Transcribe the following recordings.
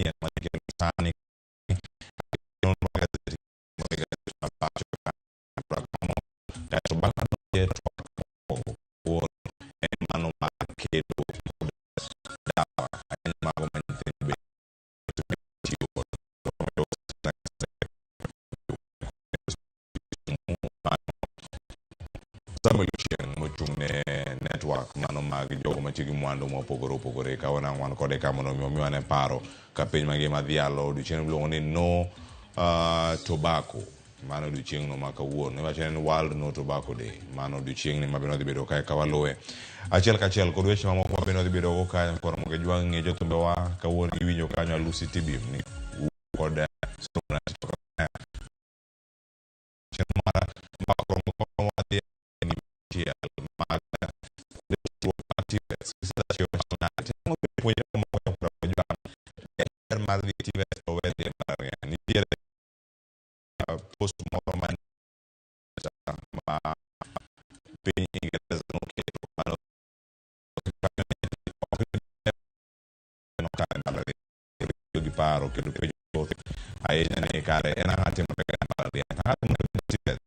manyien ma kelo sani kaeto bang' mano twak mokwongo en mano mar kedo kod dawa ahinya mago ma nyithindo bende tiyo godo. Samuel Ochieng' mochung' ne network mano mag jogo matiyo gi mwandu mopogore opogore kawuono ang' wan kode ka mondo mi omiwa ne paro ka piny mangima dhialo odiochieng' miluongo ni no tobacco. Mano odiochieng'no ma kawuono iwacho ni en World No Tobacco Day. Mano odiochieng'ni ma bende wadhi bedo kae ka waluwe achiel kachiel kod weche mamoko ma bende wadhi bedo go kae koro mondo ijwang' ng'e jothumbewa kawuono iwinjo kanyo Lucy Tibim ni kod chenro mar wadhi achiel mag ber mar dhi TVET to we dhi e mbalariany. Nitiere post moro ma ma piny Ingereza noketo mano nokalo e mbalariany gi paro kendo penjo thoth ahinya ni kare en ang'o timore e mbalariany ang'o timore e TVET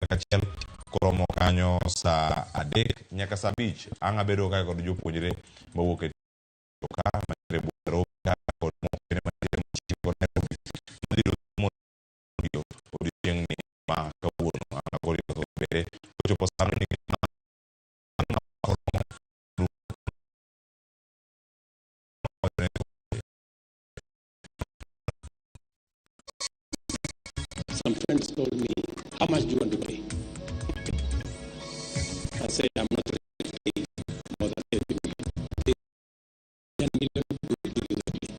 achiel koromo kanyo saa 3 nyaka saa 5 ang' abedo kae kod jopuonjre mawuok e ka mantiere Nairobi ka kod moko bende mantiere machiegni kod Nairobi madhi yudo studio odiochieng'ni ma kawuono ang' kod thoth bende kochopo sano ni koromo Some friends told me, how much do you want to pay? I said, I'm not ready to pay more than 30 million. 10 million will give you the plane.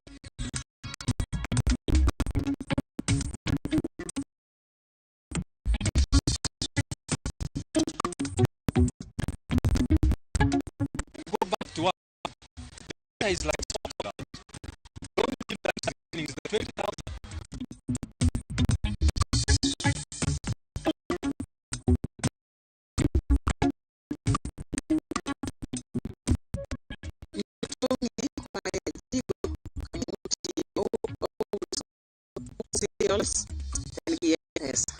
Go back to work. The is like soccer. The only thing that is happening is the 20,000. Pesa.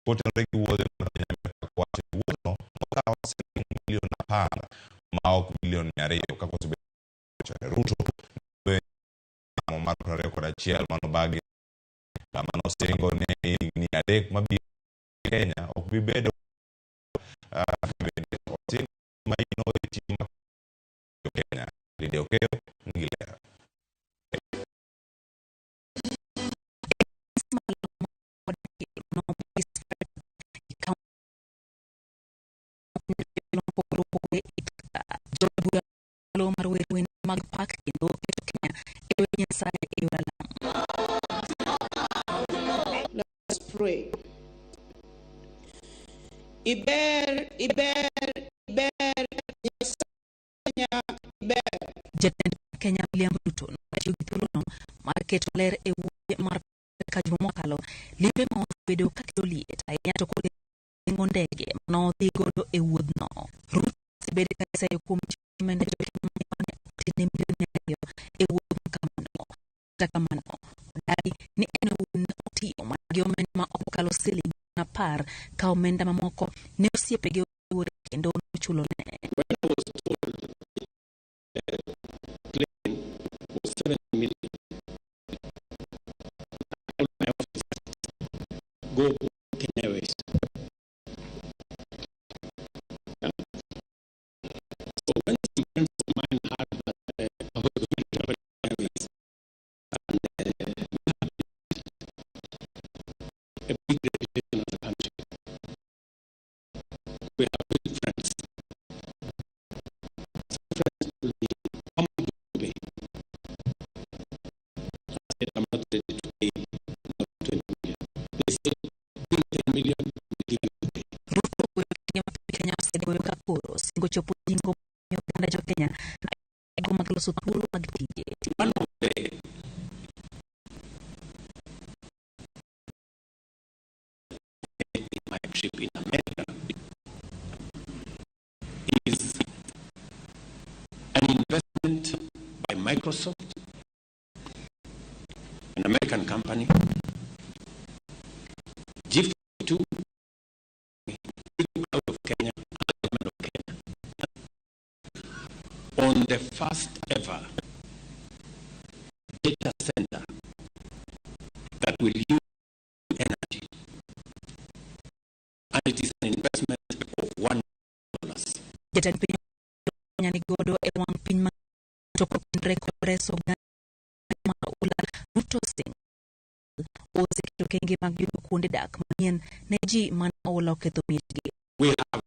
Kotenore gi wuodhe mar piny Amerka kowacho ni wuodhno nokawo siling milion 10 ma ok milion 200 kaka osebedo Ruto mar 21 manobagi kama nosingo ni higni 3 mabiro Kenya ok bi bedo bende osingo maino e tiyo ma Kenya Lydia Okeyo nigi ler. Mar wer wende mag pak kendo keto Kenya e lwet Nyasaye e yor alam. Let's pray. Iber, iber, iber, Nyasaye iber. Jatend Kenya William Ruto notiyo gi thuolono mar keto ler e wuodhe mar ka juma mokalo limbe ma osebedo ka kelo liet ahinya to kod nengo ndege manodhi godo e wuodhno. Ruto osebedo ka iseyo kuom omenda jokenya mane otine milion 200 e wuodh ma kamano. Kata kamano, odagi ni en owuon ne otiyo mana gi omenda ma ok okalo siling 10,000 ka omenda mamoko ne osiepege oore kendo nochulone. When I was told the plane was 7 million, I told my office, go book Kenya Airways. Yeah. So when some friends of mine heard that I was going to travel Airways, and a big reputation as a country. We have big friends. Some friends told me, how much do you pay? I said, I'm not ready to pay more than 20 million. They said, bring 10 million, we give you to pay. Ruto wuoyo kinde ma piny Kenya osegoyo ka koro singo chopo jingo miyo oganda jo Kenya go mag loso thuolo mag tije. One of the in my trip in America is an investment by Microsoft, an American company, G42, out of Kenya, government of Kenya, on the first ever data center that will use energy. And it is an investment of $1. Jatend piny Kenya ni godo e wang' piny ma to kotenore kod reso oganda mar oula Ruto singo oseketo okenge mag yudo kuonde dak manyien ne ji mane oula oketho miechgi. We have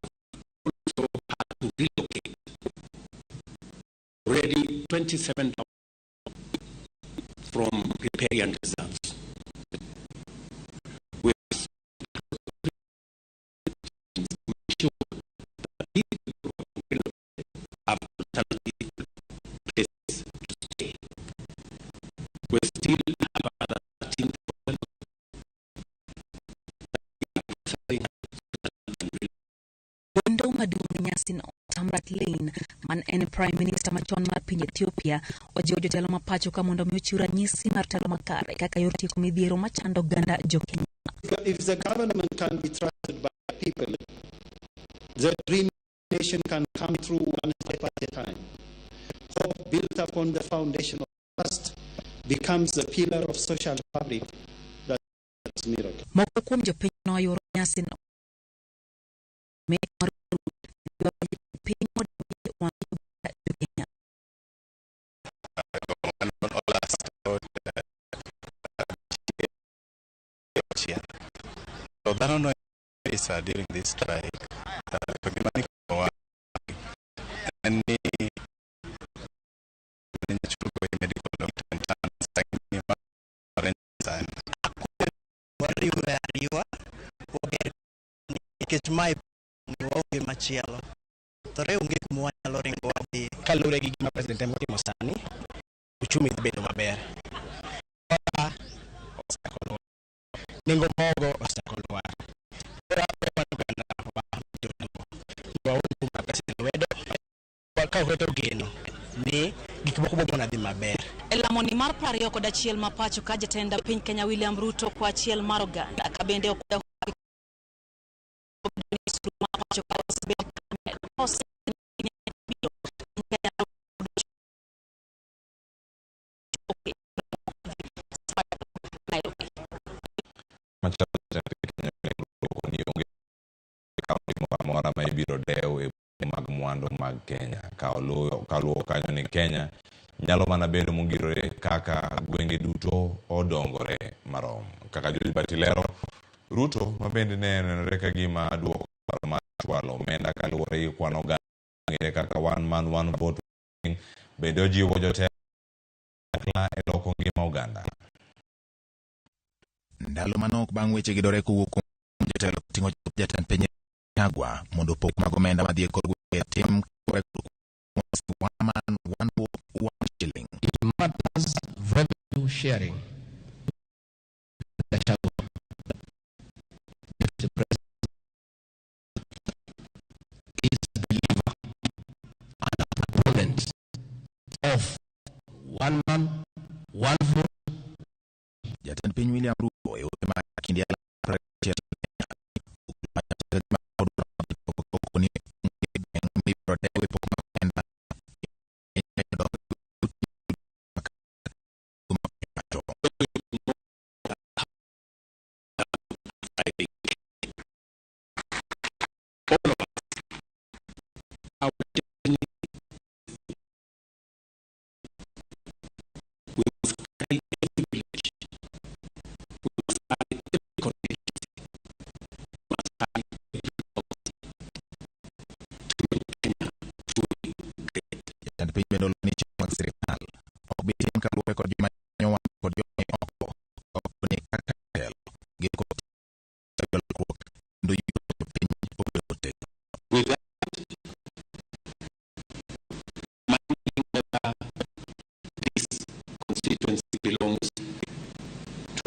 also had to relocate already 27,000 from riparian reserves. We have to make sure that these people who have relocated have alternative places to stay. We still have another 13,000 Wendo maduong' e nyasino Tamrat Lane man en Prime Minister machon mar piny Ethiopia ojiwo jotelo ma pacho ka mondo mi ochiw ranyisi mar telo makare kaka yor tieko midhiero machando oganda jo Kenya. If the government can be trusted by people, the dream nation can come through one step at a time. Hope built upon the foundation of trust becomes the pillar of social fabric that is miracle. Moko kuom jopiny noyuoro nyasino mar piny mondo wang' jo Kenya. To dhano no pesa during this strike. To gima nikowa en ni nyachulgo e medical doctor in town, ma sani. Wariwre ariwa wager nikech mae ni waonge machielo to re onge kuma wanyalo ringo wadhiye. Kaluwore gi gima president temo timo sani, uchumi dhi bedo maber. Dola osechako lwar, nengo mogo osechako lwar. Koro akwayo oganda wa joluo ni waol kuma pesa e lwedo ka waketo geno ni gik moko biro mana dhi maber. E lamoni mar 21 ma pacho ka jatend piny Kenya William Ruto kwa achiel mar oganda ka bende okwedo ma pacho ka osebedo Nairobi. Machalo jatend piny Kenya William Ruto ni onge kaunti moro amora ma ibiro dew e mag mwandu mag Kenya. Ka oluwo kanyo ni Kenya nyalo mana bedo mongirore kaka gwenge duto odongore marom. Kaka George Bati lero, Ruto ma bende ne nenore ka gima duoko paro mar chwalo omenda kaluwore gi kwan oganda mong'ere kaka one man one vote bende ojiwo jotelo e loko ngima oganda. Ndalo manok bang' weche gidore kowuok kuom jotelo ting'o jatend piny Gachagua mondo pok mag omenda madhi e kor gwenge tim one man one vote one shilling. It matters revenue sharing. Gachagua, Deputy President, is a believer and a proponent of one man, one vote. Jatend piny William Ruto e ote mar kinde I think all of us, our destiny, we must carry every village, we must carry every community.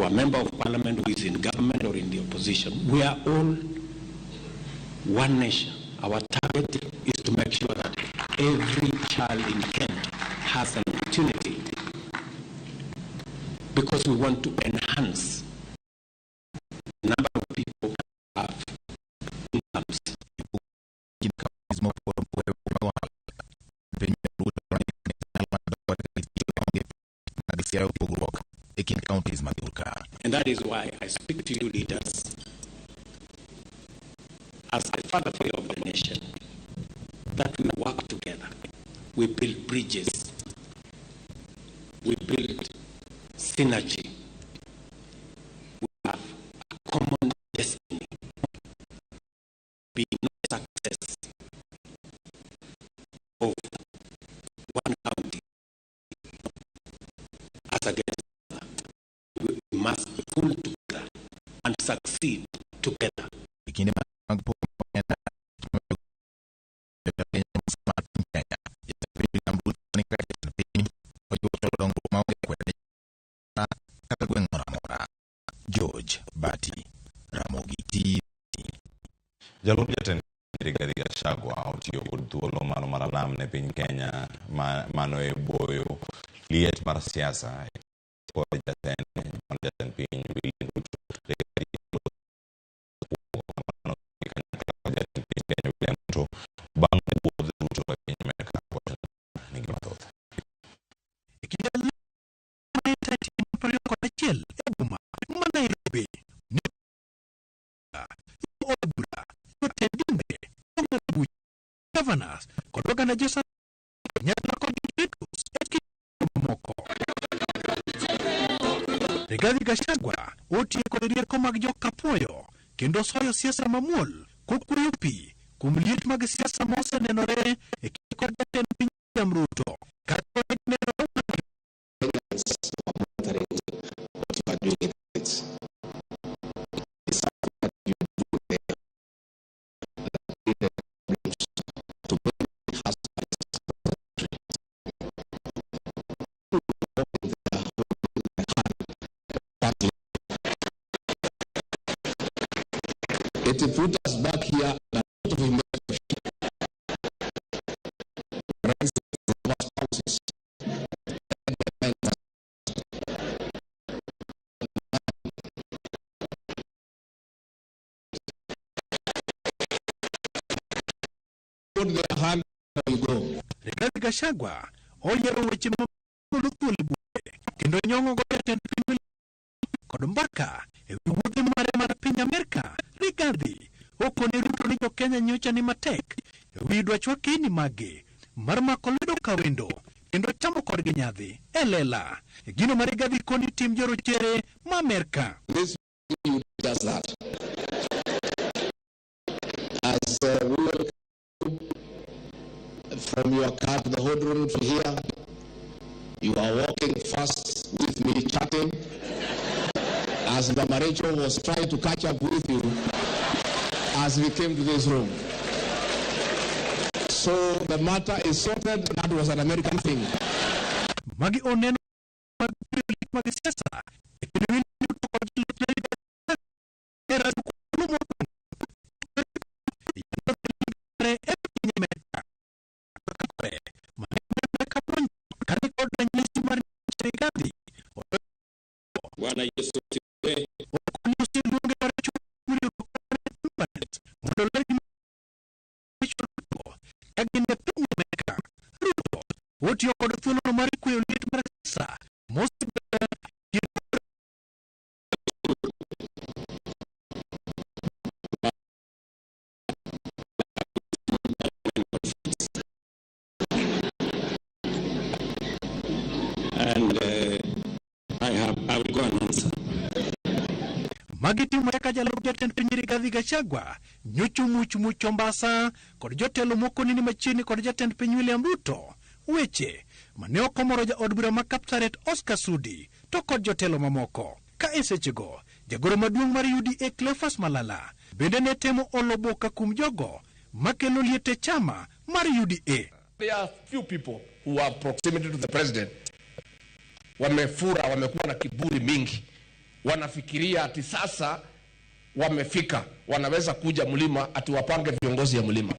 To a member of parliament who is in government or in the opposition, we are all one nation. Our target is to make sure that every child in Kenya has an opportunity, because we want to enhance the number of people who have incomes. And that is why I speak to you leaders as the father figure of the nation, that we work together, we build bridges, we build synergy, we have a common destiny. Be no success of one county as against another. We must pull together and succeed together. George Bati, Ramogi TV. Jalup jatend Rigathi Gachagua otiyo kod thuolo mano mar alam ne piny Kenya mano e boyo liet mar siasa kod jatend piny William Ruto. Rigathi jatend piny Kenya William Ruto bang' wuodh Ruto e piny Amerka nigi mathoth. E boma ma Nairobi ne od bura, jotend dinde, jong'ad buche, governors kod oganda kanyakla kod jotendus e mamoko. Rigathi Gachagua otiyo kod rieko mag jokapuoyo kendo soyo siasa mamuol kokweyo pi kuom liet mag siasa mosenenore e kind kod jatend piny William Ruto. Kata nenore what you are doing in the States. It's something that you do there that created problems to many husbands. It put us back here and a lot of investors raise our spouses. Put their hand you go. Rigathi Gachagua oyiero weche magolo thuol e bure kendo nyong'o go jatend piny kod mbaka e wi wuodhe mare mar piny Amerka. Rigathi okone Ruto ni jo-Kenya nyocha ni matek e wi dwachwa keni mage mar mako lwedo kawendo kendo chamo kodgi nyadhi e lela. Gino ma Rigathi koni tim jorochere ma Amerka. This you does that. As we welcome from your car to the whole room to here, you are walking fast with me, chatting, as Mama Rachel was trying to catch up with you as we came to this room. So the matter is sorted. That was an American thing. Magi oneno mag mag siasa e kind William Ruto kod e piny Amerka. Kane kod ranyisi mar Rigathi Bwana Yesu asifiwe. okoni oseluonge mar mondo oler gima Ruto ka gin e piny Amerka. Ruto otiyo kod thuolono mar kweyo liet mar siasa mosebedo And I will go and answer. Magi timore ka jalup jatend piny Rigathi Gachagua nyocho much mucho mbasa kod jotelo moko nini machiegni kod jatend piny William Ruto. Weche mane ok omoro jaod bura ma Kapsaret Oscar Sudi to kod jotelo mamoko. Ka e sechego, jagoro maduong' mar UDA Cleophas Malala bende ne temo olo boka kuom jogo makelo liet e chama mar UDA. There are few people who have proximity to the president. Wamefura, wamekuwa na kiburi mingi. Wanafikiria ati sasa wamefika, wanaweza kuja mlima ati wapange viongozi ya mlima.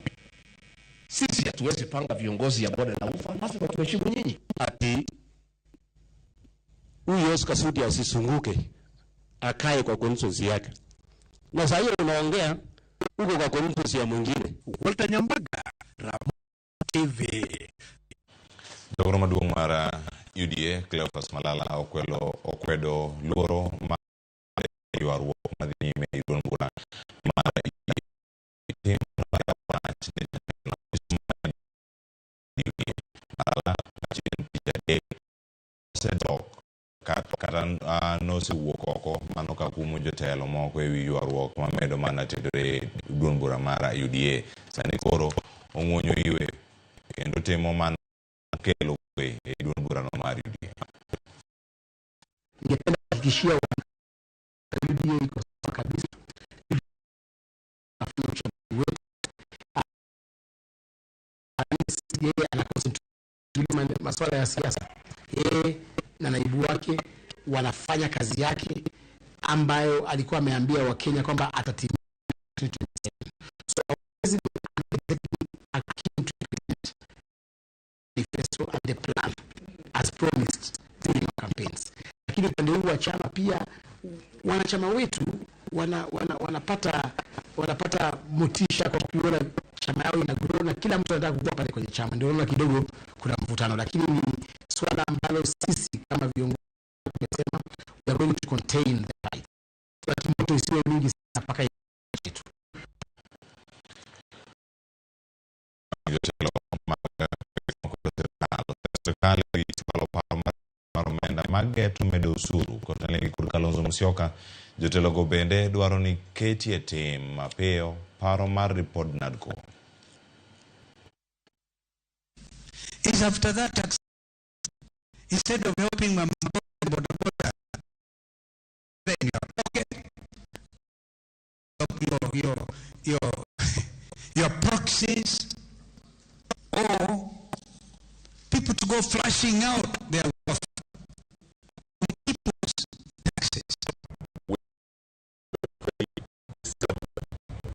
Sisi hatuwezi panga viongozi ya bonde la ufa, lazima tuheshimu nyinyi. Ati huyu Oscar Sudi asisunguke, akae kwa constituency yake, na saa hiyo unaongea uko kwa constituency ya mwingine. Walter Nyambaga, Ramogi TV. Jagoro maduong' mar UDA Cleophas Malala okwelo okwedo luoro mar ywaruok madhi nyime e duond bura mar UDA. Tim mar wach ne jatelo mar UDA Malala chieng' tich adek osedok kata nosewuok oko mano ka kumo jotelo moko ewi ywaruok mamedo mana tedore e duond bura mar UDA. Sani koro ong'wonyo iwe kendo timo mana kelo kwe e duond burano mar UDA. Ningependa kuhakikishia UDA iko sawa kabisa. Afanya uchaguzi wetu. Yeye ana concentrate masuala ya siasa. Yeye na naibu wake wanafanya kazi yake ambayo alikuwa ameambia Wakenya kwamba atatimiza 2027. So our president are keen to implement manifesto and the plan as promised during our campaigns. Lakini upande huu wa chama pia wanachama wetu wanapata motisha kwa kuona chama yao ina grow na kila mtu anataka kukua pale kwenye chama. Ndio unaona kidogo kuna mvutano, lakini ni swala ambalo sisi kama viongozi tumesema we are going to contain the fight. Lakini moto isiwe mingi sana mpaka yetu. Jotelo mag sirkal chwalo paro mar omenda mag geto medo osuru kotenore kod Kalonzo Musyoka. Jotelo go bende dwaro ni ketie tim mapiyo paro mar ripod NADCO. Is after that tax, instead of helping mama boda boda in your pocket, your proxies, or people to go flashing out their wealth on people's taxes.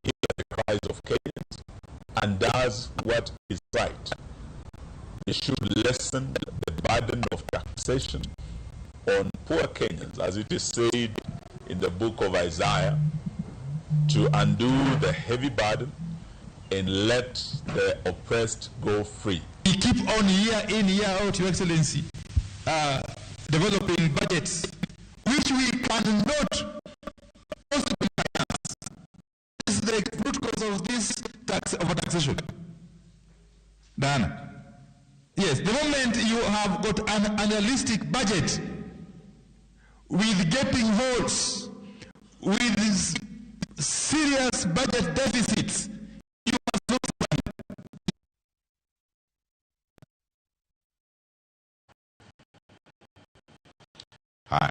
Hear the cries of Kenyans and does what is right. They should lessen the burden of taxation on poor Kenyans, as it is said in the book of Isaiah, to undo the heavy burden and let the oppressed go free. We keep on year in, year out, Your Excellency, developing budgets which we cannot possibly finance. This is the root cause of this tax overtaxation. Diana. Yes, the moment you have got an unrealistic budget with gaping holes, with serious budget deficits, you must look for money. Haya,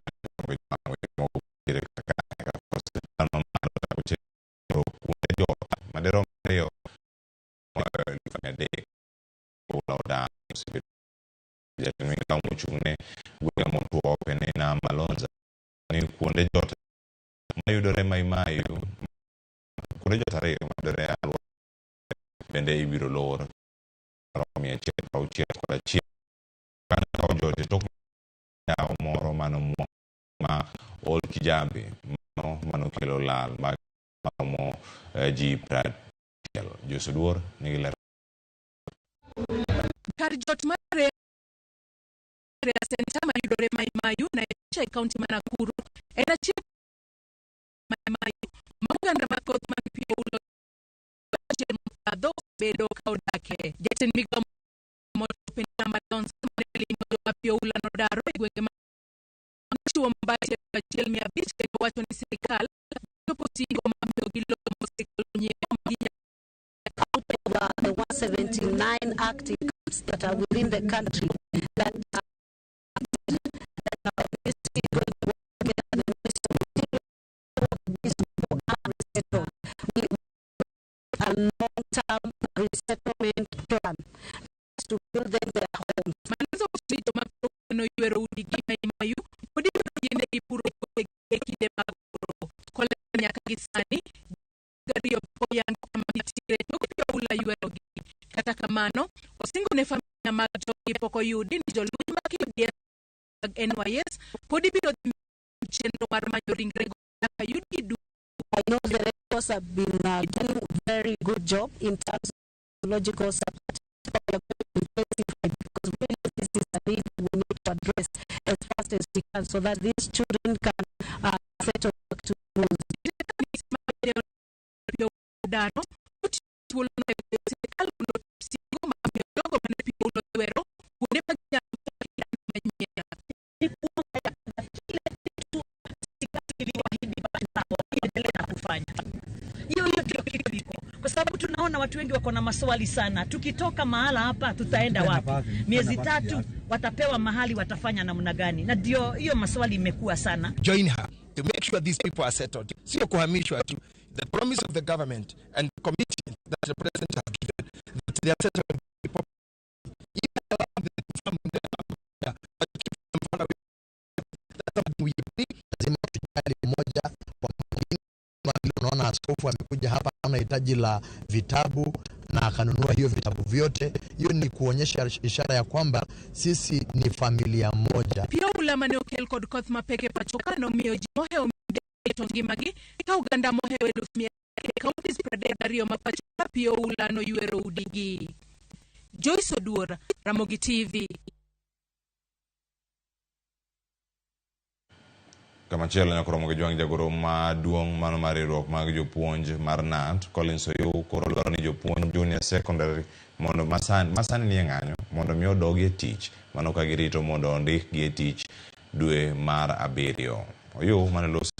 maderom ariyo 300,000 jatend migao mochung'ne gwenge motwo Penina Malonza ni kuonde jot mayudore Mai Mahiu kuonde jot ariyo mayudore e alwora bende ibiro lor 161 bang' kawo jot e tok yawo moro mano ma Old Kijabe mano manokelo lal mag maromo ji 60. Jose Duor nigi ler. Kar jot mar Area Center mayudore Mai Mahiu, Naivasha e kaunti ma Nakuru en achiel Mai Mahiu ma oganda mathoth mag pi oulo achiel mokadho osebedo ka odake. Jatend migao motwo Penina Malonza mane limo joma pi oula nodaro e gwenge ma nochiwo mabati 1,500 kendo wacho ni sirikal chopo singo mar miyogi lowo ma sirikal onyiewo ma ginyalo out of the 179 active camps that are within the country that are going to work with the Ministry of Interior, these people are resettled. We a long-term resettlement plan to build them their homes. Malonza wacho ni joma noywero udigi Mai Mahiu pod ibiro yienegi puro puothegi e kinde gi sani gariyo pok oyang kama gintiere tok pi oula ywerogi. Kata kamano, osingo ne familia mag jogi pok oyudi ni jolweny mag KDF mag NYS pod ibiro dhi chenro mar manyo ringrego nyaka yudgi duto. I know the Red Cross have been doing very good job in terms of logical support. But we are going to intensify because we know this is a need we need to address as fast as we can so that these children can settle back to schools. Dano thuolono e sirkal mondo singo mar miyo jogo mane pi oula oywero kuonde ma ginyalo manyien. Endelea na kufanya hiyo hiyo ndio kitu iko, kwa sababu tunaona watu wengi wako na maswali sana. Tukitoka mahala hapa tutaenda wapi? Miezi 3 watapewa mahali, watafanya namna gani? Na ndio hiyo maswali imekuwa sana. Join her to make sure these people are settled. Sio kuhamishwa tu. The promise of the government and the commitment that the president has given that they are settled people. Even allow them to farm in their but keep them far away. That's something we agree. Lazima tujali mmoja kwa mwingine. Kama vile unaona askofu amekuja hapa ana hitaji la vitabu na akanunua hiyo vitabu vyote. Hiyo ni kuonyesha ishara ya kwamba sisi ni familia moja. Pi oula mane okel kod koth mapek e pacho ka nomiyo ji mohewo to ngimagi ka oganda mohewo 300,000 counties 32 ma pacho ka pi oula noywero udigi. Joyce Oduor, Ramogi TV. Kamachielo nyaka romo gi Jwang' jagoro maduong' mano mar riwruok mag jopuonj mar KNUT, Collins Oyuu koro dwaro ni jopuonj junior secondary mondo masani nie ng'anyo mondo mi odogi e tich mano ka girito mondo ondikgi e tich dwe mar 7. Oyuu mane loso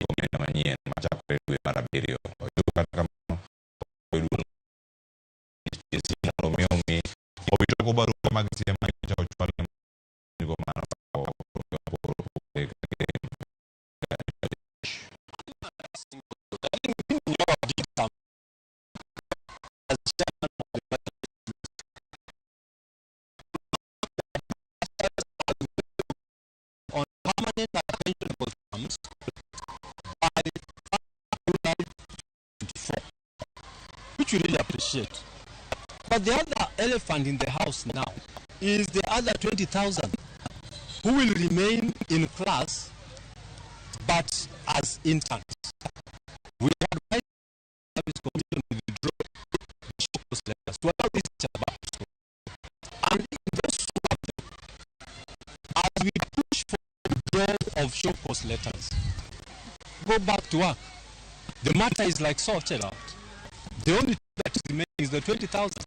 omenda manyien machakore dwe mar 7. Oyuu kata kamano mondo mi omi obitoko barua mag siem ma nyocha ochwal ne go mano on permanent and pensionable terms by July 24, which we really appreciate. But the other elephant in the house now is the other 20,000 who will remain in class but as interns. We advise the Service Commission to withdraw the show cause letters to allow this back to school. And in those who have them, as we push for the withdrawal of show cause letters, go back to work. The matter is like sorted out. The only thing that remains is the 20,000.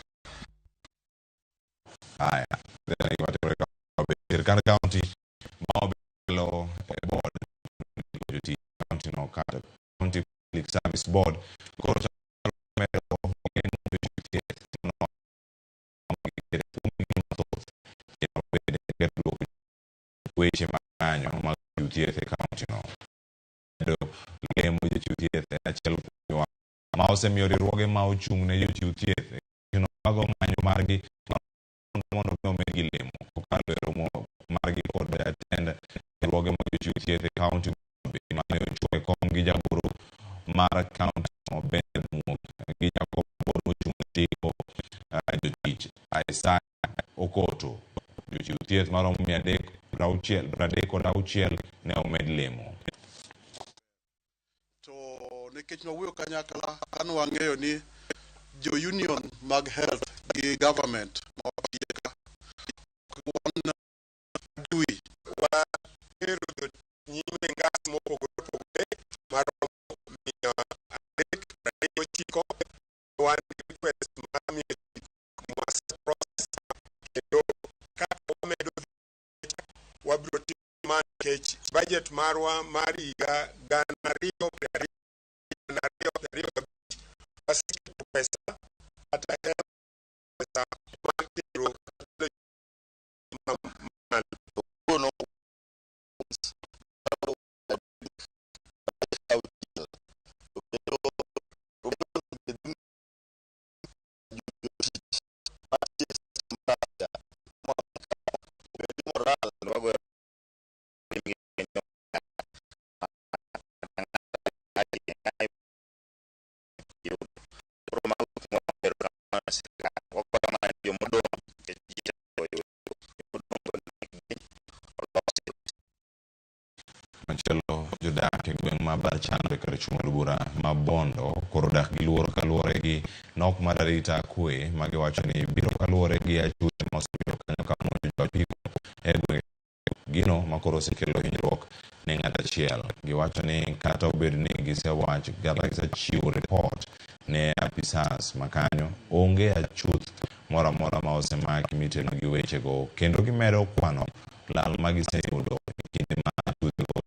Haya, sirkand county ma obelo e board jotich county no kata County Public Service Board koro medo weche mang'anyo mag chiwo thieth e county no. Medo lemo jochiw thieth en achiel kuom ma osemiyo riwruoge ma ochung' ne jochiw thieth e no mago ng'anyo margi mondo omedgi lemo kokalo e romo margi kod jatend riwruoge mag jochiw thieth e county mane ochung' e kom gi jagoro mar county no Bernard Muok gi jakom board mochung' ne ndiko jotich Isaiah Okoto. Jochiw thieth maromo 366 ne omed lemo. To nikech nwawuoyo kanyakla ka nwang'eyo ni jo union mag health gi government ma watiye ka wan adui watero nyime ngas mopogore opogore maromo 339. Wan gi request mar 900 process kendo kaka wamedo wabiro timo ma nikech budget marwa mar higa 2025 waseketo pesa kata pesa mar tero malo. modak e gweng' ma Barchando e kar chung' od bura ma Bondo koro dak gi luoro kaluwore gi nok mar arita kwe ma giwacho ni biro kaluwore gi achuche ma osebedo kanyo ka monjo jo apiko e gwenge gino ma koro osekelo hinyruok ne ng'at achiel. Giwacho ni kata obedo ni gisewach kata gisechiwo ripot ne apisas ma kanyo, onge achuth moro amora ma osemaki miteno gi wechego kendo gimedo kwano lal ma giseyudo e kinde ma achuthego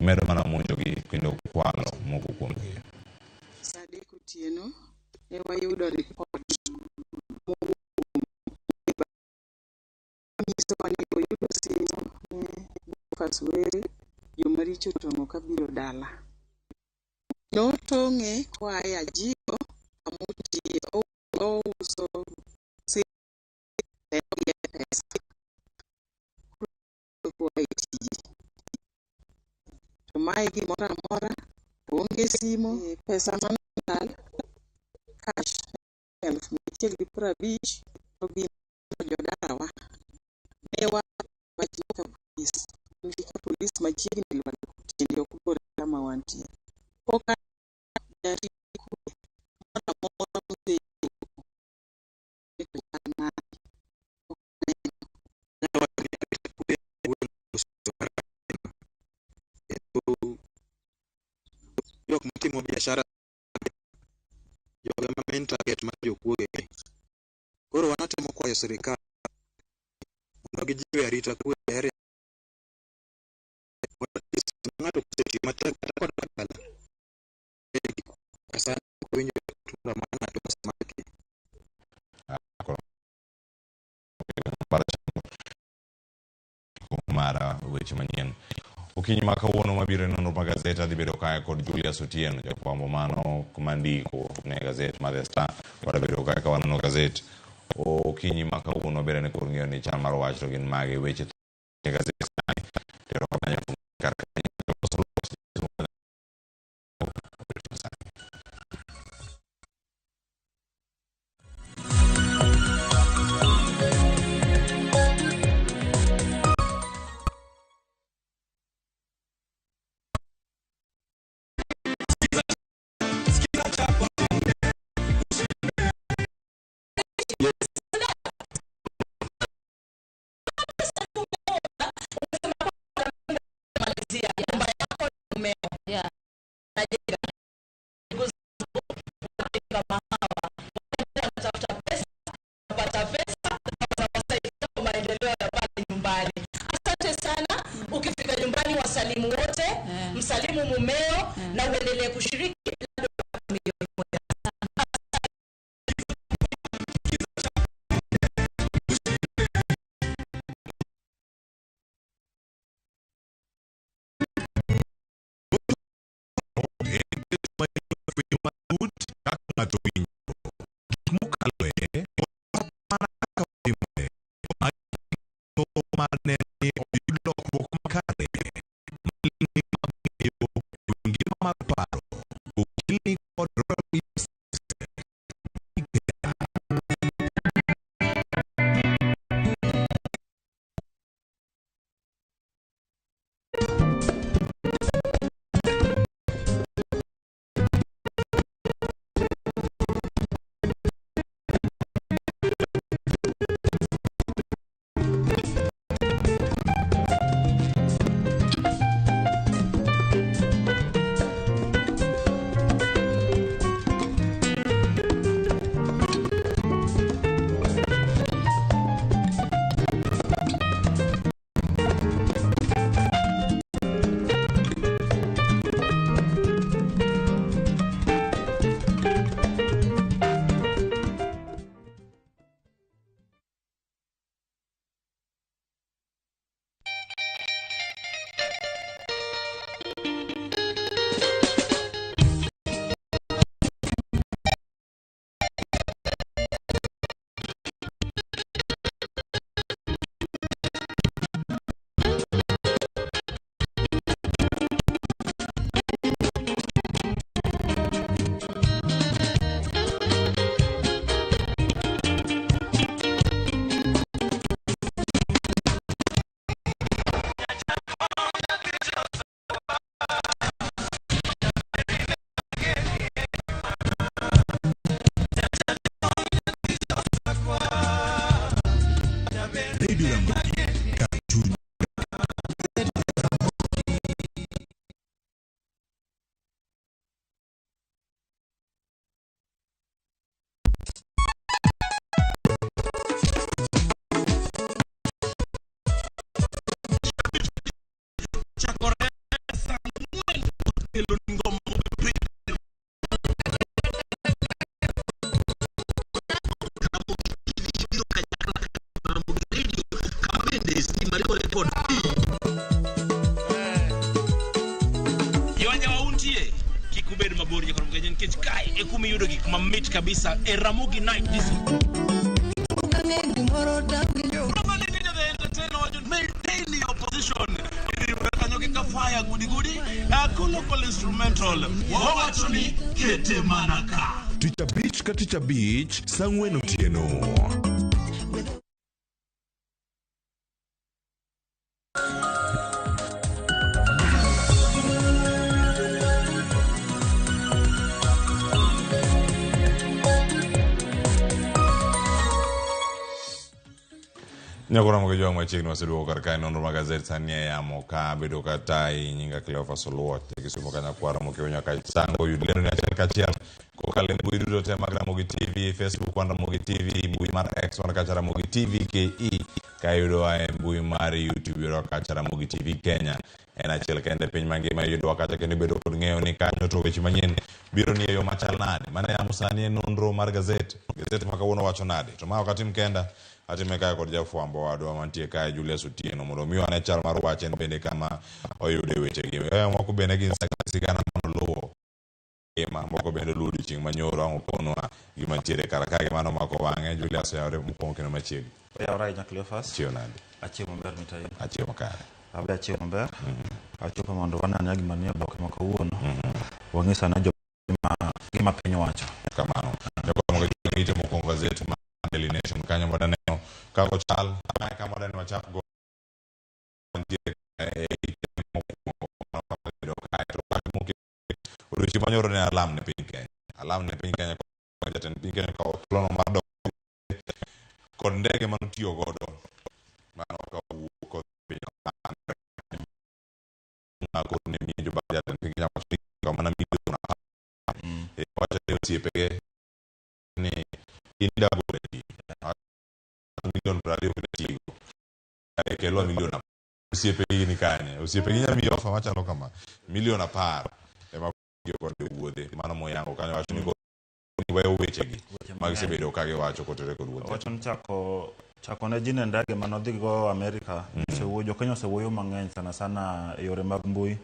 medo mana monjogi kendo kwalo moko kuomgi. Saa adek otieno ne wayudo ripot mowuok kuom manyisowa ni oyudo simu ni Boniface Were jomaricho otong'o kabiro dala. Notong'e koa e Ajigo kamotiye ouso simu gi pesa. Koro e tije. To mae gimoro amora, oonge simo, pesa manolal cash 150,000 to gima jodalawa ne wach ka polis nitie ka polis machiegni lwalo tiende ok bor kama wantie. Pok jarit kwe moro amora mosechopo to chal nade pok aneno. Jok matimo biashara jogo ema main target mar jokuoge. Koro wan watemo kwayo sirikal mondo gijiw arita kwe e area mondo at least ng'ato kosetiyo matek kata kodok dala sani ok winjo moro amora ng'ato mosemaki. Mar weche manyien okinyi ma kawuono mabiro e nonro mag gazet adhi bedo kae kod Julius Otieno jafwambo mano mandiko ne gazet mar The Star wadabedo kae ka wanono gazet okinyi ma kawuono bende ne kor ng'eyo ni chal mar wach to gin mage weche e gazet sani tero kamano kar kanyo sani. Malizia nyumba yako mumeo najenga kama hawa wanatafuta pesa, wanapata pesa, wanawasaidia kwa maendeleo ya pale nyumbani. Asante sana. Ukifika nyumbani wasalimu wote, msalimu mumeo na uendelee kushiriki labda 1 million. Matut kaka ng'ato winjo gik mokaloe mana nikech kae e kuma iyudo gik mamit kabisa e Ramogi Night Disco. Maintain your position. Kanyo gi kafaya gudi gudi. Local instrumental. Wawacho ni kete mana ka. Tich abich ka tich abich saa ang'wen otieno. Nyakora mogo jwang' machiegni waseduogo kar kae nonro mag gazet sani e yamo ka bedo ka tai nyinga Cleophas Oluoch Kisumo Kanyakwaro Mokeo nyaka Sango yud lendo ni achiel kachiel kokalo e mbui duto te mag Ramogi TV, Facebook wan Ramogi TV, mbui mar X wan kacha Ramogi TV KE, ka yudowa e mbui mar YouTube yudowa kacha Ramogi TV Kenya. En achiel kende piny mangima yudowa kacha kendo ibedo kod ng'eyo ni kanyo to weche manyien biro ni e yo machal nade. Mane yamo sani e nonro mar gazet. Gazet ma kawuono wacho nade? To ma ok atim kenda, atime kae kod jafwambo wadwa mantie kae Julius Otieno mondo mi wane chal mar wach en bende kama oyude wechegi. Moko bende gin sigana manoluwo ngima, moko bende oluwo odiochieng' manyoro ang' okonwa gima ntiere kar kae mano omako wang'e. Julius oyawore mokwongo kendo machiegni. Oyawore ahinya Cleophas. Achiewo nade? Achiewo maber mitayi. Achiewo makare. Abe achiewo maber. Achopo mondo wane ane gima nie oboke ma kawuono. Wang'is ane jo gima piny owacho. Kamano. Jok moko ite mokwongo gazet mar Daily Nation kanyo mondo aneno kaka ochal. Mae kama wadani wachak go mantiere e ite mokwongo mabedo kae. To kaka moket odiochieng' manyoro ne alam ne piny Kenya. Alam ne piny Kenya kod jatend piny Kenya okawo thuolono mar dok kod ndege manotiyo godo mano kawuok kod piny koro ne miyo jo jatend piny Kenya wacho ni okawo mana milion 10. Wacho ni osiepege ni in ida golo adi? Milion 20 ok datigo. Kelwa milion 10. Osiepegi ni kanye? Osiepegi nyalo miyi ofa machalo kama. Milion 10 ema tiyo kod e wuodhe. Mano moyango kanyo wacho ni weyo wechegi mag gisebedo ka giwacho kotenore kod wuodhe. Wacho ni chako ne ji ne ndege mane odhigo Amerika. Jo Kenya osewuoyo mang'eny sana sana e yore mag mbui.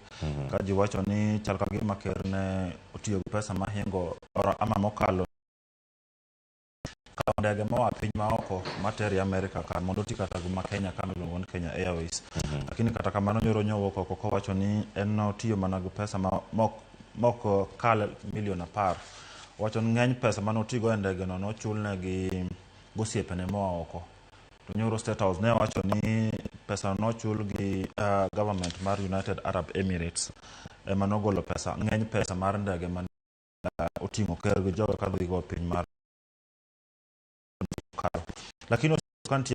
Ka ji wacho ni chal ka gima ker ne otiyo gi pesa mahingo ama mokalo kawo ndege moa piny maoko materi Amerika ka mondo oti kata gi ma Kenya ka miluongo ni Kenya Airways. Lakini kata kamano nyoro nyowuok oko kowacho ni en notiyo mana gi pesa mok kal milion 10. Owacho ni ng'eny pesa mane otigo e ndege no nochulne gi gosiepene moa oko. To nyoro State House ne owacho ni pesa nochul gi government mar United Arab Emirates ema nogolo pesa ng'eny pesa mar ndege mane oting'o ker gi joge kadhi go piny mar kalo. Lakini kantie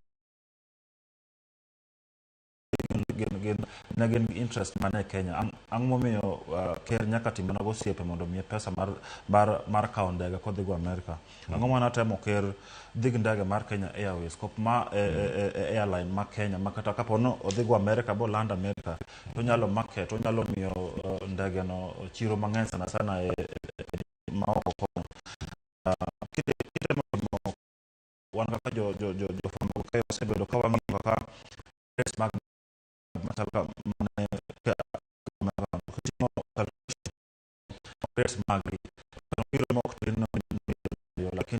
gin ne gin gi interest mane e Kenya. Ang' momiyo ker nyaka tim mana gosiepe mondo omiye pesa mar kawo ndege kodhi go Amerika. Ang'o mana temo ker dhi gi ndege mar Kenya Airways kop ma airline ma Kenya ma kata kapo ni odhi go Amerika bo land Amerika to onyalo market, onyalo miyo ndege no chiro mang'eny sana sana e ma oko kono. Kitemo wan kaka jofwambo kae wasebedo ka wang'iyo kaka rates mag machal ka mane rates maggi biro mok tin no lakini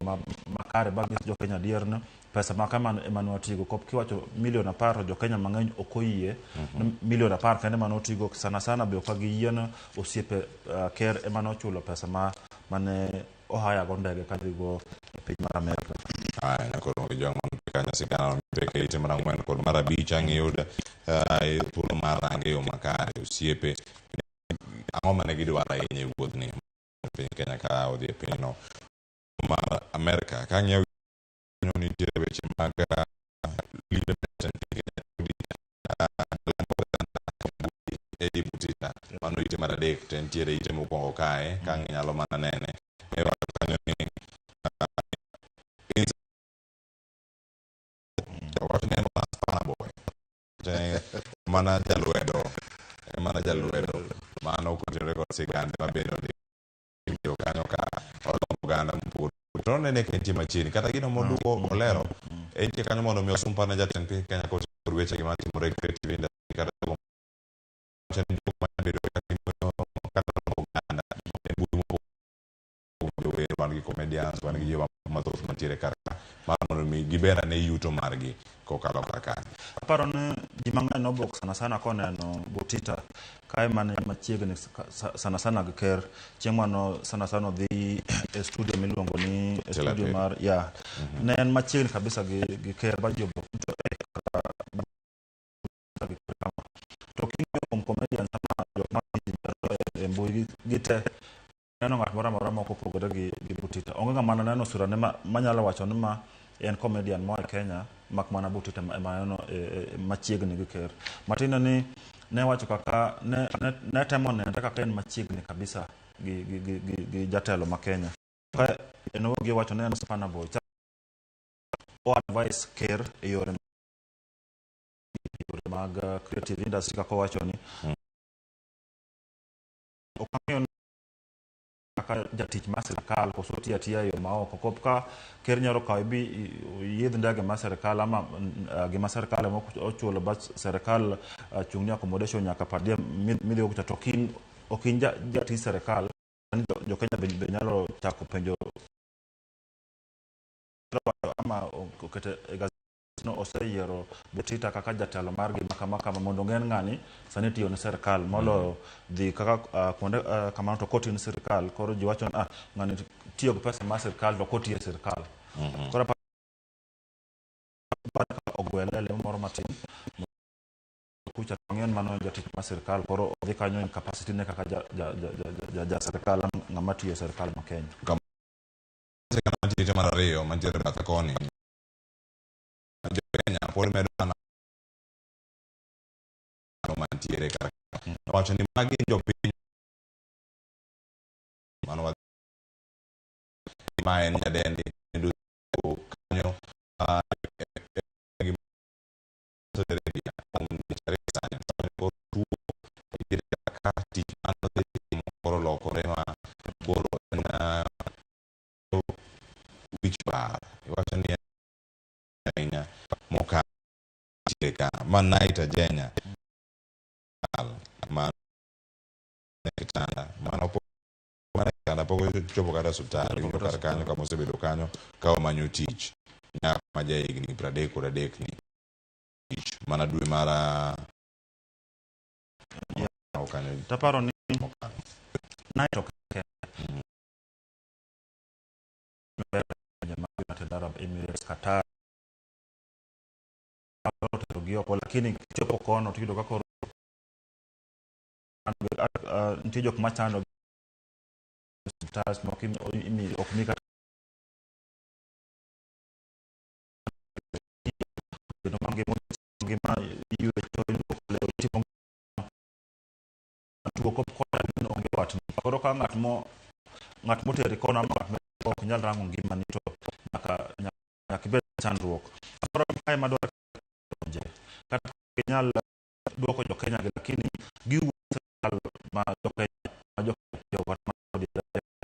no makare ba gis jo Kenya adier ni pesa ma kama ema ne watigo kop kiwacho milion 10 to jo Kenya mang'eny ok oyie milion 10 kende mane otigo sana sana be ok giyie ni osiepe ker ema nochulo pesa mane ohaya go ndege kadhi go e piny mar Amerika. Aya, nyakoro gi jwang' man kanyo sigana mipeke ite mar 4 kod mar 5 ang' iyud thuolo mar range yo makare osiepe ang'o mane gidwaro ahinya e wuodhni piny Kenya ka odhi e pinyno mar Amerika. Ka ang'iyo nitiere weche mag limbe jatend piny Kenya Eddie Butita mano ite mar 3 to entiere ite mokwongo kae ka ang' inyalo mana nene e wacho kanyo ni owacho ni en mana spanner boy mana jalwedo mano sigande mabende ondiko kanyo ka olombo oganda mopogore. To nonene ka entie machiegni kata gino moduogo olero entie kanyo mondo mi osum par ne jatend piny Kenya kod weche gi matimore e creative industry kata jogo wacho ni jogo mabedo kata lombo oganda e mbui mopogore jower wan gi comedians wan gi joma mathoth mantiere kar ka mar mondo mi giber ane yuto margi kokalo kar kanyo. Aparo ni ji mang'eny nobwok sana sana koneno Butita kae mane machiegni sana sana gi ker chieng' mano sana sana odhi e studio miluongo ni e Tela studio Peri. mar ya ne en machiegni kabisa gi ker ba ji obwok to eh, kata gi ker kama. To king'iyo kuom comedians ama jok ma ji nyiero e mbui gi te neno ng'at moro amora mok opogore gi Butita. Onge ng'ama naneno sura ne manyalo wacho ni ma en comedian moa e Kenya mak mana Butita ema aneno machiegni gi ker. Matiende ni ne wacho kaka ne temo nenre kaka en machiegni kabisa gi jatelo ma Kenya. Ka en owuok wacho ni en spanner boy. O advice ker e yore mag creative industry kaka owacho ni ok ang'eyo kaka jatich mar sirikal koso tiyo atiya e yo maoko. Kop ka ker nyalo kawo ibi iidh ndege mar sirikal ama gima sirikal ema ochulo ba sirikal chung' ni accommodation nyaka per diem midhi go kucha to ok in jatij sirikal. Jo Kenya be nyalo chako penjo ama okete e gazet no oseyiero Butita kaka jatelo mar gima kama kama mondo ong'e ng'ani sani tiyo ne sirikal moloyo dhi kaka kuonde kamano to kotiyo ne sirikal koro ji wacho ni ng'ani tiyo gi pesa mar sirikal to kotiyo e sirikal. Koro aparo ka ogwele e lemo moro matin kucha to ang'eyo ni mano en jatich mar sirikal koro odhi kanyo in capacity ne kaka ja sirikal ng'ama tiyo e sirikal ma Kenya. Mantiere mar ariyo mantiere bathe koni jo Kenya pod medo mana mantiere kar ka. Owacho ni magi jopiny mano ma en nyadendi kendo kanyo Saudi Arabia kuom dweche ariyo sani koro tuo nitiere kaka tich mano dhi timo koro lokore ma koro en wich bar iwacho ni ahinya mokalo nitiere ka ma Night Ajenya ma kitanda mano pok mana kitanda pok ochopo kata osiptal yudo kar kanyo kama osebedo kanyo ka omanyo tich nyako ma ja higni 33 ni tich mana dwe mar kanyo Taparo ni Night ok kende. United Arab Emirates, Qatar otero gi oko lakini kichopo kono tiyudo ka koro nitie jok machando osiptal moko ok mi kata kendo mangima ngima ywecho iluoko lewni itimo tuo kop koda onge watni koro ka ng'at mo ng'at moteri kono ama ng'at ma ok nyal rango ngimani to nyaka ibed chandruok. Koro kae madwaro donje kata ginyal duoko jo Kenya gi lakini giwuok sirikal ma jo Kenya ma jo Kenya tiyo kata ma Saudi Arabia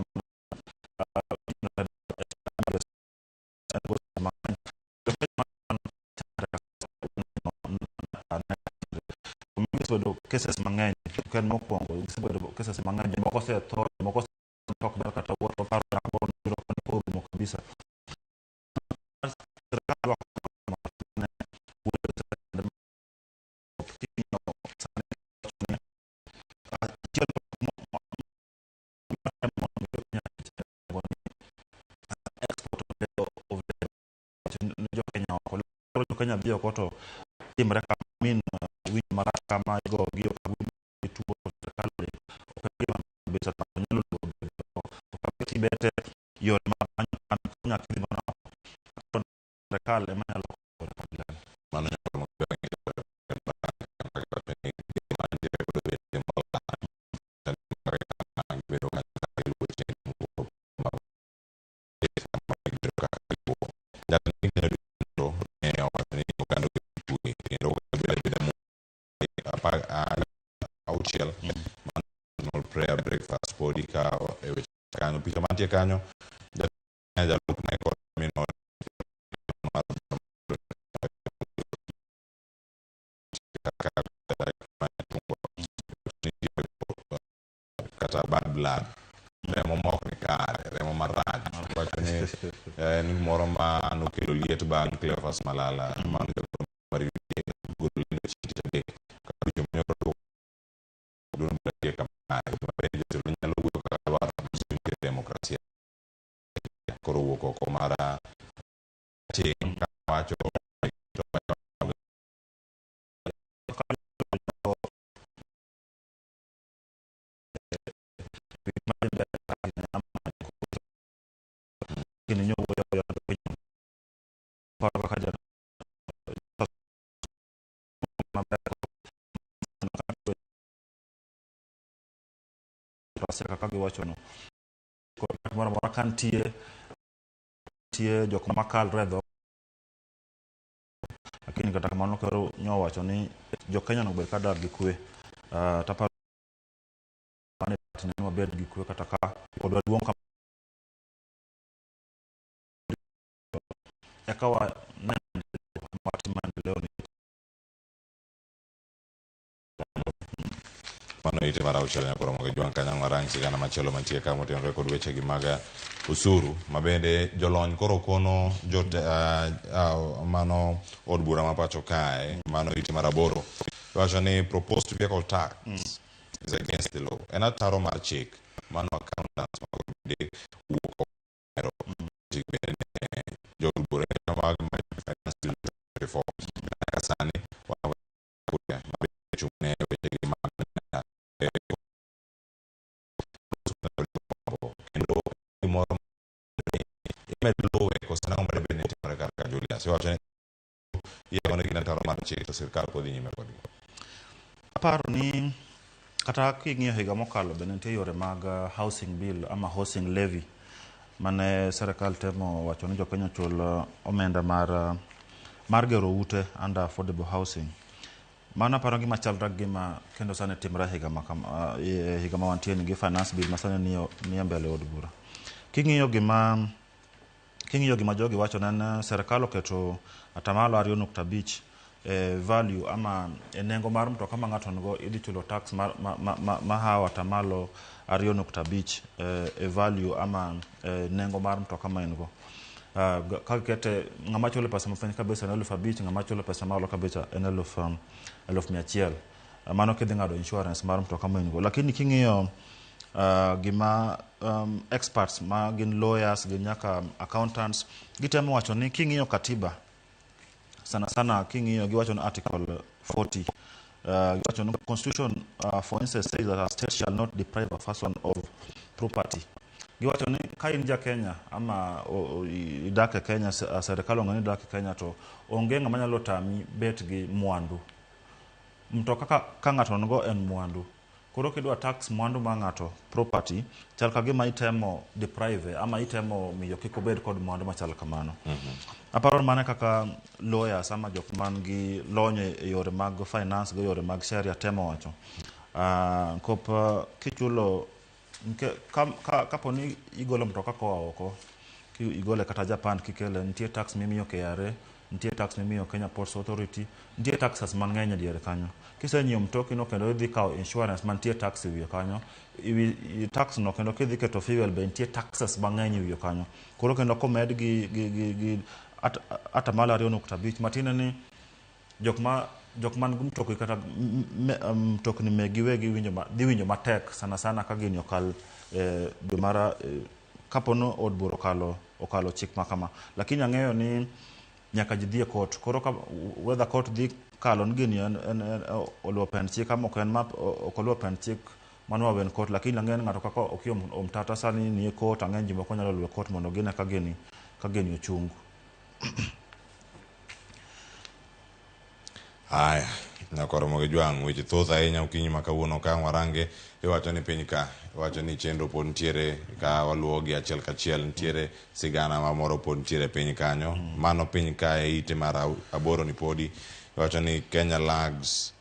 gisebedo cases mang'eny ok en mokwongo gisebedo cases mang'eny jomoko osetho jomoko ok nyal kata wuotho paro koro biro korumo kabisa. Sirikal rwako jo Kenya oko koro jo Kenya dhi oko to timre kama min winjo marach kama igogi ok tuo sirikal ok en gima kabisa to nyalo luwo to ka kibete yore mag manyo konyo kidhi mana oko sirikal ema nyalo konyo kabila mano nyalo auchiel national prayer breakfast. podi ka e weche kanyo. Picha mantie kanyo jalupne kod min mar kata bad blood, remo mok ni kare, remo marach. Wacho ni en gimoro ma nokelo liet bang' Cleophas Malala mano jagoro mar UDA golo lendo chieng' tich adek ka duto manyoro duond bura nitie kamae ma bende jotelo nyalo wuoyo kaka dwaro manyiso ni nitiere demokrasia koro wuok oko mar aching' ka wacho kaka giwachono moro amora ka nitie nitie jok makalre e dho lakini kata kamano koro nyowacho ni jo Kenya onego bed ka dak gi kwe. Taparo ni wabed gi kwe kata ka odwa duong' kama eka wa maendeleo ni Mano ite mar auchiel nyakoro mogo jwang' kanyango arang sigana machielo mantie ka motenore kod weche gi mag osuru ma bende jolony koro kono jote, mano od bura ma pacho kae mano ite mar aboro iwacho ni proposed vehicle tax is against the law en ataro mar chik mano accountants mag bende wuok oko bende ne jood bura mag finance bill 24 nyaka sani wan ma bende ochung' ne weche gi mag kendo gimoro imed luwe koso nang'o madibed ni timore kar ka Julius iwacho ni iyango ni gin ataro mar chik to sirkal podhi nyime kodgi. Aparo ni kata king'iyo higa mokalo bende nitie yore mag housing bill ama housing levy mane serikal temo wacho ni jokenya ochul omenda mar gero ute under affordable housing. Mano aparo gima chalre gi gima kendo sani timre higa ma kama, higa ma wantie ni gi finance bill ma sani nie mbele od bura. King'iyo gima king'iyo gima jogi wacho ne en serikal oketo atamalo 2.5 e value ama e nengo mar mtoka ma ng'ato nigo idhi chulo tax mar ma hawo atamalo 2.5 e value ama e nengo mar mtoka ma en go. Ka gikete ng'ama chulo pesa mapiny kabisa en 5,000, ng'ama chulo pesa malo kabisa en 100,000. Mano kidhi ng'ado insurance mar mtoka ma in go. Lakini king'iyo gima experts ma gin lawyers gin nyaka accountants gitemo wacho ni king'iyo katiba sana sana king'iyo giwacho ni article 40 giwacho ni constitution for instance says that a state shall not deprive a person of property. Giwacho ni ka in ja Kenya ama idak e Kenya, serikal ong'eyo ni idak e Kenya to onge ng'ama nyalo tami bet gi mwandu. Mtoka ka ng'ato nigo en mwandu. Koro kidwa tax mwandu mar ng'ato property chal ka gima itemo deprive ama itemo miyo kik obed kod mwandu machal kamano. Aparo ni mano kaka lawyers ama jok man gi lony e yore mag finance gi yore mag sheria temo wacho. Kop kichulo kapo ni igolo mtoka koa oko, igole kata Japan kikele, nitie tax mimiyo KRA, nitie tax mimiyo Kenya Ports Authority, nitie taxes mang'eny e diere kanyo. Kisenyiewo mtoki no kendo idhi kawo insurance mantie tax e wiye kanyo, iwi tax no kendo kidhi keto fuel be nitie taxes mang'eny e wiye kanyo. Koro kendo komed gi atamalo 2.5 matiende ni jok man gi mtokni kata mtokni megi wegi dhi winjo matek sana sana ka gini okal dwe mar kapo ni od bura okalo chik ma kama. Lakini ang'eyo ni nyaka ji dhi e court. Koro ka whether court dhi kalo ni gini en oluwo pend chik ama ok en ok oluwo pend chik mano wawen court. Lakini ang'eyo ni ng'ato kaka Okiya Omtata sani nie court, ang'eyo ji moko nyalo luwo court mondo gine ka gini ochung. Aya, nyakoro mogi jwang' weche thoth ahinya okinyi ma kawuono ka warange iwacho ni piny ka iwacho ni chenro pod nitiere ka waluwo gi achiel kachiel nitiere sigana ma moro pod nitiere piny kanyo. Mano piny ka e ite mar aboro ni podi iwacho ni Kenya lags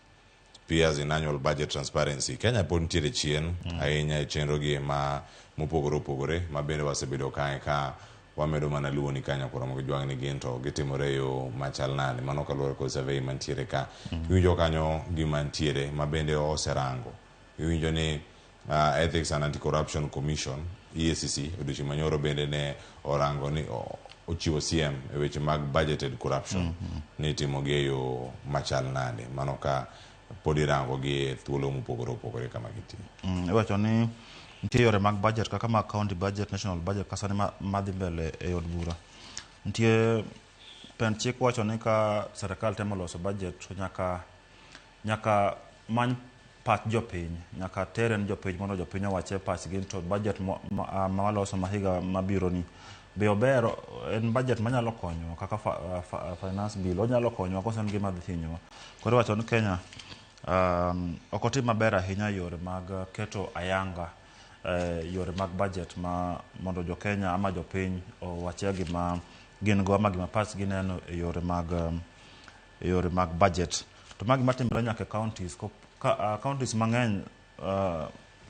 Peers in annual budget transparency. Kenya pod nitiere chien ahinya e chenro gi ma mopogore opogore ma bende wasebedo kae ka wamedo mana luwo ni ka nyakwar Ramogi Jwang' ni gin to gitimore e yo machal nade. Mano kaluwore kod survey mantiere ka. Iwinjo kanyo gima ntiere ma bende oserango. Iwinjo ni Ethics and Anti-Corruption Commission EACC odiochieng' manyoro bende ne orango ni ochiwo siem e weche mag budgeted corruption ni itimo gi e yo machal nade. Mano ka pod irango gi e thuolo mopogore opogore kama gintie. Iwacho ni nitie yore mag budget kaka mag county budget, national budget ka sani madhi mbele e od bura. Nitie pend chik wacho ni ka serikal temo loso budget to nyaka many pach jopiny, nyaka tere ne jopiny mondo jopiny owache pachgi to budget ma waloso ma higa mabiro ni be ober, en budget manyalo konyowa kaka finance bill onyalo konyowa koso en gima dhi hinyowa. Koro iwacho ni Kenya ok otim maber ahinya e yore mag keto ayanga yore mag budget ma mondo jo Kenya ama jopiny owache gima gin go ama gima pachgi neno e yore mag budget. To ma gima timore nyaka e counties, counties mang'eny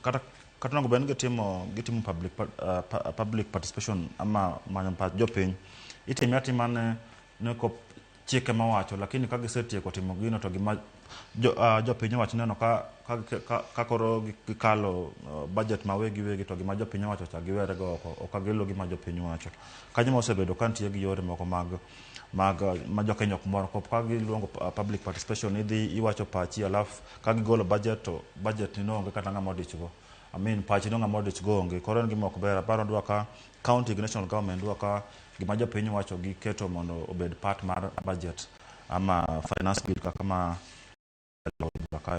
kata onego bed ni gitimo public participation ama manyo pach jopiny, itime atima ne chike mawacho, lakini ka gisetieko timo gino to gima jopiny owacho neno ka koro gikalo budget ma wegi wegi to gima jopiny owacho cha giwere go oko, ok gilo gima jopiny wacho. Kanyo mosebedo ka nitie gi yore moko mag ma jokenya ok mor ka giluongo public participation, idhi iwacho pachi alafu ka gigolo budget to budget ni onge kata ng'ama odich go. I mean pachi no ng'ama odich go onge. Koro en gima ok ber. Aparo dwa ka county gi national government dwa ka gima jopiny wacho giketo mondo obed part mar budget ama finance bill kaka ma kae.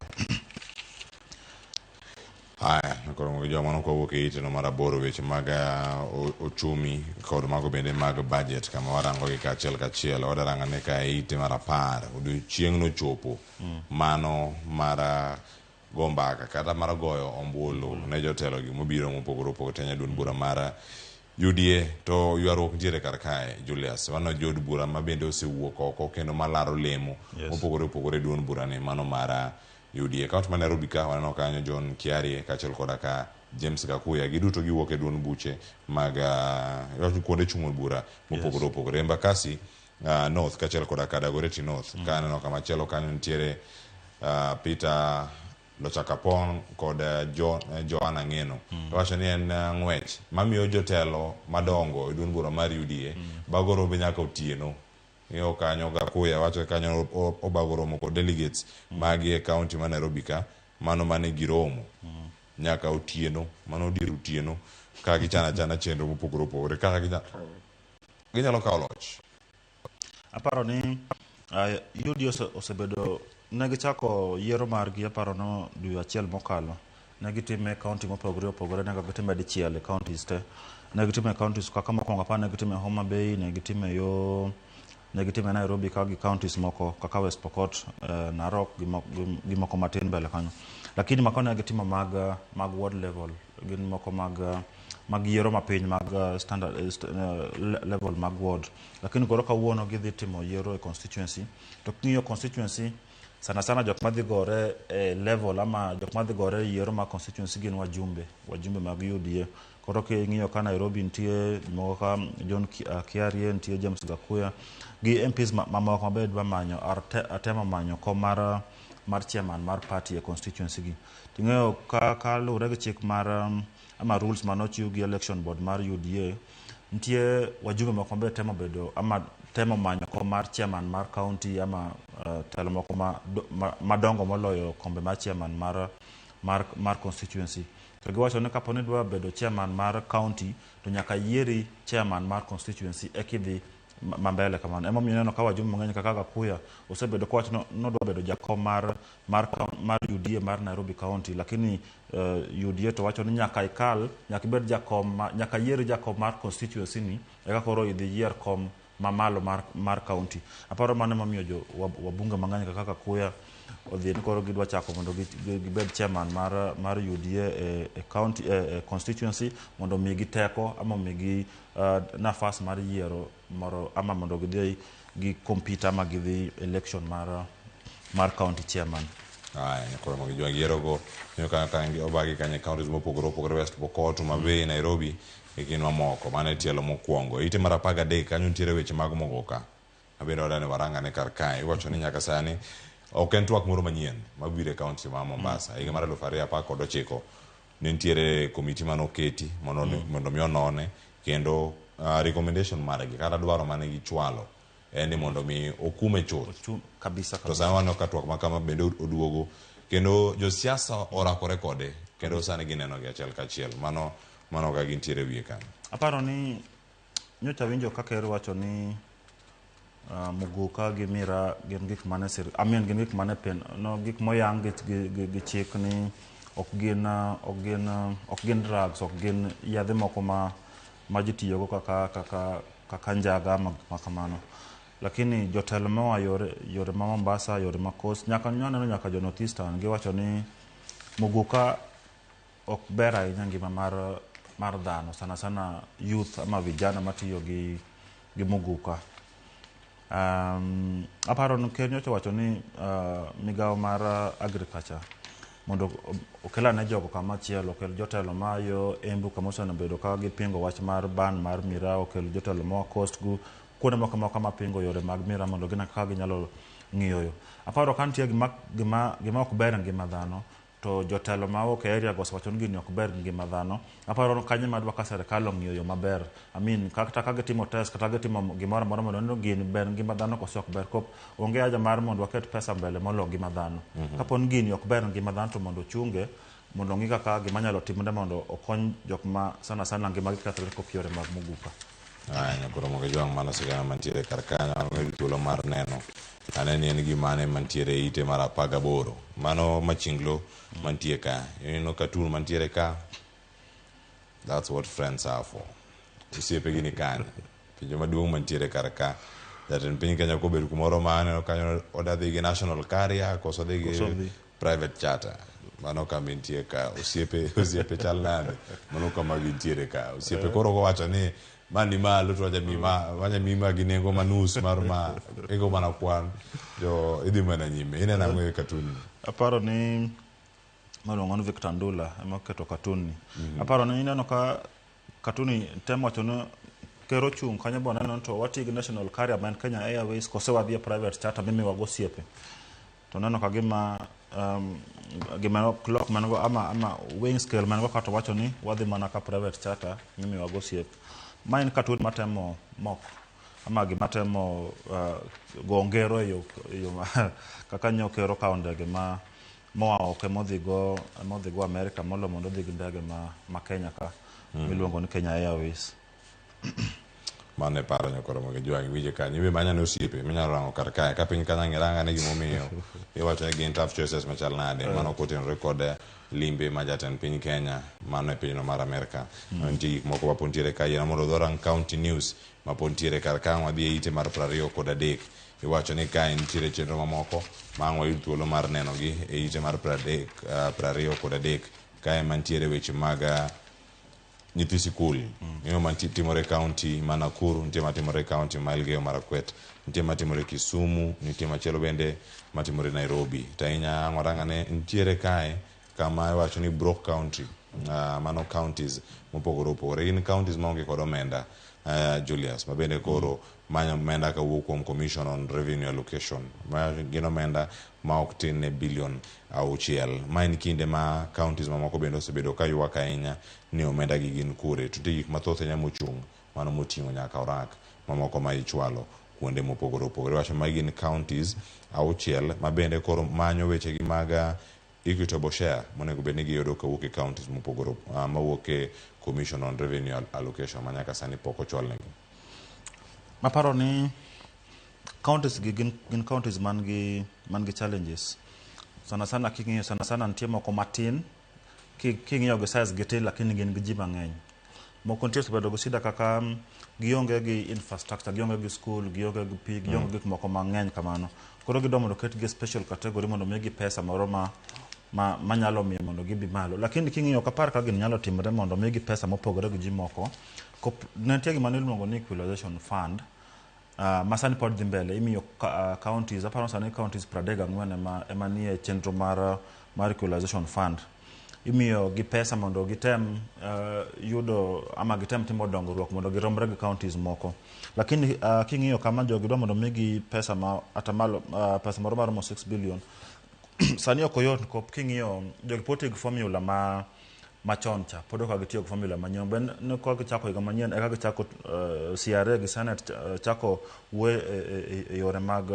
Haya, koro joma nokowuok e iteno mar 8 weche mag ochumi kod mago bende mag budget kama warango gi kaachiel kachiel. Wadaranga ne ka e ite mar 10 odiochieng' nochopo mano mar go mbaka kata mar goyo ombulu ne jotelo gi mobiro mopogore opogore te duond bura mar UDA. To ywaruok nitiere kar kae Julius, mano jood bura ma bende osewuok oko kendo malaro lemo mopogore opogore duond bura ni mano mar UDA. Kaunti ma Nairobi ka waneno kanyo John Kiarie kaachiel koda ka James Gakuya, giduto giwuok e duond buche mag kuonde chung' od bura mopogore opogore. Embakasi North kaachiel koda ka Dagoretti North. Ka aneno kamachielo kanyo nitiere Peter Lochakapon kod Joanna Ng'eno. Wacho ni en ng'wech mamiyo jotelo madongo e duond bura mar UDA bago rombe nyaka otieno. Ng'iyo kanyo Gakuya wacho kanyo obago romo kod delegates magi e county ma Nairobi ka, mano mane giromo nyaka otieno, mano dier otieno ka gichano achana chenro mopogore opogore kaka ginyalo kawo loch. Aparo ni UDA osebedo ne gichako yiero margi aparo no dwe achiel mokalo. Ne gitime e county mopogore opogore, ne gitime dichiel e counties te. Ne gitime e counties kaka mokwongo aparo ne gitime Homa Bay, ne gitime yo ne gitime Nairobi ka gi counties moko kaka West Pokot, Narok gi moko matin mbele kanyo. Lakini mako ne gitimo mag ward level, gin moko mag yiero mapiny mag standard level mag ward. Lakini koro kawuono gidhi timo yiero e constituency. To king'iyo constituency sana sana jok madhi gore e level ama jok madhi gore e yiero mag constituency gin wajumbe mag UDA. Koro king'iyo ka Nairobi nitie moko ka John Kiarie, nitie James Gakuya gi MPs mamoko mabe dwa manyo atemo manyo kom mar chairman mar party e constituency gi. Ting'eyo ka luwore gi chik mar ama rules manochiw gi election board mar UDA, nitie wajumbe moko mabe temo bedo ama temo manyo kom mar chairman mar county ama telo moko madongo moloyo kombe mar chairman mar constituency. To giwacho ni kapo ni idwa bedo chairman mar county to nyaka yieri chairman mar constituency ekidhi mambele kamano. Emomiyo ineno ka wajumbe mang'eny kaka Gakuya osebedo kowacho nodwa bedo jakom mar UDA mar Nairobi County, lakini UDA to wacho ni nyaka ikal, nyaka ibed jakom, nyaka yieri jakom mar constituency ni eka koro idhi yier kom mamalo mar county. Aparo mano emomiyo jo wabunge mang'eny kaka Gakuya odhi ni koro gidwa chako mondo gibed chairman mar UDA e county e constituency mondo omigi teko ama omigi nafas mar yiero moro ama mondo gidhi gi compete ama gidhi election mar county chairman. Aya, koro mondo jwang' yierogo nyo ka ka obagi kanyo e counties mopogore opogore West Pokot, Homa Bay, Nairobi e kind mamoko. Mano e tielo mokwongo. Ite mar 13 kanyo nitiere weche mag mogoka. Abende wadwa ni warangane kar kae. Iwacho ni nyaka sani ok en twak moro manyien mabiro e county ma Mombasa. Higa mar 2019 ne nitiere komiti mane oketi mondo mondo mi onone kendo recommendation margi kata dwaro mane gichwalo en ni mondo mi okume chuth kabisa. To sani waneno ka twak ma kama bende oduogo kendo josiasa orakore kode kendo sani gineno gi achiel kachiel. Mano mano ka gintiere e wiye kanyo. Aparo ni nyocha winjo ka ker wacho ni muguka gi miraa gin gik mane sir, I mean gin gik mane pin no gik moyang gi chik ni ok gin ok gin ok gin drugs, ok gin yadhe moko ma ji tiyogo kaka njaga ama gik ma kamano. Lakini jotelo moa yore ma Mombasa, yore ma Coast, nyaka nwaneno nyaka jo North Eastern giwacho ni muguka ok ber ahinya ngima mar dhano, sana sana youth ama vijana matiyo gi muguka. Aparo ni ker nyocha wacho ni migawo mar agriculture mondo okel ane jogo kama chielo, okel jotelo ma yo Embu kama osebedo ka gipingo wach mar ban mar miraa, okel jotelo moa Coast gu kuonde moko moko mapingo yore mag miraa mondo gine kaka ginyalo ng'iyo yo. Aparo ka nitie gima ok ber e ngima dhano to jotelo mawuok e area go osewacho ni gini ok ber gi ngima dhano. Aparo ni kanyo ema adwa ka sirikal ong'iyo yo maber. I mean, kata ka gitimo test kata gitimo gimoro amora mondo neno gini ber ngima dhano koso ok ber. Kop onge haja mar mondo waket pesa mbele molo ngima dhano. Kapo ni gini ok ber ngima dhano to mondo ochunge mondo ong'i kaka gima nyalo timre mondo okony jok ma sana sana ngima gi kethre kop yore mag muguka. Aya, nyakoro mondo jwang' mano sigana mantiere kar kanyo wang'eyo thuolo mar neno ane ni en gimane mantiere e ite mar 18. Mano machinglo mantie ka. Ineno cartoon mantiere ka. That's what friends are for. Osiepe gi ni kanye? Penjo maduong' mantiere kar ka. Jatend piny Kenya kobedo kumoro ma aneno kanyo oda dhi gi national carrier koso dhi gi private charter. Mano kama intie ka. Osiepe chal nade? Mano kama gintiere ka. Osiepe koro kowacho ni ma ni malo to wacha mi ma wacha mi ma gi nengo ma nus mar ma igo mana kwan jo idhi mana nyime. Ineno ang'o e cartoon ni? Aparo ni maluongo ni Victor Ndula ema oketo cartoon ni. Aparo ni ineno ka cartoon ni temo wacho ni ker ochung' kanyo boneno to wati gi national carrier ma en Kenya Airways kose wadhi e private charter mimiwa go osiepe. To neno ka gima gima clock man go ama weighing scale man go kato wacho ni wadhi mana ka private charter mimiwa go osiep. Ma en cartoon matemo mok ama gima temo go ngero e yo kaka nyo ker okawo ndege ma moa oko modhi go Amerika molo mondo odhi gi ndege ma Kenya ka miluongo ni Kenya Airways. Mano e paro nyakoro mondo jwang' winje kanyo. Ibe manyane osiepe minyalo rango kar kae ka piny kanyo ng'iranga ne gimomiyo iwacho ni gin tough choices machal nade. Mano kotenore kod limbe ma jatend piny Kenya mano e pinyno mar Amerka. Nitie gik moko mapod nitiere ka yiena mondo udhi County News mapod nitiere kar ka wadhi e ite mar 23. Iwacho ni kae nitiere chenro mamoko ma ang' wayud thuolo mar nenogi e ite mar 23. Kae mantiere weche mag nyithi sikul. Ng'eyo matimore e county ma Nakuru, nitie matimore e county ma Elgeyo Marakwet, nitie matimore Kisumu, nitie machielo bende matimore Nairobi. To ahinya ang' warang ane nitiere kae kama iwacho ni broke country, mano counties mopogore opogore. Gin counties maonge kod omenda, Julius, ma bende koro manyo omenda kawuok kuom Commission on Revenue Allocation. Ma gin omenda ma ok tin ne bilion 6. Ma en kinde ma counties mamoko bende osebedo ka ywak ahinya ni omenda gi gin kure. To nitie gik mathoth ahinya mochung' mano moting'o nyaka orak mamoko ma ichwalo kuonde mopogore opogore. Iwacho magi gin counties 6 ma bende koro manyo weche gi mag equitable share monego bed ni giyudo kawuok e counties mopogore mawuok e Commission on Revenue Allocation ma nyaka sani pok ochwalnegi. Aparo ni counties gi gin counties man gi challenges. Sana sana king'iyo sana sana nitie moko matin king'iyo gi size gi tin lakini gin gi ji mang'eny. Moko nitie osebedo gi shida kaka gionge gi infrastructure, gionge gi school, gionge gi pi, gionge gik moko mang'eny kamano. Koro gidwa mondo oketgi e special category mondo migi pesa moro ma nyalo miyo mondo gibi malo. Lakini king'iyo ok apar ka gini nyalo timore mondo migi pesa mopogore gi ji moko. Nitie gima niluongo ni equalization fund. Ma sani pod dhi mbele imiyo counties, aparo sani counties 34 ema nie chenro mar equalization fund. Imiyo gi pesa mondo gitem yudo ama gitem timo dongruok mondo giromre gi counties moko. Lakini king'iyo kama jogi dwa mondo migi pesa ma atamalo pesa moro maromo 6 billion. Sani ok oyot kop king'iyo jogi pod tiyo gi formula ma machon cha, pod ok gitiyo gi formula manyien. Ben ne ka gichako higa manyien eka gichako CRA gi Senate chako wuoyo e yore mag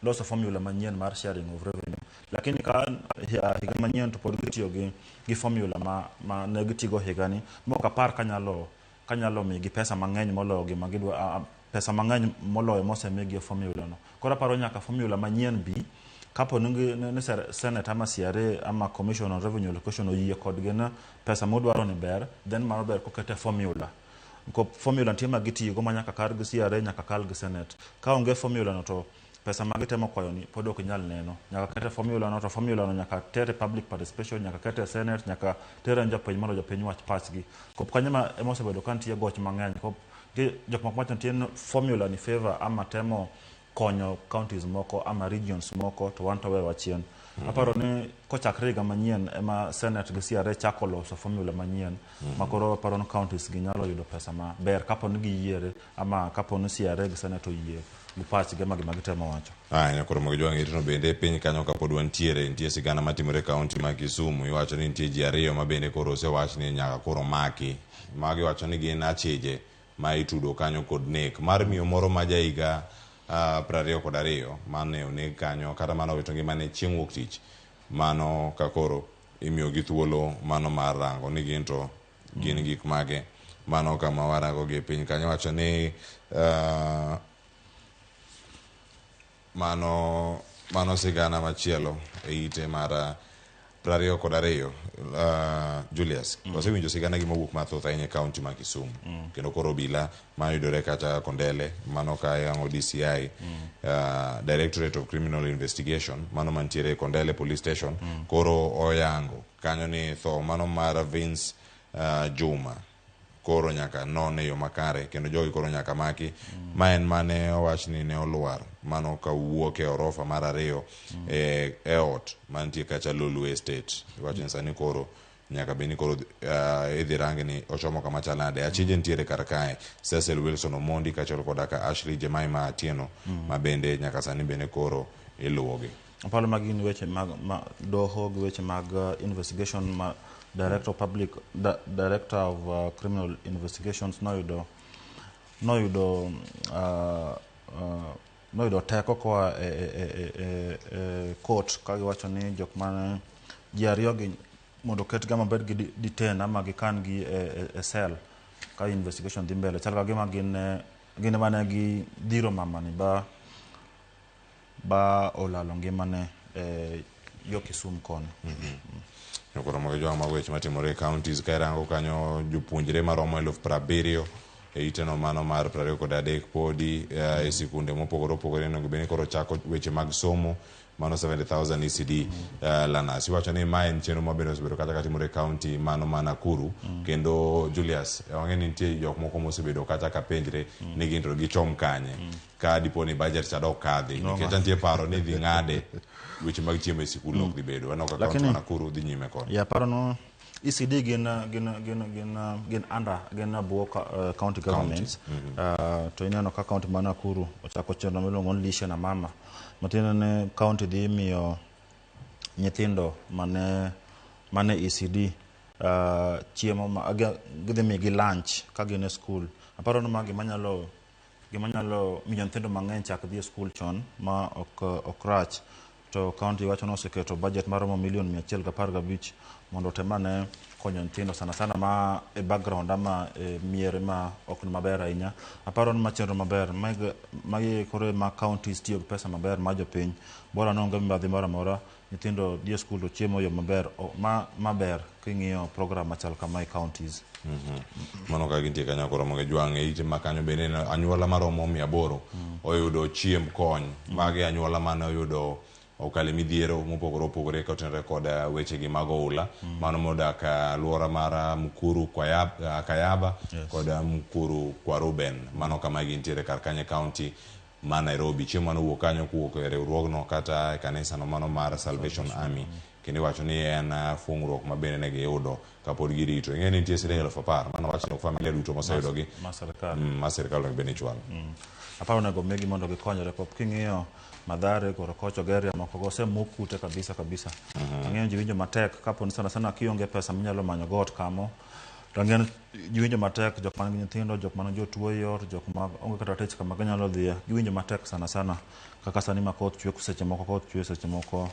loso formula manyien mar sharing of revenue. Lakini ka higa manyien to pod gitiyo gi formula ma ne gitigo higani, mok apar kanyalo migi pesa mang'eny moloyo gima gidwa, pesa mang'eny moloyo mosemigi e formula no. Koro aparo nyaka formula manyien bi kapo ni Senate ama CRA ama Commission on Revenue Allocation oyie kodgi ni pesa modwaro ni ber, then mano ber kokete formula. Ko formula nitie ma gitiyogo ma nyaka kal gi CRA, nyaka kal gi Senate. Ka onge formula no to pesa ma gitemo kwayo ni pod ok nyal neno. Nyaka kete formula no, to formula no nyaka tere public participation, nyaka kete Senate, nyaka tere jopiny mondo jopiny wach pachgi. Kop kanyo ema osebedo ka nitie goch mang'eny. Kop jok moko wacho nitie formula ni favor ama temo konyo counties moko ama regions moko to wan to wewa chien. Aparo ni kochakre higa manyien ema Senate gi CRA chako loso formula manyien ma koro aparo ni counties gi nyalo yudo pesa maber kapo ni giyiere ama kapo ni CRA gi Senate oyie gi pachgi ama gima gitemo wacho. Aya, koro mag jwang' irito bende piny kanyo kapod wantiere, nitie sigana matimore e kaunti ma Kisumu. Iwacho ni nitie ji ariyo ma bende koro osewach ni nyaka koro maki. Magi wacho ni gin achije ma itudo kanyo kod nek mar miyo moro ma jahiga 22 mane oneg kanyo kata mane owito ngimane chieng' wuok tich. Mano ka koro imiyogi thuolo mano mar rango ni gin to gin gik mage. Mano kama warango gi piny kanyo wacho ni mano sigana machielo e ite mar 22. Julius, wasewinjo sigana gi mowuok mathoth ahinya e kaunti ma Kisumu. Kendo koro obila mayudore kata Kondele, mano ka yango DCI, Directorate of Criminal Investigation, mano mantiere Kondele Police Station, koro oyango kanyo ni tho mano mar Vince Juma koro nyaka non e yo makare kendo jogi koro nyaka maki. Ma en mane owach ni ne olwar mano kawuok e orofa mar 2 e ot mantie kacha Lulu Estate. Iwacho ni sani koro nyaka bed ni koro idhi rang ni ochomo kama chal nade. Achije nitiere kar kae, Cecil Wilson Omondi kaachiel koda ka Ashley Jemima Atieno ma bende nyaka sani bende koro iluwogi. Aparo magi gin weche mag doho gi weche mag investigation ma Director of Public Director of Criminal Investigations noyudo teko koa e court ka giwacho ni jok mane ji ariyo gi mondo oketgi ama bed gi detain ama gikan gi e cell ka investigation dhi mbele. Chal ka gima gin mane gidhiro mamani ba olalo ngimane yo Kisumu koni. Koro mago jowa mag weche matimore e counties. Ka irango kanyo jopuonjre maromo 70,000 e iteno mano mar 23 podi e sikunde mopogore opogore onego bed ni koro chako weche mag somo mano 70,000 ECD learners. Iwacho ni ma en chenro mabende osebedo kata katimore e county mano ma Nakuru. Kendo Julius, wang'e ni nitie jok moko mosebedo kata ka penjre ni gin to gichom kanye ka dipo ni budget cha dok kadhi nikech nitie paro ni dhi ng'ade weche mag chiemo e sikul ok dhi bedo. Aneno ka county ma Nakuru dhi nyime kode. Ya paro no ECD gin under gin buo county governments. To ineno ka county ma Nakuru ochako chenro miluongo ni Lishe na Mama. Matiende ni county dhi miyo nyithindo mane ECD chiemo ma gidhi miyogi lunch ka gin e school. Aparo ni ma gima nyalo miyo nyithindo mang'eny chak dhi e school chon ma ok rach. To county wacho ni oseketo budget maromo milion 115 mondo otem ane konyo nyithindo sana sana ma e background ama e miere ma ok ni maber ahinya. Aparo ni ma chenro maber magi koro ma counties tiyo gi pesa maber ma jopiny bora ni onge mibadhi moro amora, nyithindo dhi e school to chiemo e yo maber maber king'iyo program machal kama e counties. Mano ka gintie kanyo koro mondo jwang' e ite ma kanyo bende anyuola maromo 800 oyudo chiemb kony. Magi anyuola mane oyudo okale midhiero mopogore opogore kotenore kod weche gi mag oula. Mano modak alwora mar Mukuru Kayaba kod Mukuru kwa Ruben. Mano kama gintiere kar kanyo county ma Nairobi. Chieng' mane owuok kanyo kowuok e riwruogno kata e kanisano mano mar Salvation Army, kendo iwacho ni en fuong'ruok ma bende ne giyudo kapod girito. Ing'e ni nitie siling 10,000 mano wach ni ok familia duto moseyudogi ma sirkal ma sirkal onego bed ni chwalo. Aparo onego migi mondo gikonyre kop king'iyo Mathare, Korokocho, Geria moko go osemuk ute kabisa kabisa. Ang'eyo ji winjo matek kapo ni sana sana kionge pesa minyalo manyo go ot kamo. To ang'eyo ji winjo matek jok man gi nyithindo, jok man jotuo e ot, jok ma onge kata tich kama ginyalo dhiye. Giwinjo matek sana sana kaka sani ma koth chwe, seche moko koth chwe, seche moko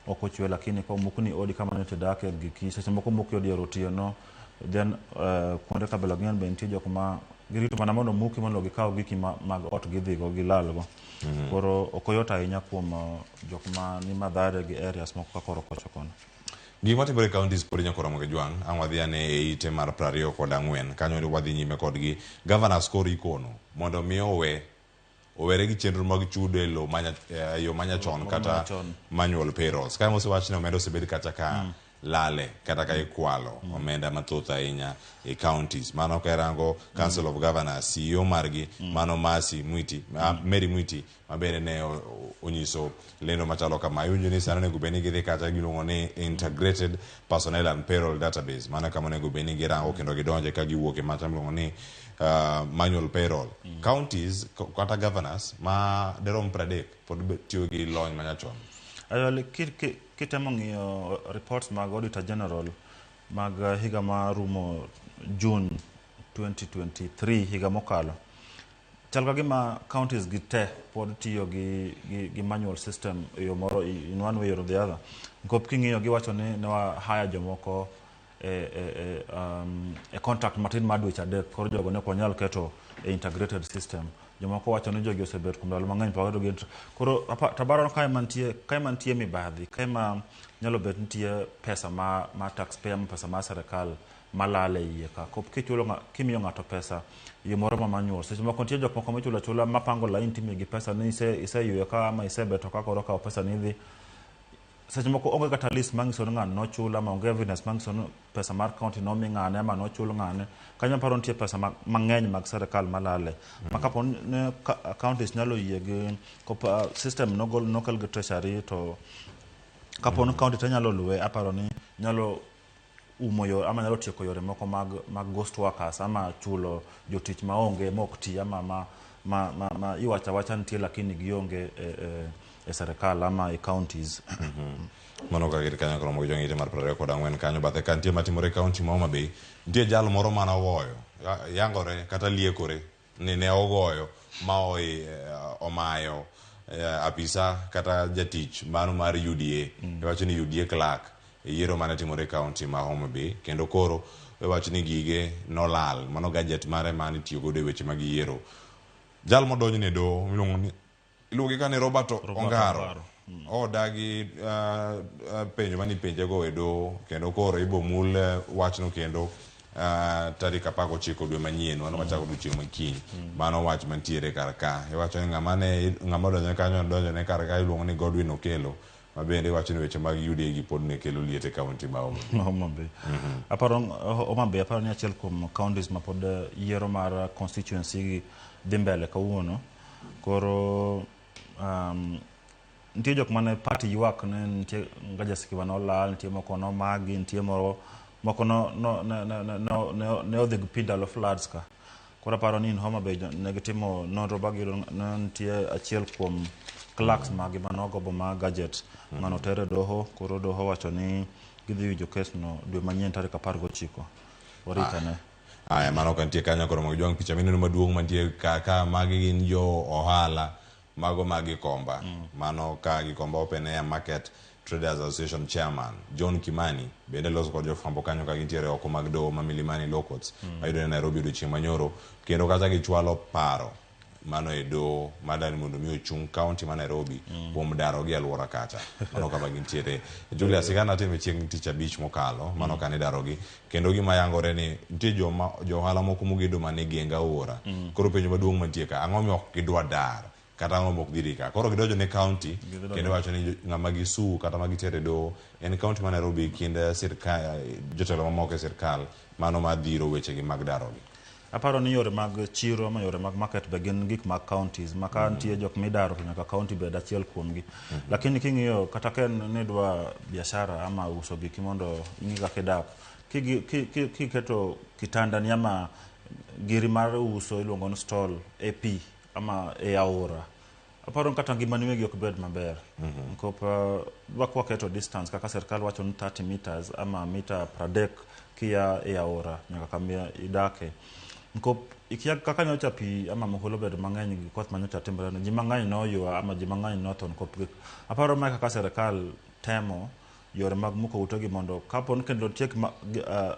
ok ochwe, lakini ka omukni odi kama nyocha idake giki, seche moko omuki odi e otieno, then kuonde kabila ng'eny be nitie jok ma girito mana mondo omuki mondo gikaw giki mag ot gidhigo gilalgo. Koro ok oyot ahinya kuom jok ma ni Mathare gi areas moko kaka Korokocho kono. Gik matimore e counties pod nyaka Ramogi Jwang', ang' wadhi ane e ite mar 24 kanyo wadhi nyime kodgi. Governors koro ikono mondo mi owe owere gi chenro mag chudo e lo manya, yo manyachon kata manual payrolls. Kae mosewach ni omenda osebed kacha ka lale kata ka ikwalo omenda mathoth ahinya e counties. Mano ka irango Council of Governors, CEO margi mano Mercy Mwiti, Mary Mwiti ma bende ne onyiso lendo machalo kama. Iwinjo ni sani onego bed ni gidhi kacha giluongo ni Integrated Personnel and Payroll Database. Mano kama onego bed ni girango kendo gidonje ka giwuok e macha miluongo ni manual payroll. Counties kata governors ma derom 30 pod tiyo gi lony manyachon. Ayoli, kitemo ng'iyo reports mag Auditor General mag higa marumo June 2023 higa mokalo, chal ka gima counties gi te pod tiyo gi manual system e yo moro in one way or the other. Nikop king'iyo giwacho ni ne wa hire jomoko e contract matin mar dweche 3, koro jogo ne ok wanyal keto e integrated system. Jomoko wacho ni jogi osebet kuom ndalo mang'eny to waketo gi koro tabaro kae mantie mibadhi, kae ma nyalo bet nitie pesa ma taxpayer, ma pesa mar sirkal malal e iye ka. Kop kichulo kimiyo ng'ato pesa yo moro ma manual, seche moko nitie jok moko michulo achula mapango lain timiyogi pesa ni iseyueyo ka ama isebeto ka koro kawo pesa ni idhi. Seche moko onge kata list manyiso ni ng'ano nochul ama onge evidence manyiso ni pesa mar county nomi ng'ane ama nochul ng'ane. Kanyo aparo nitie pesa mang'eny mag sirkal malale. Ma kapo ni counties nyalo yie gi system nogol nokel gi treasury to kapo ni county te nyalo luwe, aparo ni nyalo umo yo ama nyalo tieko yore moko mag ghost workers ama chulo jotich maonge mok ti ama ma iwacho awacha nitie lakini gionge e sirkal ama e counties. Mano kaka kanyo koro mogo jong'ite mar 24 kanyo bathe ka nitie matimore e county ma Homa Bay. Nitie jal moro mane ogoyo yangore kata liekore ni ne ogoyo ma omayo apisa kata jatich mano mar UDA. Iwacho ni UDA clerk e yiero mane timore e county ma Homa Bay, kendo koro iwacho ni gige nolal, mano gadget mare mane itiyo godo e weche mag yiero. Jal modonjne doho miluongo ni iluonge ka ni Robert Ongaro. Odagi penjo mane ipenjego e doho, kendo koro ibo mul wachno kendo tarik 19 dwe manyien, mano wachako odiochieng' makiny. Mano wach mantiere kar ka. Iwacho ni ng'ama odonjone kanyo odonjone kar ka iluongo ni Godwin Okelo, ma bende iwacho ni weche mag UDA gi pod ne kelo liet e county ma Homa Bay. Homa Bay. Aparo Homa Bay aparo ni achiel kuom counties ma pod yiero mar constituency gi dhi mbele kawuono. Koro nitie jok mane party ywak ne nitie Ngaja Sikiwa nolal, nitie moko nomagi, nitie moko ne odhi gi pi ndalo floods ka. Koro aparo ni in Homa Bay ne gitimo nonro ba giyudo ne nitie achiel kuom clerks magi mane ogombo ma gadget mane oter e doho. Koro doho wacho ni gidhi winjo kes no dwe manyien tarik 19. Warit ane. Aya, mano ka nitie kanyo koro mogo jwang' picha mineno maduong' mantie ka magi gin jo ohala mago mag Gikomba. Mano ka Gikomba Open Air Market Traders Association Chairman John Kimani bende loso kod jofwambo kanyo ka gintiere oko mag doho ma Milimani Law Courts mayudore Nairobi odiochieng' manyoro, kendo kacha gichwalo paro mano e doho madani mondo mi ochung county ma Nairobi kuom daro gi alwora kacha. Mano kama gintiere. Julius, sigana natimo chieng' tich abich mokalo, mano kane darogi, kendo gima yangore ni nitie joma jo ohala moko mogedo mana e geng aora. Koro penjo maduong' mantie ka, ang'o miyo ok gidwa dar? Kata ang'o mok gidhi ka? Koro gidonjo ne county kendo wacho ni ng'ama gisu kata ma gitere doho en county ma Nairobi kind sirkal jotelo mamoko e sirkal mano madhiro wechegi mag darogi. Aparo ni yore mag chiro ama yore mag market be gin gik mag counties ma ka nitie jok midaro to nyaka county bed achiel kuomgi. Lakini king'iyo kata ka en ni idwa biashara ama uso giki mondo ing'i kaka idak, kiketo kitandani ama giri mar uso iluongo ni stall e pi ama e aora, aparo ni kata ngimani wegi ok bed maber. Nikop waketo distance kaka sirkal wacho ni 30 meters ama mita 30 kia e aora nyaka kama idake. Nikop ikia kaka nyocha pi ama muhula obedo mang'eny gi koth manyocha timore no, ji mang'eny noywa ama ji mang'eny notho nikop gik. Aparo mae kaka sirkal temo yore mag muko utegi mondo kapo ni kendo nitie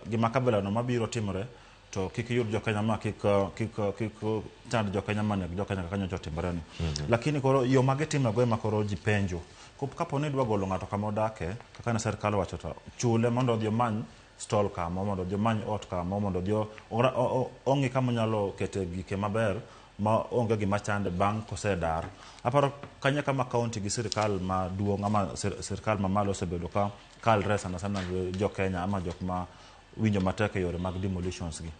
gima kabila no mabiro timore to kik yud jokenya ma kik chand jokenya ma neg jokenya kaka nyocha otimore ni. Lakini koro yo ma gitimego ema koro ji penjo. Kapo ni idwa golo ng'ato kama odake, kaka ne sirkal owacho to chule mondo odhi omany stall kamo, mondo odhi omany ot kamo, mondo odhi ong'i kama onyalo kete gike maber ma onge gima chande bang' kosedar. Aparo kanyo kama county gi sirkal maduong' ama sirkal mamalo osebedo ka kalre sana sana gi jokenya ama jok ma winjo matek e yore mag demolitions gi.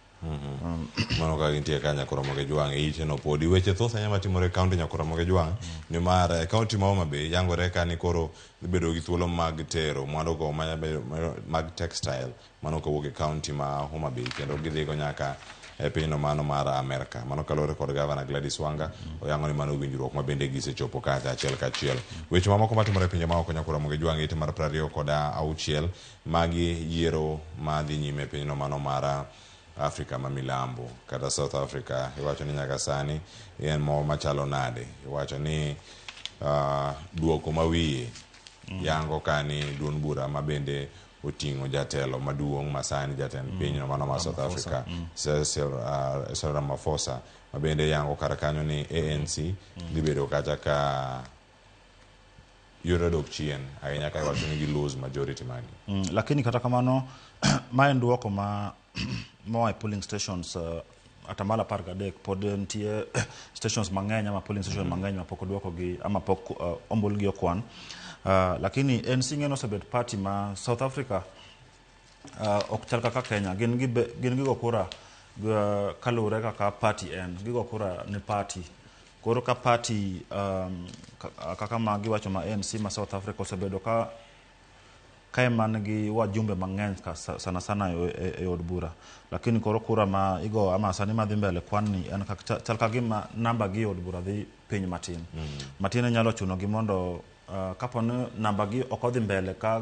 Mano kaka gintie ka Nyakoromogi Jwang' e ite no podi. Weche thoth ahinya matimore e kaunti Nyakoromogi Jwang' nimar e kaunti ma Homa Bay yangore ka ni koro dhi bedo gi thuolo mag tero mwandu go mag textile mano kowuok e kaunti ma Homa Bay kendo gidhigo nyaka e pinyno mano mar Amerka. Mano kaluwore kod Gavana Gladys Wanga oyango ni mano winjruok ma bende gisechopo kacha achiel kachiel. Weche mamoko matimore e pinje maoko Nyakoromogi Jwang' ite mar 26 magi yiero madhi nyime e pinyno mano mar Afrika ma milambo kata South Africa. Iwacho ni nyaka sani en mo machalo nade. Iwacho ni duoko ma wiye yango ka ni duond bura ma bende oting'o jatelo maduong' masani jatend pinyno mano mar South Africa Cyril Ramaphosa ma bende yango kar kanyo ni ANC dhi bedo kacha ka yudo dok chien ahinya ka iwacho ni gi lose majority magi. Lakini kata kamano ma en duoko ma moa e polling stations atamalo 13 pod nitie stations mang'eny ama polling station mang'eny ma pok oduoko gi ama pok ombul gi okwan. Lakini ANC ng'eno osebet party ma South Africa ok chal kaka Kenya, gin gigo kura kaluwore kaka party en, gigo kura ni party. Koro ka party kaka ma giwacho ma ANC ma South Africa osebedo ka ema nigi wajumbe mang'eny sana sana e od bura. Lakini koro kura ma igo ama sani madhi mbele kwan ni en chal ka gima namba gi od bura dhi piny matin. Matin nyalo chuno gi mondo kapo ni namba gi ok odhi mbele ka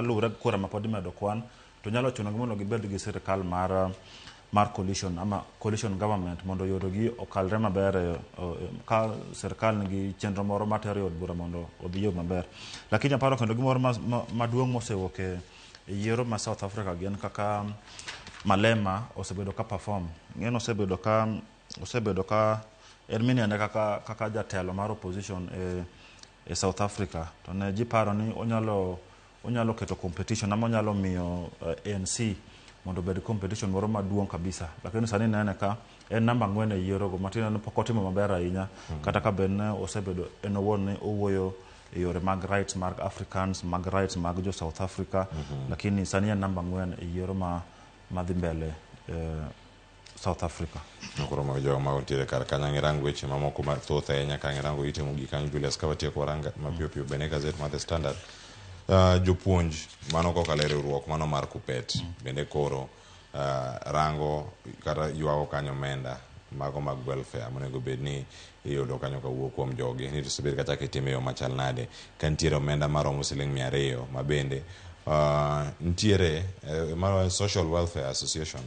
luwore gi kura ma pod imedo kwan, to nyalo chuno gi mondo gibed gi sirkal mar coalition ama coalition government mondo yoregi okalre maber ka sirkal nigi chenro moro matero e od bura mondo odhi yo maber. Lakini aparo kendo gimoro maduong' mosewuok e yiero ma South Africa gin kaka Malema osebedo ka perform. Ng'en osebedo ka en minene kaka jatelo mar opposition e South Africa. To ne ji paro ni onyalo keto competition ama onyalo miyo ANC mondo obed competition moro maduong' kabisa. Lakini sani nene ka en namba 4 e yiero go matin en pok otimo maber ahinya. Kata ka bed ne osebedo en owuon ni owuoyo e yore mag rights mag Africans, mag rights mag jo South Africa. Lakini sani en namba 4 e yiero ma dhi mbele South Africa. Koro mago jogo ma nitiere kar kanyo ng'irango weche mamoko mathoth ahinya ka ng'irango ite mogik kanyo Julius ka watieko waranga mapiyo piyo bende gazet mar The Standard. Jopuonj mano kokalo e riwruok mano mar Kupet bende koro rango kata ywago kanyo omenda mago mag welfare monego bed ni iyudo kanyo kawuok kuom jogi ni to osebed kata kitime e yo machal nade ka nitiere omenda maromo siling 200 ma bende nitiere mar Social Welfare Association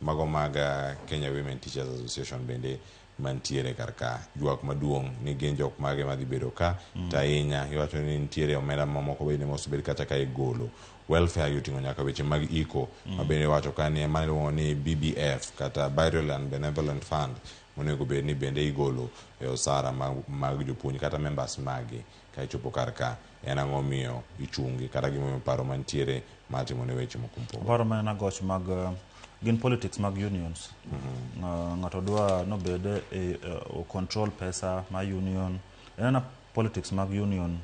mago mag Kenya Women Teachers Association bende mantiere kar ka ywak maduong' ni gin jok mage madhi bedo ka to ahinya iwacho ni nitiere omenda mamoko bende mosebed kata ka igolo welfare oting'o nyaka weche mag iko ma bende iwacho ka ni ema iluongo ni BBF kata Burial and Benevolent Fund monego bed ni bende igolo e osara mag jopuonj kata members magi ka ichopo kar ka en ang'o miyo ichungi kata gimomiyo paro mantiere mar timo ne weche moko mopogore. Paro ma en agoch mag gin politics mag unions. Ng'ato dwa nobed e control pesa ma union. En politics mag union.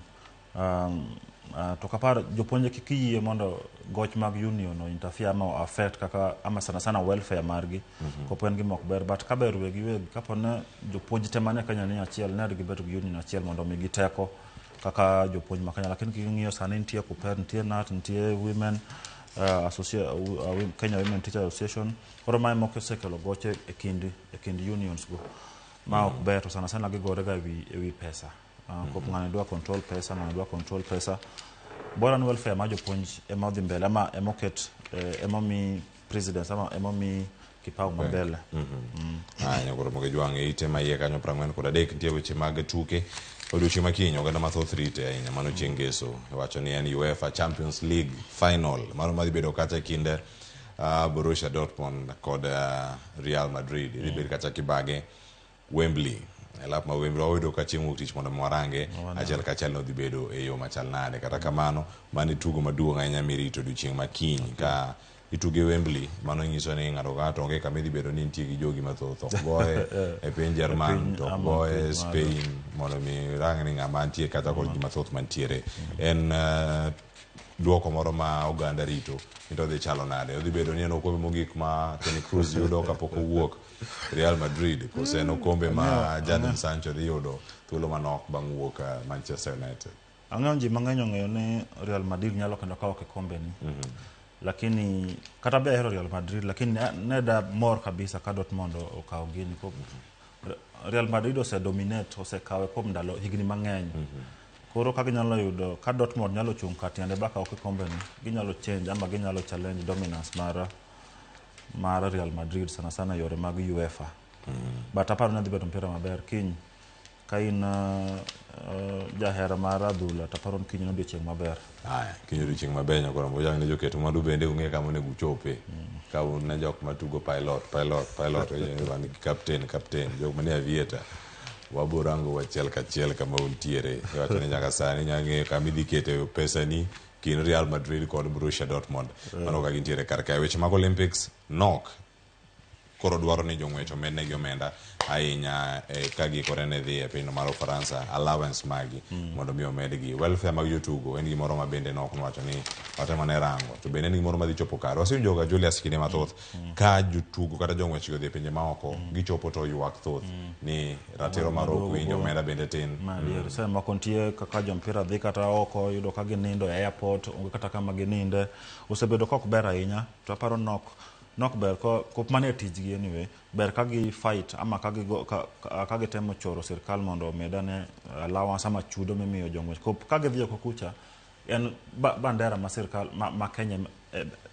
To kapar jopuonje kik yie mondo goch mag union o interfere ama o affect kaka ama sana sana welfare margi. Kopo en gima ok ber, but ka ber wegi wegi kapo ne jopuonj te mane Kenya ni achiel ne gibet gi union achiel mondo omigi teko kaka jopuonj ma Kenya, lakini king'iyo sani nitie KUPPET, nitie KNUT, nitie Women Kenya Women Teacher Association. Koro mae moko osekelo goche e kind unions go ma ok ber, to sana sana gigore ga ewi pesa. Kop ng'ani dwa control pesa, ng'ani dwa control pesa. Bora ni welfare mar jopuonj ema odhi mbele ama emoket emomi precedence ama emomi kipawa ma mbele. Aya, nyakoro moge jwang' e ite ma iye kanyo 43 nitie weche mag tuke odiochieng' ma kiny. Oganda mathoth rite ahinya mano chieng' ngeso. Iwacho ni en UEFA Champions League final mano madhi bedo kata e kind Borussia Dortmund kod Real Madrid. Idhi bed kata kibage Wembley, e lap ma Wembley. Wayudo ka chieng' wuok tich mondo mi warange achiel kachiel nodhi bedo e yo machal nade. Kata kamano, mano e tugo maduong' ahinya mirito odiochieng' ma kiny ka ituge Wembley. Mano nyiso ni ng'ato ka ng'ato onge kama idhi bedo ni nitie gi jogi mathoth. Ok goye e piny Jerman, to ok goye Spain mondo mi rang ni ng'ama nitie kata kod ji mathoth mantiere. En duoko moro ma oganda rito ni to dhi chalo nade. Odhi bedo ni en okombe mogik ma Toni Kroos yudo kapok owuok Real Madrid, kose en okombe ma Jadon Sancho dhi yudo thuolo manok bang' wuok Manchester United? Ang'eyo ji mang'eny ong'eyo ni Real Madrid nyalo kendo kawo kikombe ni. Lakini kata be ahero Real Madrid, lakini ne da mor kabisa ka Dortmund okawo gini. Real Madrid ose dominate, osekawe kuom ndalo higni mang'eny. Koro ka ginyalo yudo ka Dortmund nyalo chung' ka tiende ba kawo kikombe ni, ginyalo change ama ginyalo challenge dominance mar Real Madrid, sana sana yore mag UEFA. But aparo ni dhi bedo mpira maber kiny. Ka in jahera mar adhula, to aparo ni kiny en odiochieng' maber. Aya, kiny odiochieng' maber. Nyakoro Mojang ne joket mwandu bende ung'e kama onego uchope. Ka un ne jok matugo pilot, pilot, pilot, wan gi captain, captain, jok manie aviator. Wabo rango achiel kachiel kama untiere. Iwacho ni nyaka sani inya ng'eyo kama idhi kete pesani kind Real Madrid kod Borussia Dortmund. Mano ka gintiere kar kae. Weche mag Olympics nok koro dwaro ni jong'wech omednegi omenda ahinya ka giikore ne dhi e pinyno mar Ufaransa, allowance magi mondo mi omedgi. Welfare mag jotugo en gimoro ma bende nok nowacho ni watemo ne rango, to bende en gimoro madhi chopo kare. Wasewinjo ga Julius kinde mathoth ka jotugo kata jong'wech go odhi e pinje maoko, gichopo to ywak thoth ni ratiro mar ok winj, omenda bende tin. Adier, seche moko nitie kaka jompira dhi kata oko, yudo ka ginindo e airport, onge kata kama gininde. Osebedo ka ok ber ahinya, to aparo nok nok ber ko kop mane tijgi anyway, ber ka gi fight ama ka gigo ka gitemo choro sirkal mondo omedane allowance ama chudo mimiyo jong'wech. Kop ka gidhi oko kucha en bandera ma sirkal ma Kenya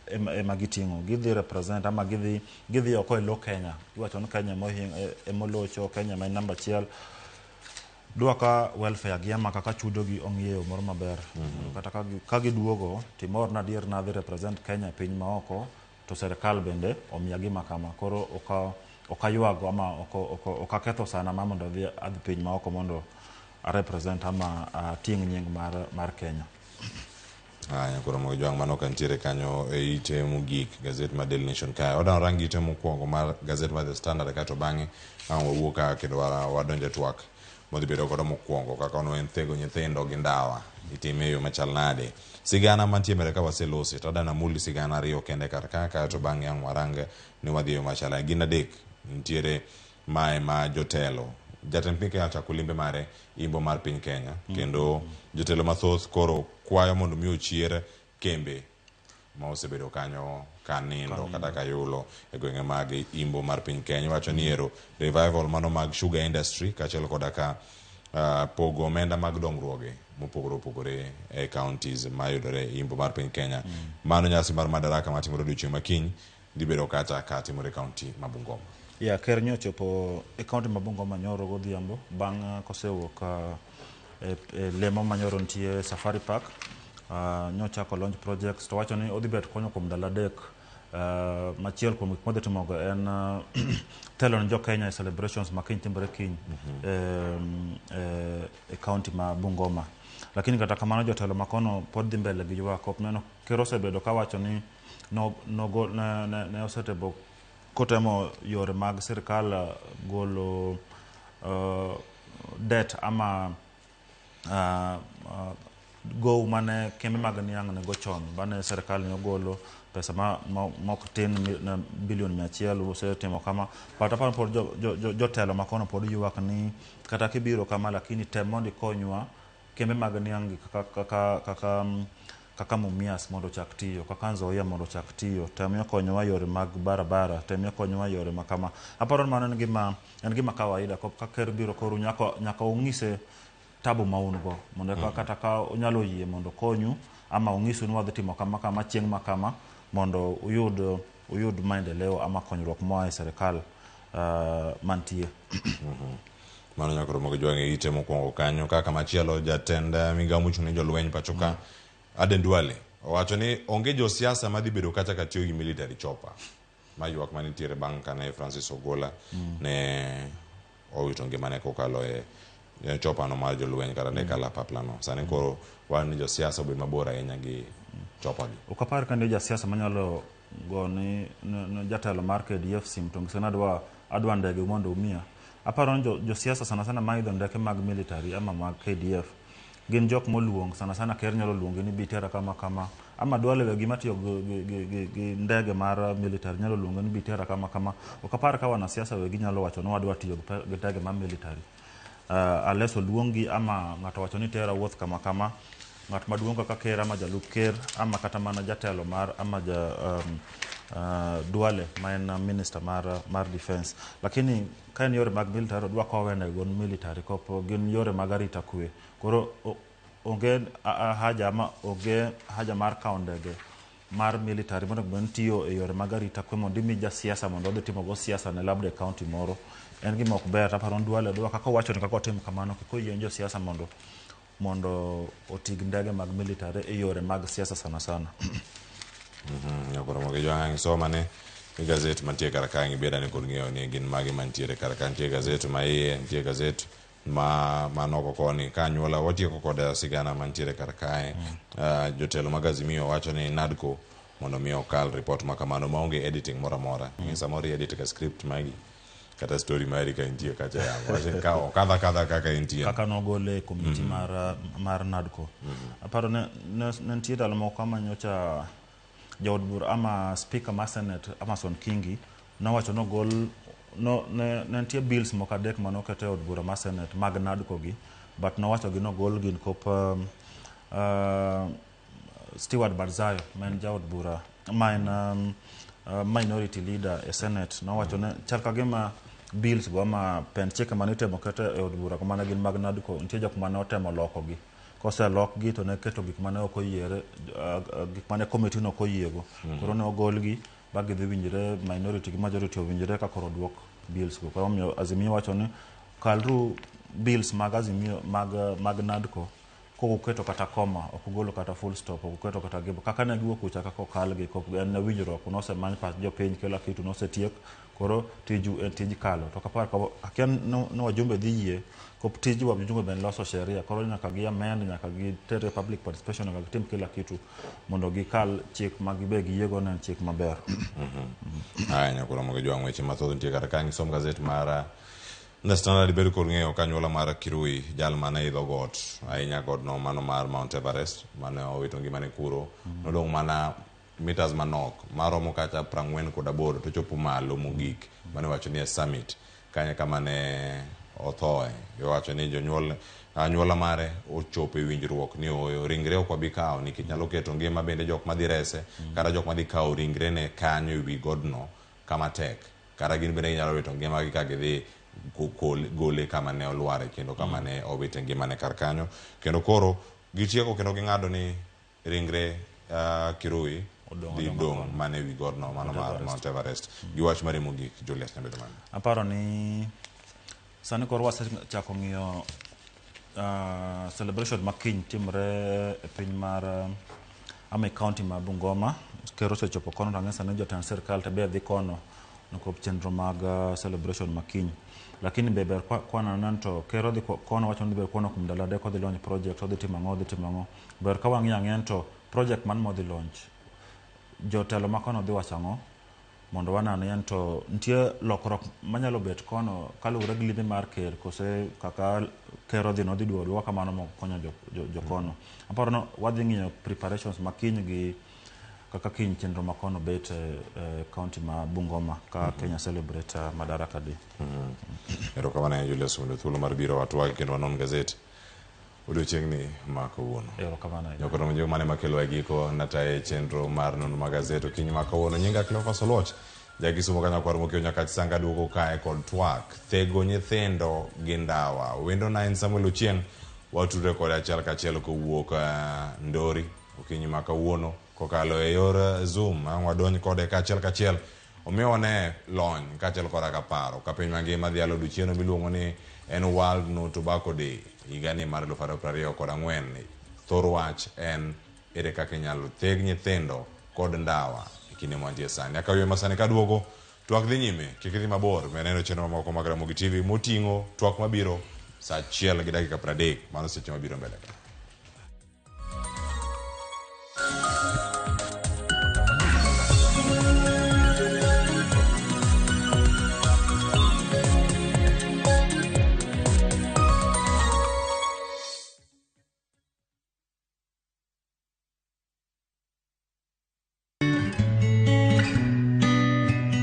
ema giting'o, gidhi represent ama gidhi oko e lo Kenya, iwacho ni Kenya emolocho, Kenya ma en namba achiel. Dwa ka welfare gi ama kaka chudo gi ong'i e yo moro maber. Kata ka giduogo timor na adier nadhi represent Kenya e piny maoko, to sirkal bende omiya gima kama. Koro ok aywago ama ok aketho sana ma mondo adhi piny maoko mondo a represent ama ating' nying mar Kenya. Aya, koro Mojwang' mano ka nitiere kanyo e ite mogik gazet mar Daily Nation kae. Wadwa rangi ite mokwongo mar gazet mar The Standard kae to bang'e ang' wawuok ka kendo wadonjo e twak modhi bedo godo mokwongo kaka ono en thego nyithindo gi ndawa itime e yo machal nade. Sigana mantie mbele ka waselosi to adwa namuli sigana ariyo kende kar ka kae to bang'e ang' warang ni wadhi e yo machal nade. Gin adek nitiere mae ma jotelo. Jatend piny Kenya ochako limbe mare imbo mar piny Kenya kendo jotelo mathoth koro kwayo mondo mi ochier kembe ma osebedo kanyo ka nindo kata ka yulo e gwenge mag imbo mar piny Kenya. Iwacho ni ero revival mano mag sugar industry kaachiel koda ka pogo omenda mag dongruoge mopogore opogore e counties mayudore e imbo mar piny Kenya. Mano nyasi mar Madaraka matimore odiochieng' ma kiny dhi bedo kacha ka timore e county ma Bungoma. Ya, ker nyo ochopo e county ma Bungoma nyoro godhiambo bang' kosewuok e lemo ma nyoro nitie Safari Park. Nyochako launch projects to wacho ni odhi bet konyo kuom ndalo 3. Machiel kuom gik modhi timogo en telo ne jo Kenya e celebrations ma kiny timore kiny e county ma Bungoma. Lakini kata kamano jotelo makono pod dhi mbele gi ywak. Ok neno ker osebedo kawacho ni no, no, ne osetemo kotemo yore mag sirkal golo debt ama Gow mane kembe mag niang' nego chon bane serikal ne ogolo pesa ma, ma, mok tin na bilion 100 osetimo kama, but aparo pod jotelo ma kono pod ywak ni kata kibiro kama, lakini tem mondo ikonywa kembe mag niang' gi kaka Mumias mondo ochak tiyo, kaka Nzoia mondo ochak tiyo, tem konyowa yore mag barabara, tem konyowa yore ma kama. Aparo ni mano en gima kawaida ka ker biro koru nyaka ung'ise tabu ma un go mondo eka kata ka onyalo yie mondo konyu ama ung'isu ni wadhi timo kama kama chieng' ma kama mondo uyud maendeleo ama konyruok moa e serikal mantie. Mano nyaka romo gi jwang' ite mokwongo kanyo. Kaka machielo, jatend migawo mochung' ne jolweny pacho ka, Aden Duale, owacho ni onge josiasa madhi bedo kacha ka tiyo gi military chopper. Ma ywak manitiere bang' kane Francis Ogola ne owito ngimane kokalo e chopper no mar jolweny kata ne kalapapla no. Sani koro wan ni josiasa obed mabor ahinya gi chopper gi. Ok apar ka nitie jasiasa manyalo go ni jatelo mar KDF sim to ng'ise ni adwa ndege mondo umiya. Aparo ni josiasa sana sana maidho ndeke mag military ama mag KDF gin jok moluong sana sana. Ker nyalo luongi ni bi tera kama kama, ama Duale wegi matiyo gi ndege mar military nyalo luonge ni bi tera kama kama. Ok apar ka wanasiasa wegi nyalo wacho ni wadwa tiyo gi ndege mar military unless oluongi ama ng'ato wacho ni tera wuoth kama kama, ng'at maduong' kaka ker ama jalup ker ama kata mana jatelo mar ama ja Duale ma en minister mar defense. Lakini ka en yore mag military, odwa kowe nego military kopo gin yore mag arita kwe. Koro onge haja ama onge haja mar kawo ndege mar military mondo bed ni tiyo e yore mag arita kwe mondo imi jasiasa mondo odhi timogo siasa ne labda e county moro en gima ok ber. Aparo ni Duale dwa kaka owacho ni kaka otim kamano kik oyie josiasa mondo oti gi ndege mag military e yore mag siasa sana sana. Nyakoro mogi jwang' soma ne e gazet mantie kar ka ibed ane kod ng'eyo ni gin mage mantiere kar ka. Nitie gazet ma iye, nitie gazet ma manoko koni ka anyuola. Watieko kod sigana mantiere kar kae. Jotelo mag Azimio wacho ni NADCO mondo mi okal report ma kamano maonge editing moro amora. Samoro i edit ka script magi kata story mari ka intie kacha yango. Wacho ka okadha kadha kaka intie. Kaka nogole e komiti mar NADCO. Aparo ne nitie ndalo moko kama nyocha jaod bura ama speaker mar Senate Amason Kingi nowacho nogol no, ne nitie bills moko adek manoket e od bura mar Senate mag NADCO gi, but nowacho gi nogol gin kop Stewart Madzayo ma en jaod bura ma en minority leader e Senate nowacho ne chal ka gima bills go ama pend chike mane itemo ket e od bura mana gin mag NADCO. Nitie jok mane otemo lokogi, koselokgi to ne keto gik mane ok oyiere, gik mane committee no ok oyiego. Koro ne ogolgi ba gidhi winjre minority gi majority owinjre ka koro duok bills go. Koro omiyo Azimio wacho ni kalru bills mag Azimio mag NADCO kokuketo kata koma, ok ugolo kata full stop, ok uketo kata gimbo kaka ne giwuok kucha kaka okalgi kok en winjruok nosemany pach jopiny kila kitu nosetiek. Koro tiju en tij kalo to kapar ka akia ni wajumbe dhi yie kop tij wajumbe ben loso sheria. Koro nyaka gi amend, nyaka giter e public participation, nyaka gitim kila kitu mondo gikal chik ma gibe giyiego ne en chik maber. Aya, nyakoro mogi jwang' weche mathoth nitie kar ka. Isom gazet mar The Standard ibed kod ng'eyo ka anyuola mar Kirui, jal mane idho got ahinya, godno mano mar Mount Everest, mane owito ngimane kuro, nodong' mana meters manok maromo kacha 48 to chopo malo mogik mane iwacho ni e summit kanyo kama ne othoe. Iwacho ni jonyuol anyuola mare ochopo e winjruok ni ooyo, ringre ok wabi kawo nikech nyalo keto ngima bende jok madhi rese kata jok madhi kawo ringre ne kanyo ewi godno kama tek kata gin bende ginyalo wito ngimagi ka gidhi gole kama ne olware kendo kama ne owite ngimane kar kanyo. Kendo koro gitieko kendo ging'ado ni ringre Kirui dhi dong' mana ewi godno mano mar Mount Everest. Gi wach mari mogik, Julius Nyabedo mane? Aparo ni sani koro wasechako ng'iyo celebration ma kiny timre e piny mar ama e county ma Bungoma. Ker osechopo kono to ang'e sani jotend sirkal te be dhi kono nikop chenro mag celebration ma kiny. Lakini be ber kwaneno to ker odhi kono wacho ni ber kono kuom ndalo 3 odhi launch project, odhi timo ang'o, odhi timo ang'o. Ber ka wang'iyo ang'iya to project man modhi launch, jotelo ma kono dhi wacho ang'o mondo wane en to nitie lokruok manyalo bet kono kaluwore gi limbe mar ker kose kaka ker odhi nodhi duogo duoga kamano mokonyo jokono. Aparo ni wadhi ng'iyo preparations ma kiny gi kaka kiny chenro ma kono bet e county ma Bungoma ka Kenya celebrate Madaraka Day. Erokamano ahinya Julius Mundo, thuolo mar biro watwag kendo wanon gazet odiochieng'ni ma kawuono. Erokamano ahinya. Nyokoro mjo mane makelo e giko nataye chenro mar nono mag gazet okinyi ma kawuono. Nyinga Cleophas Oluoch, jakisumo ka nyakwar Mokio Nyakach Sanga duogo kae kod twak thego nyithindo gi ndawa. Wendo na en Samuel Ochieng', watudre kode achiel kachiel kowuok Ndori okinyi ma kawuono kokalo e yor Zoom. Ang' wadonj kode kachiel kachiel omiyo wane lony kaachiel koda ka paro ka piny mangima dhialo odiochieng' miluongo ni en World No Tobacco Day higani mar 2024. Thor wach en ere kaka inyalo theg nyithindo kod ndawa e kinde mantie sani. Akaw masani kaduogo twak dhi nyime, kik idhi mabor, me neno chenro mamoko mag Ramogi TV moting'o twak mabiro saa 1:30, mano seche mabiro mbele ka.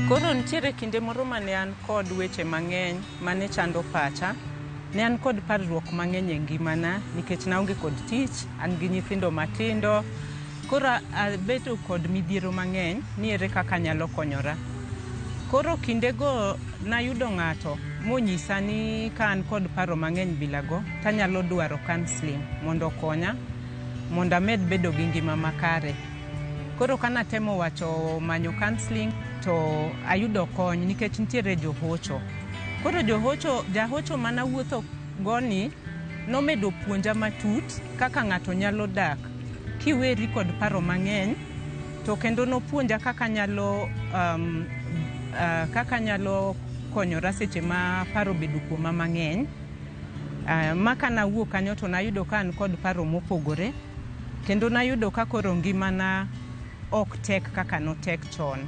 Koro nitiere kinde moro mane an kod weche mang'eny mane chando pacha. Ne an kod parruok mang'eny e ngimana nikech naonge kod tich, an gi nyithindo matindo. Koro abedo kod midhiero mang'eny ni ere kaka anyalo konyora. Koro kindego nayudo ng'ato monyisa ni ka an kod paro mang'eny bilago tanyalo dwaro counselling mondo okonya mondo amed bedo gi ngima makare. Koro kanatemo wacho manyo counselling to ayudo kony nikech nitiere johocho. Koro jahocho manawuotho go ni nomedo puonja matut kaka ng'ato nyalo dak kiweri kod paro mang'eny, to kendo nopuonja kaka anyalo konyora seche ma paro obedo kuoma mang'eny. Ma kanawuok kanyo to nayudo ka an kod paro mopogore, kendo nayudo ka koro ngimana ok tek kaka notek chon.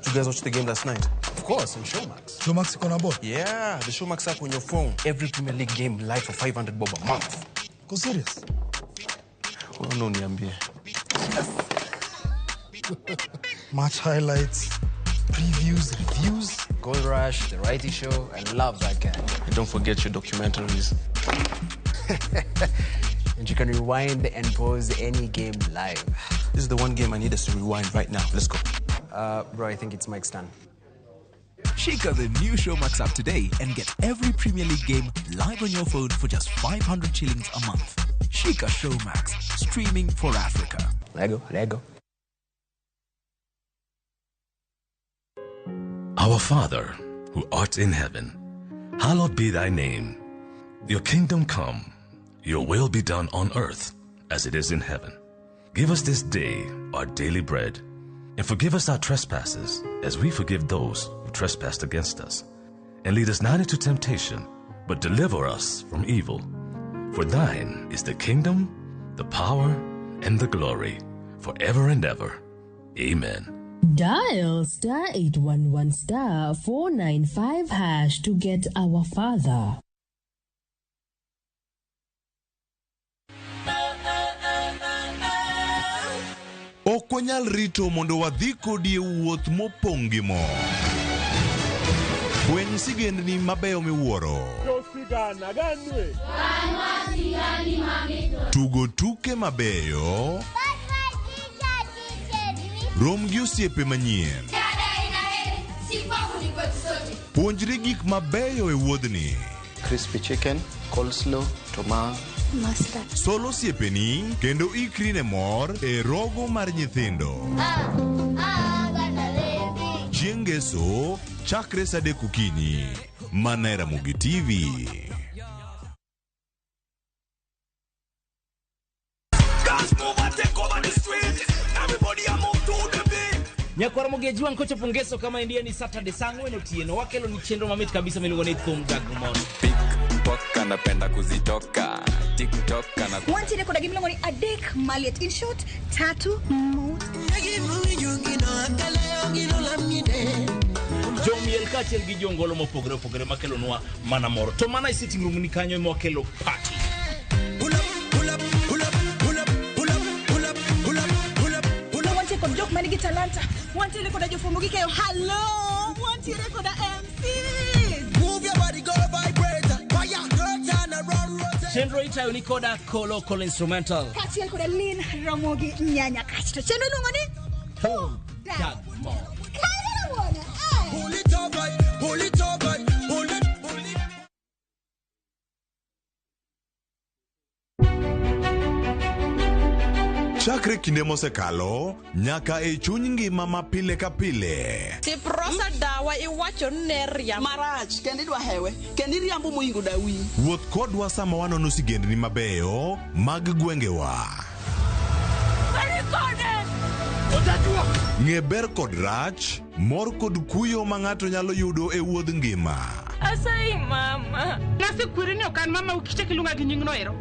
You guys watched the game last night? Of course, on Showmax. Showmax iko na ball? Yeah, the Showmax app on your phone. Every Premier League game live for 500 bob a month. Go serious? Oh, no, niambie. Yes. Match highlights, previews, reviews. Goal Rush, The Righty Show, I love that guy. And don't forget your documentaries. And you can rewind and pause any game live. This is the one game I need us to rewind right now. Let's go. Bro, I think it's Mike's turn. Shika the new Showmax app today and get every Premier League game live on your phone for just 500 shillings a month. Shika Showmax, streaming for Africa. Lego, Lego. Our Father, who art in heaven, hallowed be thy name. Your kingdom come, your will be done on earth as it is in heaven. Give us this day our daily bread, and forgive us our trespasses as we forgive those who trespass against us. And lead us not into temptation, but deliver us from evil. For thine is the kingdom, the power, and the glory, forever and ever. Amen. Dial star 811 star 495 hash to get our Father. Ok wanyal rito mondo wadhi kodi e wuoth mopong' gi mor. Fweny sigendni mabeyo miwuoro. Tugo tuke mabeyo. Rom gi osiepe manyien. Puonjri gik mabeyo e wuodhni. Crispy chicken, coleslaw, tomato. Mustard. Sol osiepeni kendo ikri ne mor e rogo mar nyithindo. Chieng' Ngeso chakre saa 3 okinyi. Mana e Ramogi TV. Nyakwar Mogeji kochopo Ngeso kama endia ni Saturday saa 4 otieno wakelo ni chenro mamit kabisa miluongo ni Thum Dag Moro. Pok Anapenda kuzitoka TikTok ana Wantiere koda gimiluongo ni adek maliet. In short, tatu mut. Jomiel kaachiel gi jongolo mopogore opogore makelonwa mana mor. To mana e sitting room ni kanyo ema wakelo party. Wantiere kod jok manigi talanta. Wantiere koda jofwambo gi keyo. Hello! Wantiere koda MCs. Move your body, go vibrate. Fire, girl, turn around, rotate. Chenro itayo ni koda Kolo Kolo Instrumental. Kaachiel koda Lin Ramogi Nyanya kasto. Chenro iluongo ni Thum Dag Mor. Kare wuona. Eh. Pull it up, right. Pull it up, right. Pull it, pull it. Chakre kinde mosekalo nyaka e chuny ngima ma pile ka pile. Siprosa dawa iwacho ni ne riambo. Marach kendo idwa hewe kendo iriambo moingo dawi. Wuoth kodwa sama wanono sigendni mabeyo mag gwengewa. Ng'e ber kod rach, mor kod kuyo ma ng'ato nyalo yudo e wuodh ngima. Asayi mama. Nasekweri ni ok an mama ukichak iluonga gi nyingno ero.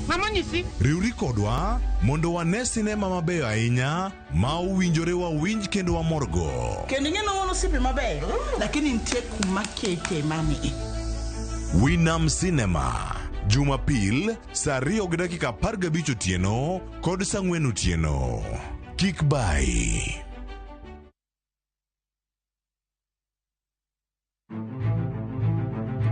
Mama onyisi. Riwri kodwa mondo wane sinema mabeyo ahinya ma owinjore wawinj kendo wamorgo. Kendo ing'e ni wan osiepe mabeyo lakini nitie kuma kete mami. Winam Cinema Jumapil saa 2:15 otieno kod saa 4 otieno. Kik bayi.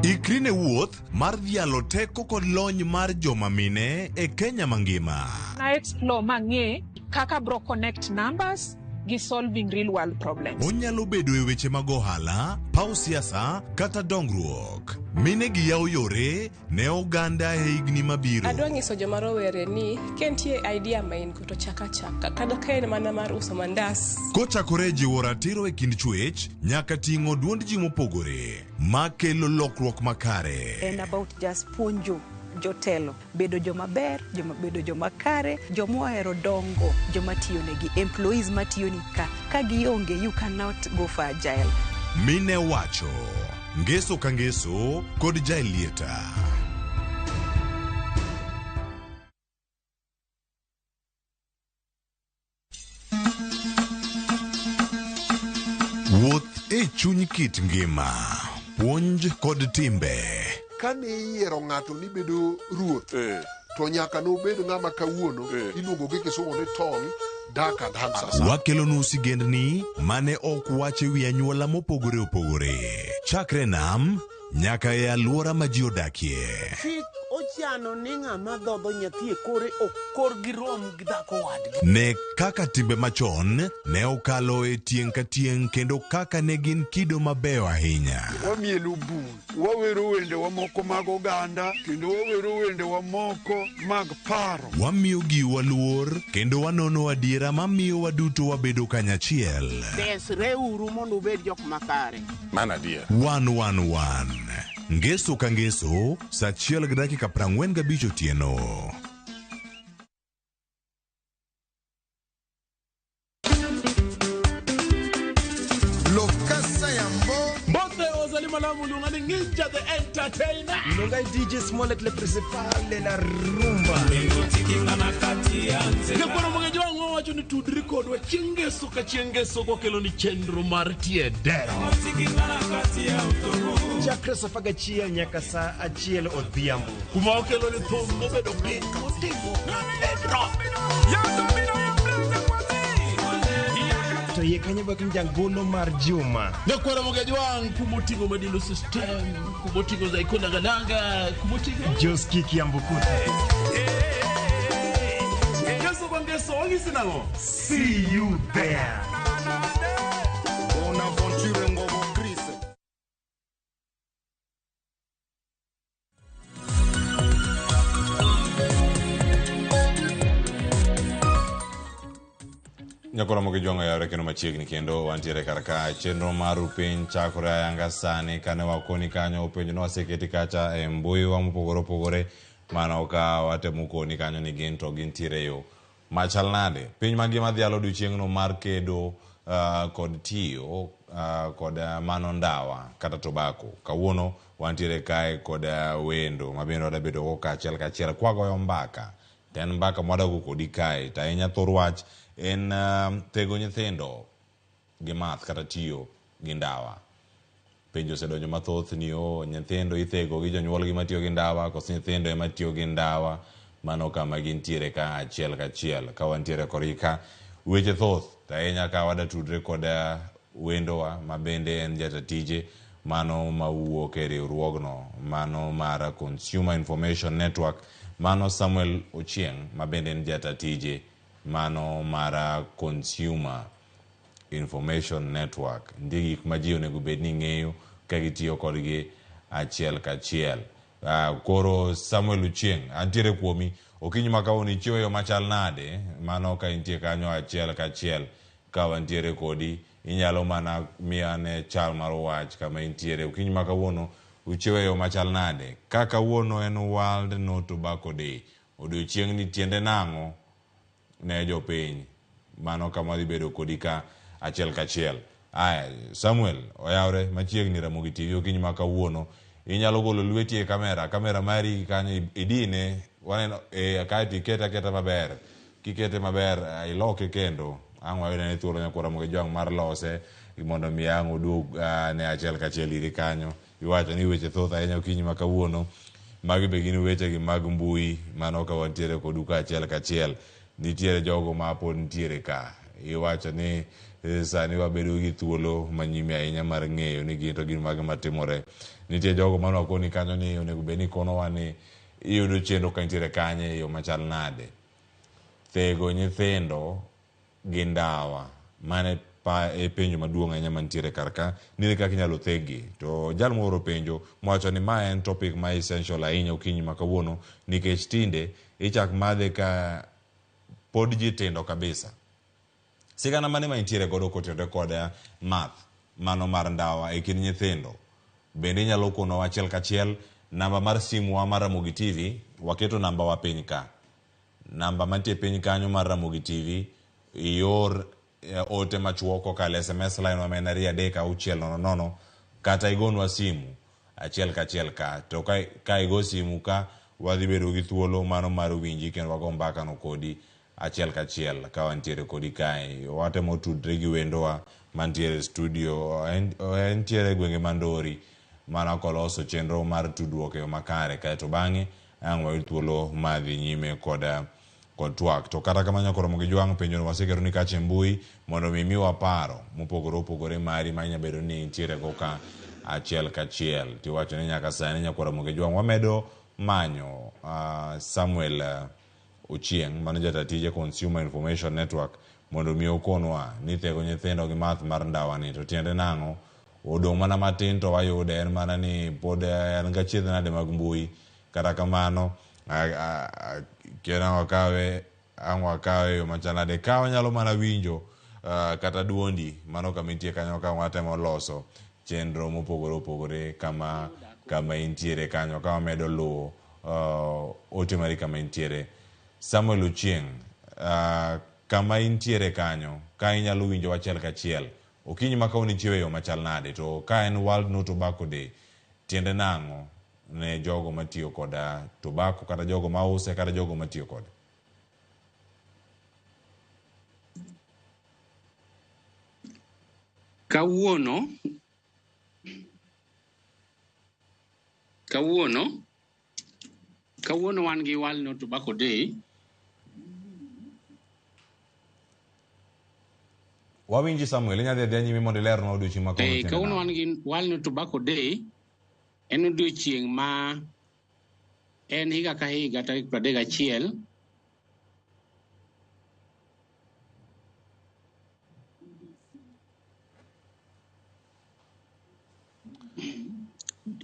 Ikri ne wuoth mar dhialo teko kod lony mar joma mine e Kenya mangima. Na explore mang'e kaka bro connect numbers gi solving real world problems. Onyalo bedo e weche mag ohala, paw siasa kata dongruok. Mine gi yawo yore ne oganda e higni mabiro. Adwa nyiso joma rowere ni ka nitie idea ma in go to chak achaka kata ka en mana mar uso mandas. Kochakore e jiwo ratiro e kind chwech nyaka ting'o duond ji mopogore makelo lokruok makare. En about just puonjo jotelo bedo joma ber, joma bedo joma kare, joma ohero dongo, joma tiyo negi, employees matiyo ni ka. Ka gionge, you cannot go for agile. Mine wacho ngeso ka ngeso kod Jaelieta. Wuoth e chuny kit ngima, puonj kod timbe. Kane iyiero ng'ato ni bedo ruoth to nyaka nobed ng'ama kawuono iluongo gi kisungu ni tall, dark and handsome. Wakelonu sigendni mane ok wach e wi anyuola mopogore opogore. Chakre nam nyaka e alwora ma ji odakie. Chik ochano ni ng'ama dhodho nyathi e kore ok korgi rom gi dhako wadgi. Ne kaka timbe machon ne okalo e tieng' ka tieng' kendo kaka ne gin kido mabeyo ahinya. Wamielo bul, wawero wendewa moko mag oganda kendo wawero wendewa moko mag paro. Wamiyo giwa luor kendo wanono adiera mamiyo waduto wabedo kanyachiel. Desreuru mondo ubed jok makare. Mano adier. Wan wan wan. Ngeso ka ngeso, saa 1:45 otieno. Lokasa Yambo. Mbote ozali malamu luonga ni Nginja the Entertainer. Luonga DJ Smollett le principal de la rumba. Nyakwaro Mogeji wang' wawacho ni tudri kodwa chieng' ngeso ka chieng' ngeso kokelo ni chenro mar tie dero. Chakre saa 11 nyaka saa 1 odhiambo. Kuma okelo ni thum mobedo piny motimo pedro. To yie kanyo bak jangolo mar juma. Nyakwaro Mogeji wang' kumoting'o Madilu System, kumoting'o Zaiko Nangananga, kumoting'o Joski Kiambukuta. Ngeso kwa ngeso wang'isi nang'o? See you there. Bonaventure Ngobo Chris. Nyakoro Mogi Jwang'o yawre kendo machiegni kendo wantiere kar ka chenro mar piny chakore ayanga sani kane wakoni kanyo penjo ne waseketi kacha e mbui wa mopogore opogore mano ka watemo koni kanyo ni gin to gintiere yo machal nade piny mangima dhialo odiochieng'no mar kedo kod tiyo kod mano ndawa kata tobacco. Kawuono wantiere kae kod wendo mabende wadwa bedo go kaachiel kachiel kwagoyo mbaka. To en mbaka mwadago kodi kae to ahinya thor wach en thego nyithindo gi math kata tiyo gi ndawa. Penjo osedonjo mathoth ni o nyithindo ithego gi jonyuolgi matiyo gi ndawa koso nyithindo ema tiyo gi ndawa. Mano kama gintiere ka achiel kachiel. Ka wantiere korgi ka weche thoth to ahinya ka wada tudre kod wendowa ma bende en jata tije mano mawuok e riwruogno mano mar Consumer Information Network, mano Samuel Ochieng ma bende en jata tije mano mar Consumer Information Network. Nitie gik ma ji onego bed ni ng'eyo ka gitiyo kodgi achiel kachiel. Koro Samuel Ochieng, antiere kuomi okinyi ma kawuono ichiewo e yo machal nade? Mano ka intie kanyo achiel kachiel ka wantiere kodi, inyalo mana miya ane chal mar wach kama intiere. Okinyi ma kawuono uchiewo e yo machal nade? Ka kawuono en World No Tobacco Day, odiochieng' ni tiende nang'o ne jopiny? Mano kama wadhi bedo kodi ka achiel kachiel. Aya, Samuel, oyawre machiegni Ramogi TV okinyi ma kawuono. Inyalo golo lweti e kamera, kamera mari kanyo idine, waneno kaeto ikete aketa maber. Kikete maber, iloke kendo. Ang' wayud ane thuolo nyakwar Ramogi Jwang' mar lose mondo mi ang' oduog ne achiel kachiel iri kanyo. Iwacho ni weche thoth ahinya okinyi ma kawuono. Magi be gin wechegi mag mbui, mano ka wantiere kodu ka achiel kachiel. Nitiere jogo ma pod nitiere ka. Iwacho ni sani wabedo gi thuolo manyime ahinya mar ng'eyo ni gin to gin mage matimore. Nitie jogo mane wakoni kanyo ni onego bed ni konowa ni iyudo chenro ka nitiere kanye e yo machal nade. Thego nyithindo gi ndawa, mano e penjo maduong' ahinya mantiere kar ka, ni kaka inyalo theggi. To jal mooro penjo mowacho ni ma en topic ma essential ahinya okinyi ma kawuono nikech tinde ichak madhe ka pod ji tindo kabisa. Sigana mane ma intiere godo kotenore kod math mano mar ndawa e kind nyithindo? Bende inyalo konowa achiel kachiel namba mar simu wa mar Ramogi TV, waketo namba wa piny ka. Namba mantie piny kanyo mar Ramogi TV, ior ote machuok kokalo SMS line wa ma en 23600 kata igonwa simu achiel kachiel ka. To ka igo simu ka wadhi bedo gi thuolo mano mar winji kendo wago mbaka no kodi achiel kachiel ka wantiere kodi kae. Watemo tudre gi wendowa mantiere e studio, entiere e gwenge ma Ndori, mana koloso chenro mar tudruok e yo makare, kaeto bang'e ang' wayud thuolo mar dhi nyime kod twak. To kata kamano nyakwar Ramogi Jwang' penjono waseketo ni kacha e mbui mondo mi miwa paro mopogore opogore mari ma inya bedo ni intiere go ka achiel kachiel. Tiwacho ni nyaka sani nyakwar Ramogi Jwang' wamedo manyo Samuel Ochieng' mano jata tije Consumer Information Network mondo mi okonwa ni thego nyithindo gi math mar ndawa ni to tiende nang'o. Odong' mana matin to wayude, en mana ni pod en gachiedh nade mag mbui. Kata kamano kia wakawe ang' wakawe yo machal nade ka wanyalo mana winjo kata duondi mano kama intie kanyo ka watemo loso chenro mopogore opogore kama intiere kanyo ka wamedo luwo ote mari kama intiere. Samuel Ochieng, kama intiere kanyo ka inyalo winjo achiel kachiel okinyi ma kawuono ichiewo e yo machal nade, to ka en World No Tobacco Day tiende nang'o ne jogo matiyo kod tobacco kata jogo mause kata jogo matiyo kode? Kawuono wan gi World No Tobacco Day. Wawinji Samuel, inyalo dhi adhiya nyime mondo ilernwa odiochieng' ma kawuono tiende Kawuono nang'o? wan gi World No Tobacco Day. En odiochieng' ma en higa ka higa tarik 31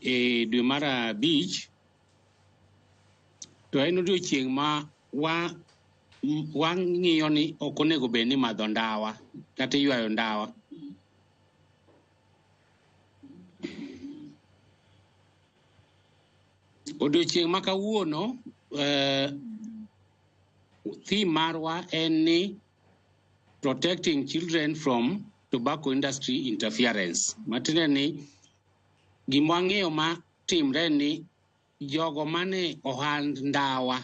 e dwe mar 5, to en odiochieng' ma wang'iyo ni ok onego bed ni madho ndawa kata iywayo ndawa. Odiochieng' ma kawuono, theme marwa en ni protecting children from tobacco industry interference. Matiende ni gima wang'eyo ma timre ni jogo mane ohand ndawa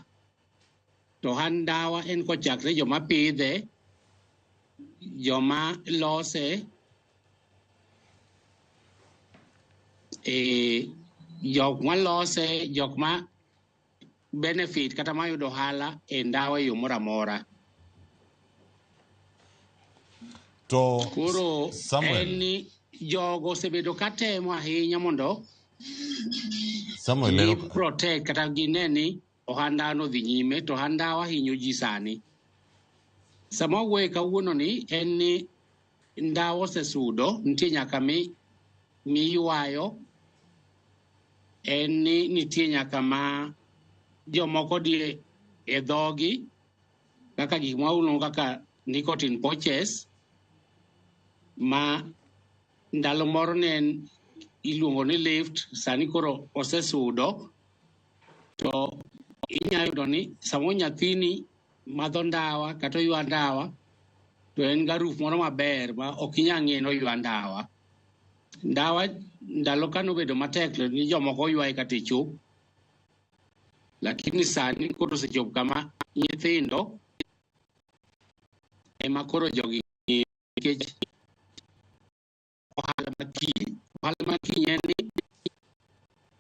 to ohand ndawa en kochakre joma pidhe, joma lose, jok ma lose, jok ma benefit kata mayudo ohala e ndawa e yo moro amora. To Koro Samuel, en ni jogo osebedo ka temo ahinya mondo Samuel gi ero, protect kata gine ni ohand ndawa odhi nyime to ohand ndawa hinyo ji sani. Sama wawuoye kawuono ni en ni ndawa osesudo, nitie nyaka miywayo, en ni nitie nyaka ma jomoko dhi e dhogi kaka gik ma waluongo kaka nicotine pouches ma ndalo moro ne en iluongo ni lift, sani koro osesudo to inya yudo ni samoro nyathini madho ndawa kata oywa ndawa to en gi aruf moro maber ma ok inyal ng'e ni oywa ndawa. Ndawa ndalo kanobedo matek to ni jomoko ywaye kata e cho, lakini sani koro osechopo kama nyithindo ema koro jogi ng'eyo nikech ohala makiny. Ohala makiny en ni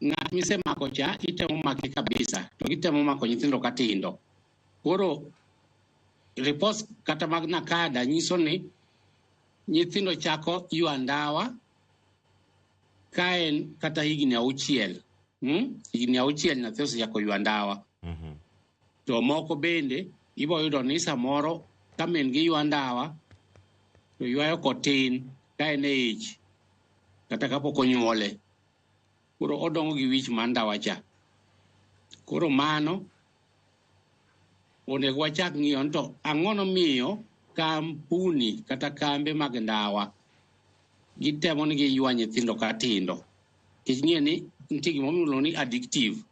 ng'at misemako cha itemo make kabisa to gitemo mako nyithindo katindo. Koro reports kata mag NACADA nyiso ni nyithindo chako ywa ndawa ka en kata higni 6. Higni 6 nyathi osechako ywa ndawa. To moko bende ibo yudo ni samoro ka min gi ywa ndawa to ywayo kotin ka en e ich kata kapok onyuole. Koro odongo gi wich mar ndawa cha. Koro mano onego wachak ng'iyo ni to ang'o nomiyo kampuni kata kambe mag ndawa gitemo ni giywa nyithindo katindo. Nikech ng'e ni nitie gima iluongo ni addictive.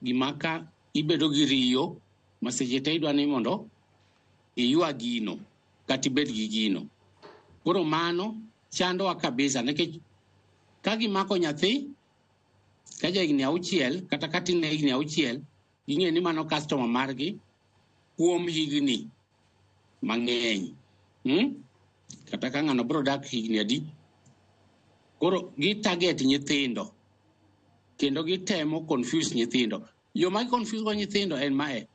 Gima ka ibedo gi riyo ma seche te idwa ni mondo iywa gino kata ibed gi gino. Koro mano chandowa kabisa nikech ka gimako nyathi ka ja higni 6 kata ka tin ne higni 6 ging'e ni mano customer margi kuom higni mang'eny. Kata ka ng'ano biro dak higni adi. Koro gi target nyithindo kendo gitemo confuse nyithindo. Yo ma confuse go nyithindo en mae.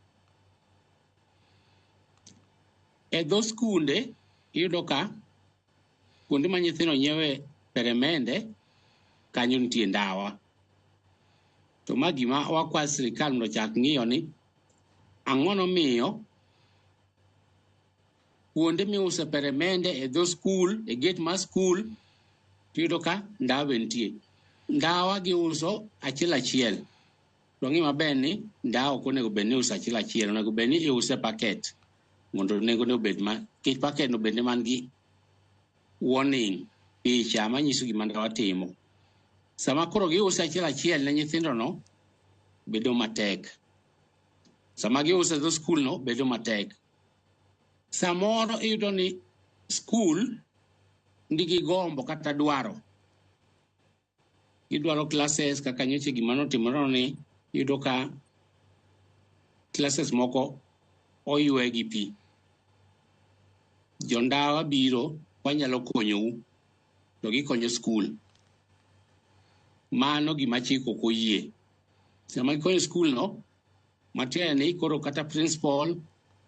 E dho skunde iyudo ka kuonde ma nyithindo nyiewe peremende kanyo nitie ndawa. To ma gima wakwa sirikal mondo ochak ng'iyo ni ang'o nomiyo kuonde miuse peremende e dho skul, e gate mar skul, tiyudo ka ndawa be nitie. Ndawa giuso achiel achiel. To ng'i maber ni ndawa ok onego bed ni iuso achiel achiel, onego bed ni iuse packet mondo nengone obed ma, nikech packet no bende man gi warning, picha manyiso gima ndawa timo. Sama koro giuse achiel achiel ne nyithindo no, bedo matek. Sama giuse dho skul no, bedo matek. Samoro iyudo ni skul nigi gombo kata dwaro. Gidwaro classes kaka nyocha gima notimore ni iyudo ka classes moko oywe gi pi. Jondawa biro wanyalo konyou to gikonyo skul. Mano gima chik ok oyie. Sama gikonyo skul no, matiende ni koro kata principal,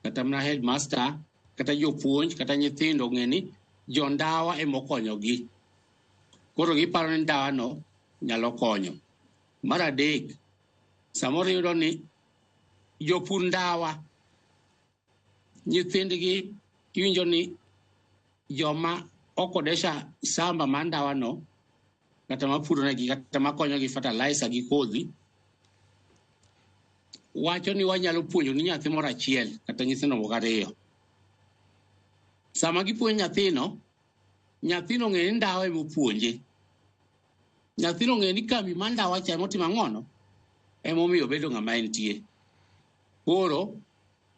kata mana headmaster, kata jopuonj, kata nyithindo ong'e ni jondawa emokonyogi. Koro giparo ni ndawa no nyalo konyo. Mar adek, samoro iyudo ni jopur ndawa nyithindgi iwinjo ni joma okodesha samba mar ndawa no kata mapuro negi kata makonyogi fertilizer gi kodhi wacho ni wanyalo puonjo ni nyathi moro achiel kata nyithindo moko 2. Sama gipuonjo nyathino, nyathino ong'e ni ndawa emopuonje. Nyathino ong'e ni kambi mar ndawa cha emotimo ang'ono emomiyo obedo ng'ama entie. Koro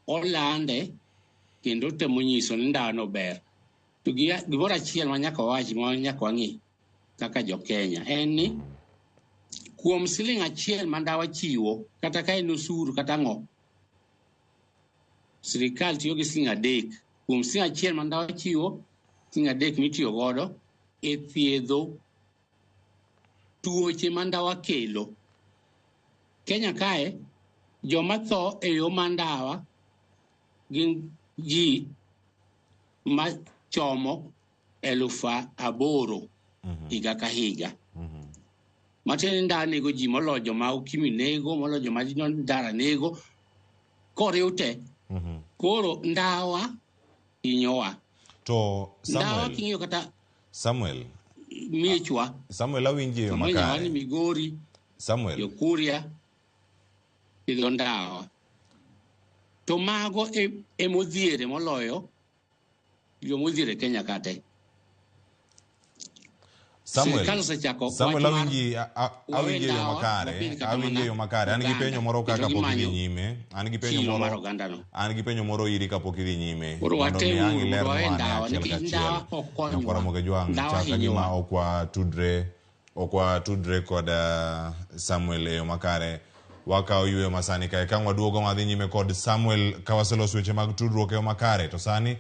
olande kendo temo nyiso ni ndawa no ber. To gimoro achiel ma nyaka wawachi ma nyaka wang'i kaka jo-Kenya en ni kuom siling achiel ma ndawa chiwo kata ka en osuru kata ang'o, sirikal tiyo gi siling 3 kuom siling achiel ma ndawa chiwo, siling 3 mitiyo godo e thiedho tuoche ma ndawa kelo. Kenya kae joma tho e yo mar ndawa gin ji machomo 8,000 higa ka higa. Matiende ni ndawa nego ji moloyo joma ukimwi nego, moloyo joma ndara nego, koriw te. Koro ndawa hinyowa. To Ndawa king'iyo kata Samuel miechwa. Samuel awinji e yo Samoro makare. ni Migori, Samuel. Jokuria pidho ndawa. To mago emodhiere moloyo jomodhier e Kenya kate. Samuel, Sirikal osechako Samuel wach mar awinji wawe awinji e yo ndawa, makare, wapidh kata awinji e yo mana makare. An gi oganda, penjo moro kendo kaka pok idhi gimanyo nyime. An gi penjo chiro mar moro ogandano. An gi penjo moro iri kapok idhi nyime. Koro Mondo mi watemuru ang' mondo ilerwa wawe ane ndawa, achiel nikech kachiel. ndawa ok konywa. Nyakwara Mogejwang', Ndawa chal ka gima hinyowa. ok watudre kod Samuel e yo makare. Wakawo yweyo masani kae. Ka waduogo wadhi nyime kod Samuel ka waseloso weche mag tudruok e yo makare. To sani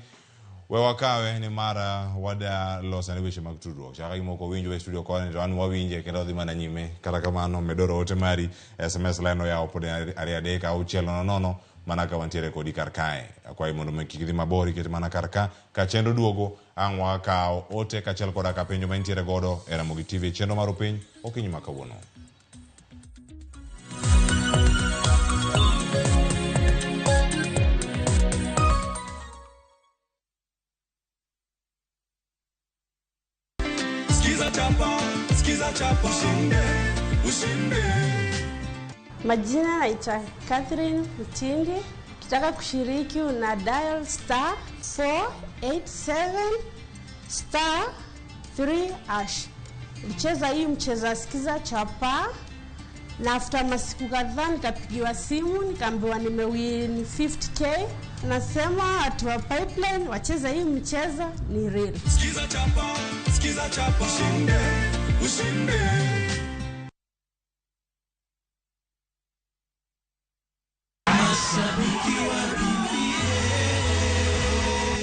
we wakawe ni mara wada loso ane weche mag tudruok. Chaka gima ok owinjwa e studio koni to an wawinje kendo wadhi mana nyime. Kata kamano medoro ote mari SMS line oyawo pod 2 3 6 0 0 mana ka wantiere kodi kar kae. Akwayi mondo mi kik idhi mabor iket mana kar ka. Ka chenro duogo ang' wakawo ote kaachiel koda ka penjo ma intiere godo e Ramogi TV chenro mar Opiny okinyi ma kawuono. Skiza chapa, skiza chapa, ushinde, ushinde. Majina naitwa Catherine Mtindi. Ukitaka kushiriki una dial star 487 star 3 hash. Nilicheza hii mchezo wa sikiza chapa, na after masiku kadhaa nikapigiwa simu nikaambiwa nimewin 50k. Nasema watu wa Pipeline wacheze hii mchezo ni real. Skiza chapa, skiza chapa, ushinde, ushinde.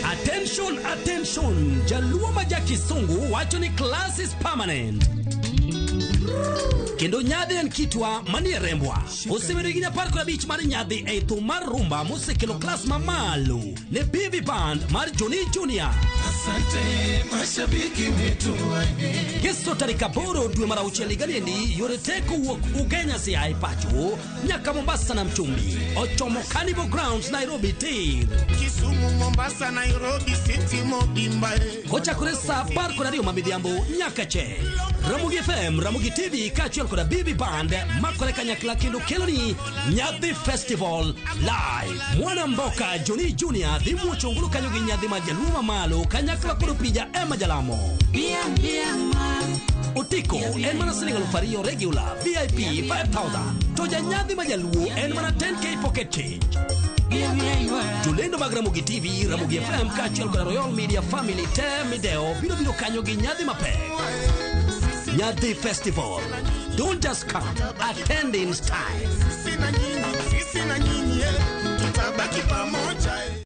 Attention, attention, Jaluo ma ja Kisungu wacho ni class is permanent. Kendo nyadhi en kitwa manie rembwa. Osebedo higni 15 mar nyadhi ei thum mar rumba mosekelo klas mamalo ne BV Band mar Johnny Junior. Asante mashabiki wetu wane. Ngeso tarik 8 dwe mar 6 higa niendi yore te kowuok Ugenya siae pacho nyaka Mombasa na Mchumbi ochomo Carnival Grounds Nairobi tir. Kisumu, Mombasa, Nairobi City mobimba. Kochakore saa 12 ma midhiambo nyaka che. Ramogi FM, Ramogi TV kaachiel koda BB Band makore kanyakla kendo keloni Nyadhi Festival Live. Mwana Mboka Johnny Junior dhi muocho ngulu kanyo gi nyadhi mar jaluo mamalo kanyakla kod opija Emma Jalamo. Otiko en mana siling 2,000 regular, VIP 5,000. To janyadhi ma jaluo en mana 10k pocket change. Jolendo mag Ramogi TV, Ramogi FM kaachiel kod Royal Media Family te mideo biro biro kanyo gi nyadhi mapek. Nyadhi Festival. Don't just come, attend in style. Sisi na nyinyi, sisi na nyinyi, tutabaki pamoja.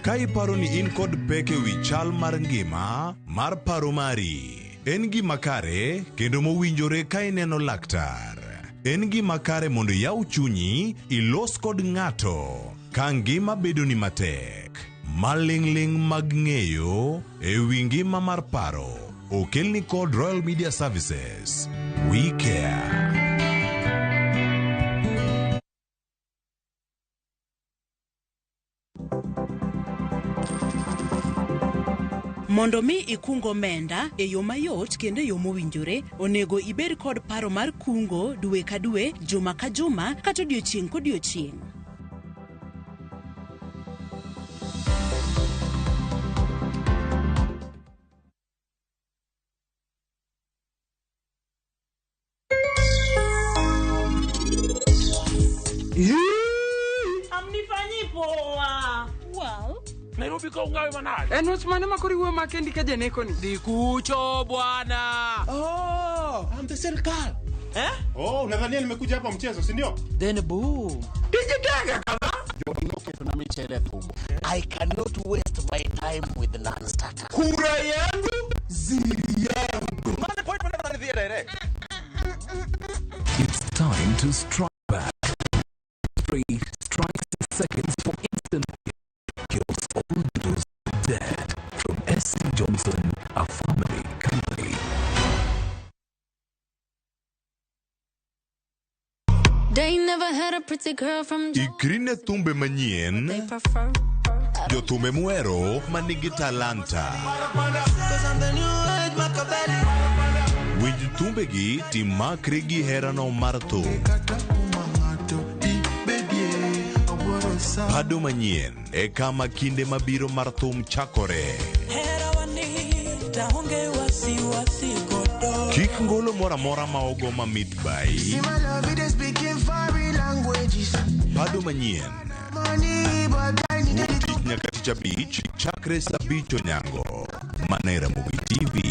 Ka iparo ni in kod pek e wi chal mar ngima mar paro mari, en gima kare kendo mowinjore ka ineno laktar. En gima kare mondo iyaw chunyi ilos kod ng'ato ka ngima bedoni matek. Maling'ling' mag ng'eyo e wi ngima mar paro okelni kod Royal Media Services. We care. Mondo mi ikung omenda e yo mayot kendo e yo mowinjore, onego ibed kod paro mar kungo dwe ka dwe, juma ka juma, kata odiochieng' kodiochieng'. Amnifanyi poa. Well, Nairobi ka ung'awe manade. En wach mane ma koro iwuoyo ma kendi ka janeko ni? Dhi kucho bwana. Oh, I'm the serikal. Eh? Oh, unadhania nimekuja hapa mchezo, si ndio? Then boom. Tijitega kama. Joketona michele e thumbo. I cannot waste my time with non-starter. Kura yangu, ziri yangu. Mane point mane dhani dhi direct. It's time to strike back. Three strikes in seconds for instant kills all those dead. From SC Johnson, a family company. They never had a pretty girl from Ikri ne thumbe manyien, prefer. jothumbe mwero manigi talanta. Winj thumbegi timakri gi herano mar thum. Pado manyien e kama kinde mabiro mar thum chakore. Kik ngolo moro amora ma ogo mamit bai. Pado manyien. Wuok tich nyaka tich abich chakre saa abich onyango. Mana e Ramogi TV.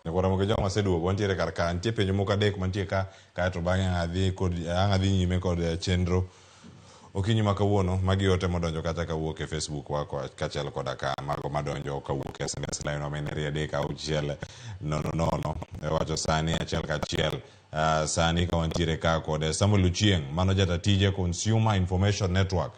Nyakwar Joma aseduogo wantiere kar ka nitie penjo moko adek mantie ka kaeto bang'e ang' adhi kod ang' adhi nyime kod eh, chenro okinyi ma kawuono magi ote modonjo kata kawuok e Facebook wa kaachiel koda ka mago madonjo kawuok e SMS line wa ma en 3 6 0 0 wacho sani achiel kachiel sani ka wantiere ka kod Samuel Ochieng mano jata tije Consumer Information Network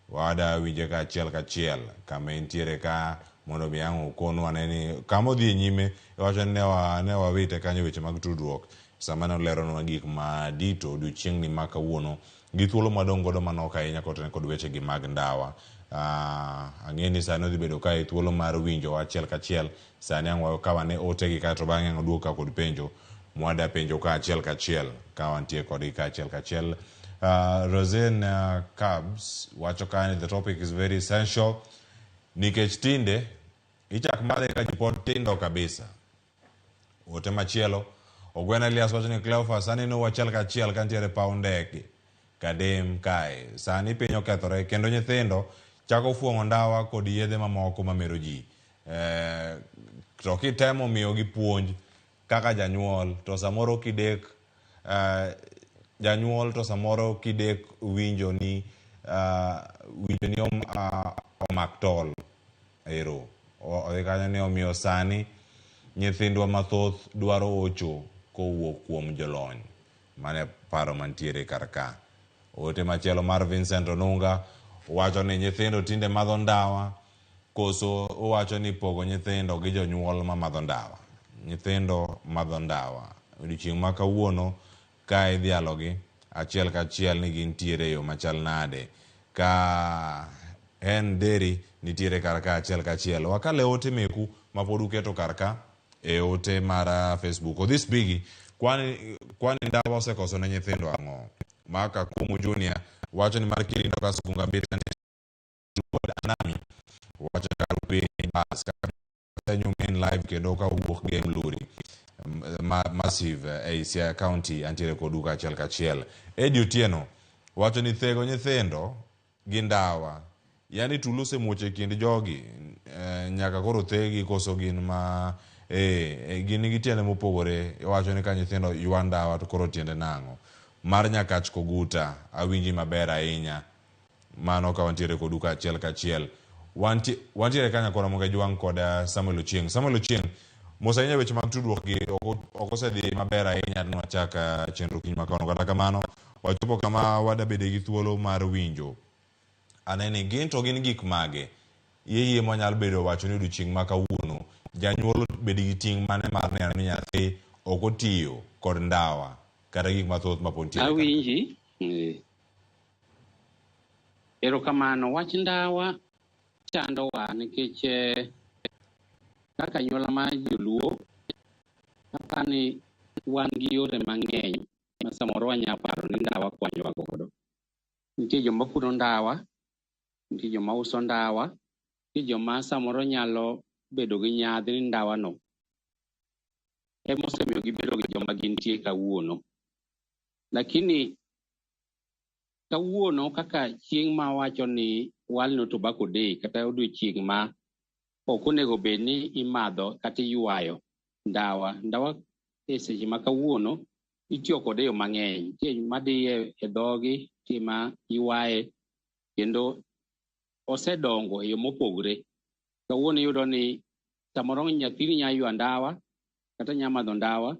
wada winje ka achiel kachiel kama entiere ka mondo mi ang' okonwa ne ni kama odhi e nyime iwacho ni ne wawite kanyo weche mag tudruok sama ne oleronwa gik ma dito odiochieng'ni ma kawuono gi thuolo mwadong' godo manok ahinya kotenore kod weche gi mag ndawa. Ang'e ni sani odhi bedo ka e thuolo mar winjo achiel kachiel sani ang' wakaw ane otegi kaeto bang'e ang' waduog ka kod penjo mwada penjo ka achiel kachiel ka wantie kodgi ka achiel kachiel. Rosen Cabs wacho ka ni the topic is very essential nikech tinde ichak madhe ka ji pod tindo kabisa. Ote machielo Ogwen Elias wacho ni Cleophas aneno achiel kachiel kantiere paw ndege Kadem kae sani piny okethore kendo nyithindo chako fuong'o ndawa kod yedhe mamoko mamero ji. To kitemo miyogi puonj kaka janyuol to samoro kidek janyuol to samoro kidek winjo ni omak tol ero odhi kanyo ni omiyo sani nyithindwa mathoth dwaro ocho kowuok kuom jolony. Mane paro mantiere kar ka. Ote machielo mar Vincent Onunga wacho ni nyithindo tinde madho ndawa koso owacho ni pogo nyithindo gi jonyuol ma madho ndawa. Nyithindo madho ndawa. Odiochieng' ma kawuono ka idhialogi achiel kachiel ni gintiere e yo machal nade. Ka en deri nitiere kar ka achiel kachiel. Wakale ote meku mapod uketo kar ka e ote mar Facebook. Odhis Bigi, kwani ndawa osekoso ne nyithindo ang'o? Maka Kumu Junior wacho ni mar kirindo ka Sugunga Mbita Anami wacho kar piny bas ka nyumin live kendo ka wuok game luri massive e Siaya County antiere kodu ka achiel kachiel. Eddie Otieno wacho ni thego nyithindo gi ndawa yani tulo osemuoch e kind jogi nyaka koro thegi koso gin ma gin gi tiende mopogore. Iwacho ni ka nyithindo ywa ndawa to koro tiende nang'o? Mar Nyakach Koguta awinji maber ahinya mano ka wantiere kodu ka achiel kachiel. Wantiere ka Nyakwar Ramogi Ajwang' kod Samuel Ochieng. Samuel Ochieng, mos ahinya weche mag tudruok gi ok osedhi maber ahinya nwachak chenro kiny ma kawuono. Kata kamano wachopo kama wadabede gi thuolo mar winjo ane ni gin to gin gik mage yie mwanyalo bedo wacho ni odiochieng' ma kawuono janyuol bed gi ting' mane mar neno ni nyathi ok otiyo kod ndawa kata gik mathoth mapod nitiere kar ka. Awinji. Erokamano. Wach ndawa chandowa nikech kaka anyuola mar joluo apani wan gi yore mang'eny ma samoro wanya paro ni ndawa konyowa godo. Nitie joma puro ndawa, nitie joma uso ndawa, nitie joma samoro nyalo bedo gi nyadhi ni ndawa no Emosemiyo gibedo gi joma gintie kawuono. Lakini kawuono kaka chieng' ma wacho ni World No Tobacco Day kata odiochieng' ma ok onego bed ni imadho kata iywayo ndawa. Ndawa e seche ma kawuono itiyo kode e yo mang'eny. Nitie madhiye e dhogi, nitie ma ywaye kendo osedongo e yo mopogre. Kawuono iyudo ni samoro nyathini nya ywa ndawa kata nya madho ndawa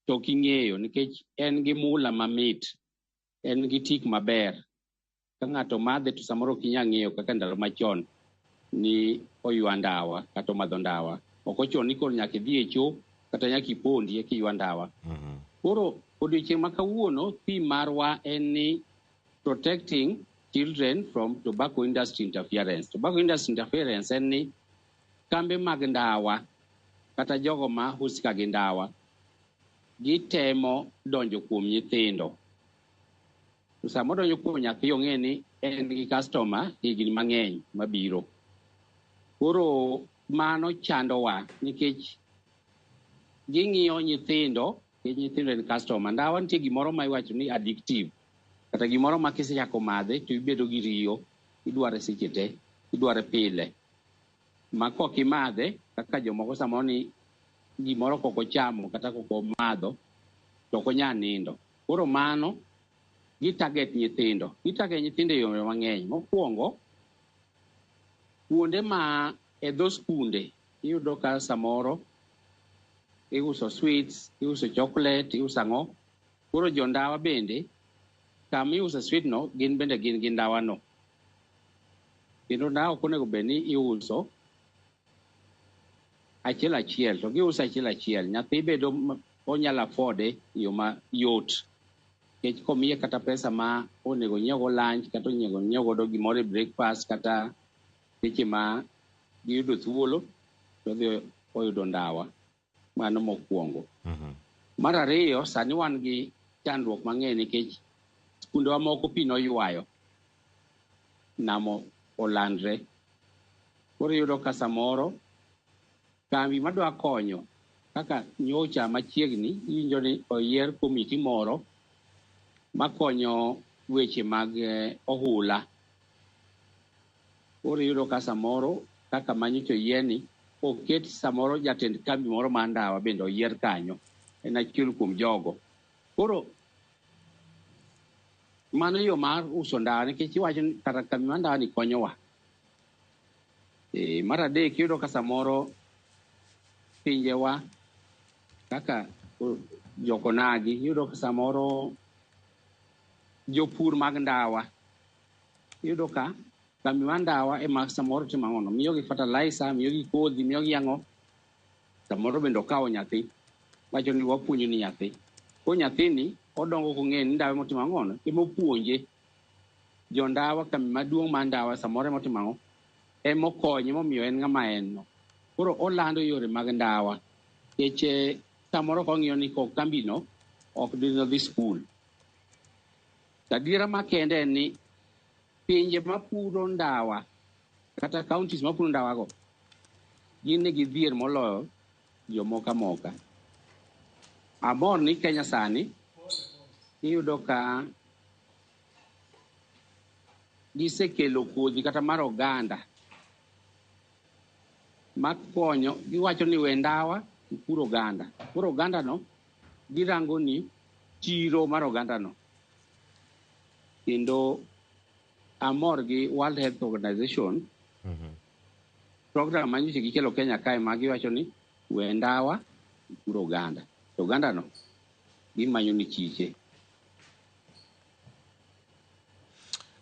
to ok ing'eyo nikech en gi mula mamit, en gi tik maber. Ka ng'ato madhe to samoro ok inya ng'eyo kaka ndalo machon ni oywa ndawa kata omadho ndawa. Ok ochuno ni koro nyaka idhi e cho kata nyaka ipondi eka iywa ndawa. Koro odiochieng' ma kawuono theme marwa en ni protecting children from tobacco industry interference. Tobacco industry interference en ni kambe mag ndawa kata jogo ma husika gi ndawa gitemo donjo kuom nyithindo. To sama odonjo kuom nyathi ong'e ni en gi customer higni mang'eny mabiro. Koro mano chandowa nikech ging'iyo nyithindo, nikech nyithindo en customer. Ndawa nitie gimoro ma iwacho ni addictive. Kata gimoro ma kisechako madhe to ibedo gi riyo, idware seche te, idware pile. Ma kok imadhe, kaka jomoko samoro ni gimoro kok ochamo kata kok omadho, to ok onyal nindo. Koro mano, gi target nyithindo. Gi target nyithindo e yore mang'eny. Mokwongo, kuonde ma e dho skunde, iyudo ka samoro iuso sweets, iuso chocolate, iuso ang'o. Koro jo ndawa bende, kama iuso sweet no, gin bende gin gi ndawa no. Kendo ndawa ok onego bed ni iuso achiel achiel, to giuso achiel achiel. Nyathi bedo onyalo afford e yo mayot. Nikech komiye kata pesa ma onego nyiew go lunch, kata onego nyiew godo gimoro e breakfast, kata seche ma giyudo thuolo, to odhi oyudo ndawa. Mano mokwongo. Mar ariyo, sani wan gi chandruok mang'eny nikech skundewa moko pi noywayo, namo olandre. Koro iyudo ka samoro kambi madwa konyo kaka nyocha machiegni iwinjo ni oyier komiti moro makonyo weche mag ohula. Koro iyudo ka samoro kaka manyocha oyier ni oket samoro jatend kambi moro mar ndawa bende oyier kanyo. En achiel kuom jogo. Koro mano yo mar uso ndawa nikech iwacho ni kata kambi mar ndawa ni konyowa. Mar adek iyudo ka samoro pinjewa kaka jokonagi iyudo ka samoro jopur mag ndawa iyudo ka kambi mar ndawa ema samoro timo ang'ono, miyogi fertilizer, miyogi kodhi, miyogi ang'o. Samoro bende okawo nyathi, wacho ni wapuonjo ni nyathi. Koro nyathini odongo kong'eyo ni ndawa emotimo ang'ono, emopuonje. Jo ndawa, kambi maduong' mar ndawa samoro emotimo ang'o, emokonye momiyo en ng'ama en no. Koro olando yore mag ndawa. Nikech samoro kong'iyo ni kok kambino ok dhi skul. Adiera makende en ni pinje mapuro ndawa kata counties mapuro ndawa go gin nigi dhier moloyo jomoko amoka. Amor ni Kenya sani iyudo ka gisekelo kodhi kata mar oganda makonyo, giwacho ni we ndawa ipur oganda. Koro oganda no girango ni chiro mar oganda no. Kendo amor gi World Health Organization program manyocha gikelo Kenya kae ma giwacho ni we ndawa ipur oganda. To oganda no gimanyo ni chiche.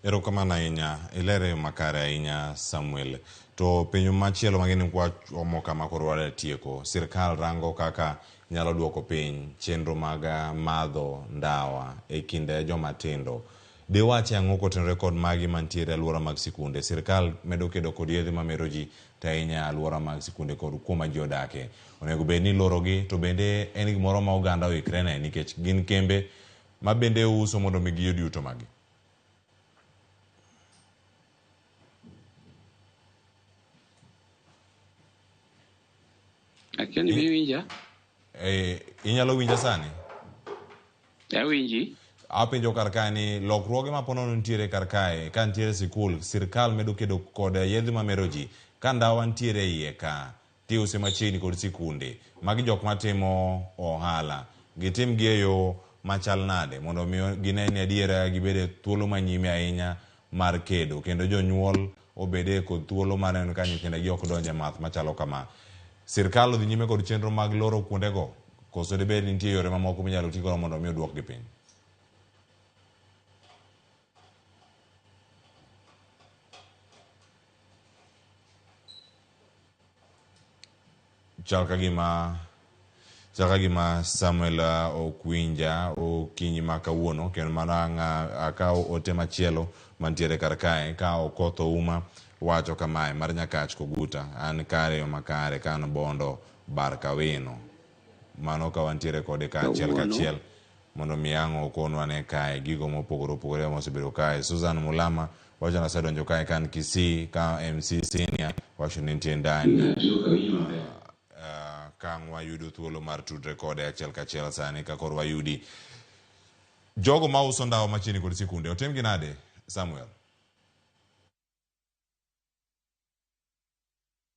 Erokamano ahinya, ilere yo makare ahinya Samuel. To penjo machielo mageni kwa omo kama koro wadwa tieko. Sirkal rango kaka nyalo duoko piny chenro mag madho ndawa e kind joma tindo. Diwache ang'o kotenore kod magi mantiere e alwora mag sikunde? Sirkal medo kedo kod yedhe mamero ji to ahinya e alwora mag sikunde kod kuma ji odake. Onego bed ni ilorogi to bende en gimoro ma oganda oikre ne nikech gin kembe ma bende uso mondo mi giyud yuto magi. Akia ni iwinja? Inyalo winja sani? Awinji. Apenjo kar kae ni lokruoge ma ponono nitiere kar kae, ka nitiere sikul, sirkal medo kedo kod yedhe mamero ji. Ka ndawa nitiere e iye ka, tiuse machiegni kod sikunde. Magi jok matimo ohala. Gitim gi e yo machal nade mondo mi gine ni adiera gibed e thuolo manyime ahinya mar kedo kendo jonyuol obede kod thuolo mar neno ka nyithindegi ok donjo e math machalo kama. Sirkal odhi nyime kod chenro mag loro kuondego koso dibed ni nitie yore mamoko minyalo ti godo mondo mi oduokgi piny? Chal ka gima chal ka gima Samuel ok winja okinyi ma kawuono kendo mano ang' akaw ote machielo mantiere kar kae ka Okoth Ouma wacho kamae mar Nyakach Koguta an kare yo makare ka an Bondo bar Kawino mano ka wantiere kode ka achiel kachiel mondo mi ang' okonwa ne kae gigo mopogore opogore mosebedo kae. Susan Mulama wacho ni asedonjo kae ka an Kisii ka MC Senior wacho ni nitie ndani ka ang' wayudo thuolo mar tudre kode achiel kachiel sani ka koro wayudi. Jogo mauso ndawa machiegni kod sikunde otimgi nade Samuel?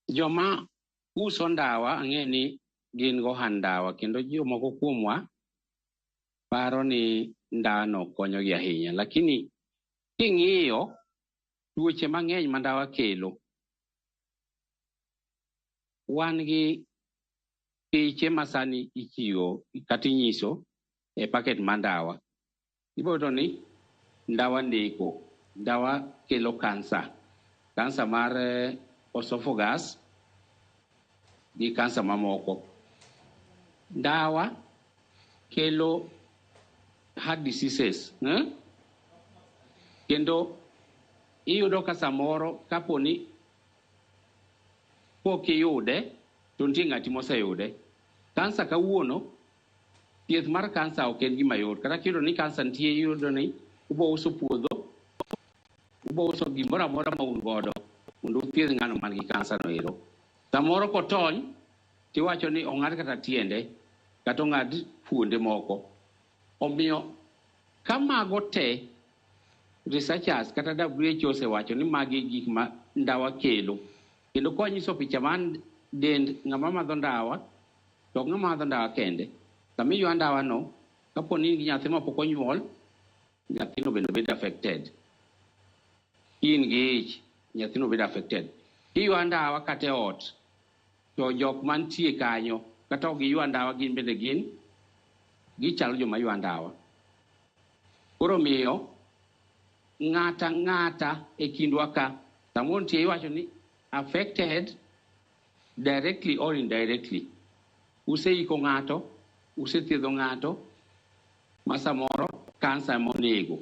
Joma uso ndawa ang'e ni gin gohand ndawa kendo jomoko kuomwa paro ni ndawano konyogi ahinya, lakini king'iyo tuoche mang'eny ma ndawa kelo, wan gi piche ma sani ichiwo kata inyiso e paket mar ndawa. Ibiro yudo ni ndawa neko, ndawa kelo kansa, kansa mar esophagus gi kansa mamoko. Ndawa kelo heart diseases, Kendo iyudo ka samoro kapo ni pok iyude to nitie ng'ati moseyude. Kansa kawuono, thieth mar kansa ok en gima yot. Kata kiyudo ni kansa nitie, iyudo ni ubo uso puodho, ubo uso gimoro amora ma un godo mondo uthiedh ng'ano man gi kansa no ero. Samoro kotony, tiwacho ni ong'ad kata tiende, kata ong'ad fuonde moko. Omiyo ka mago te researchers kata WHO osewacho ni magi gik ma ndawa kelo. Kendo kwa nyiso picha mar dend ng'ama madho ndawa, to ok ng'ama madho ndawa kende. Sama iywa ndawa no, kapo ni in gi nyathi mapok onyuol, nyathino bende bedo affected. In gi ich, nyathino bedo affected. Kiywa ndawa kata e ot, to jok mantie kanyo, kata ok giywa ndawa gin bende gin, gichalo joma ywa ndawa. Koro miyo, ng'ata ng'ata e kindwa ka, samoro nitie iwacho ni affected directly or indirectly. Useiko ng'ato, usethiedho ng'ato, ma samoro kansa ema onego.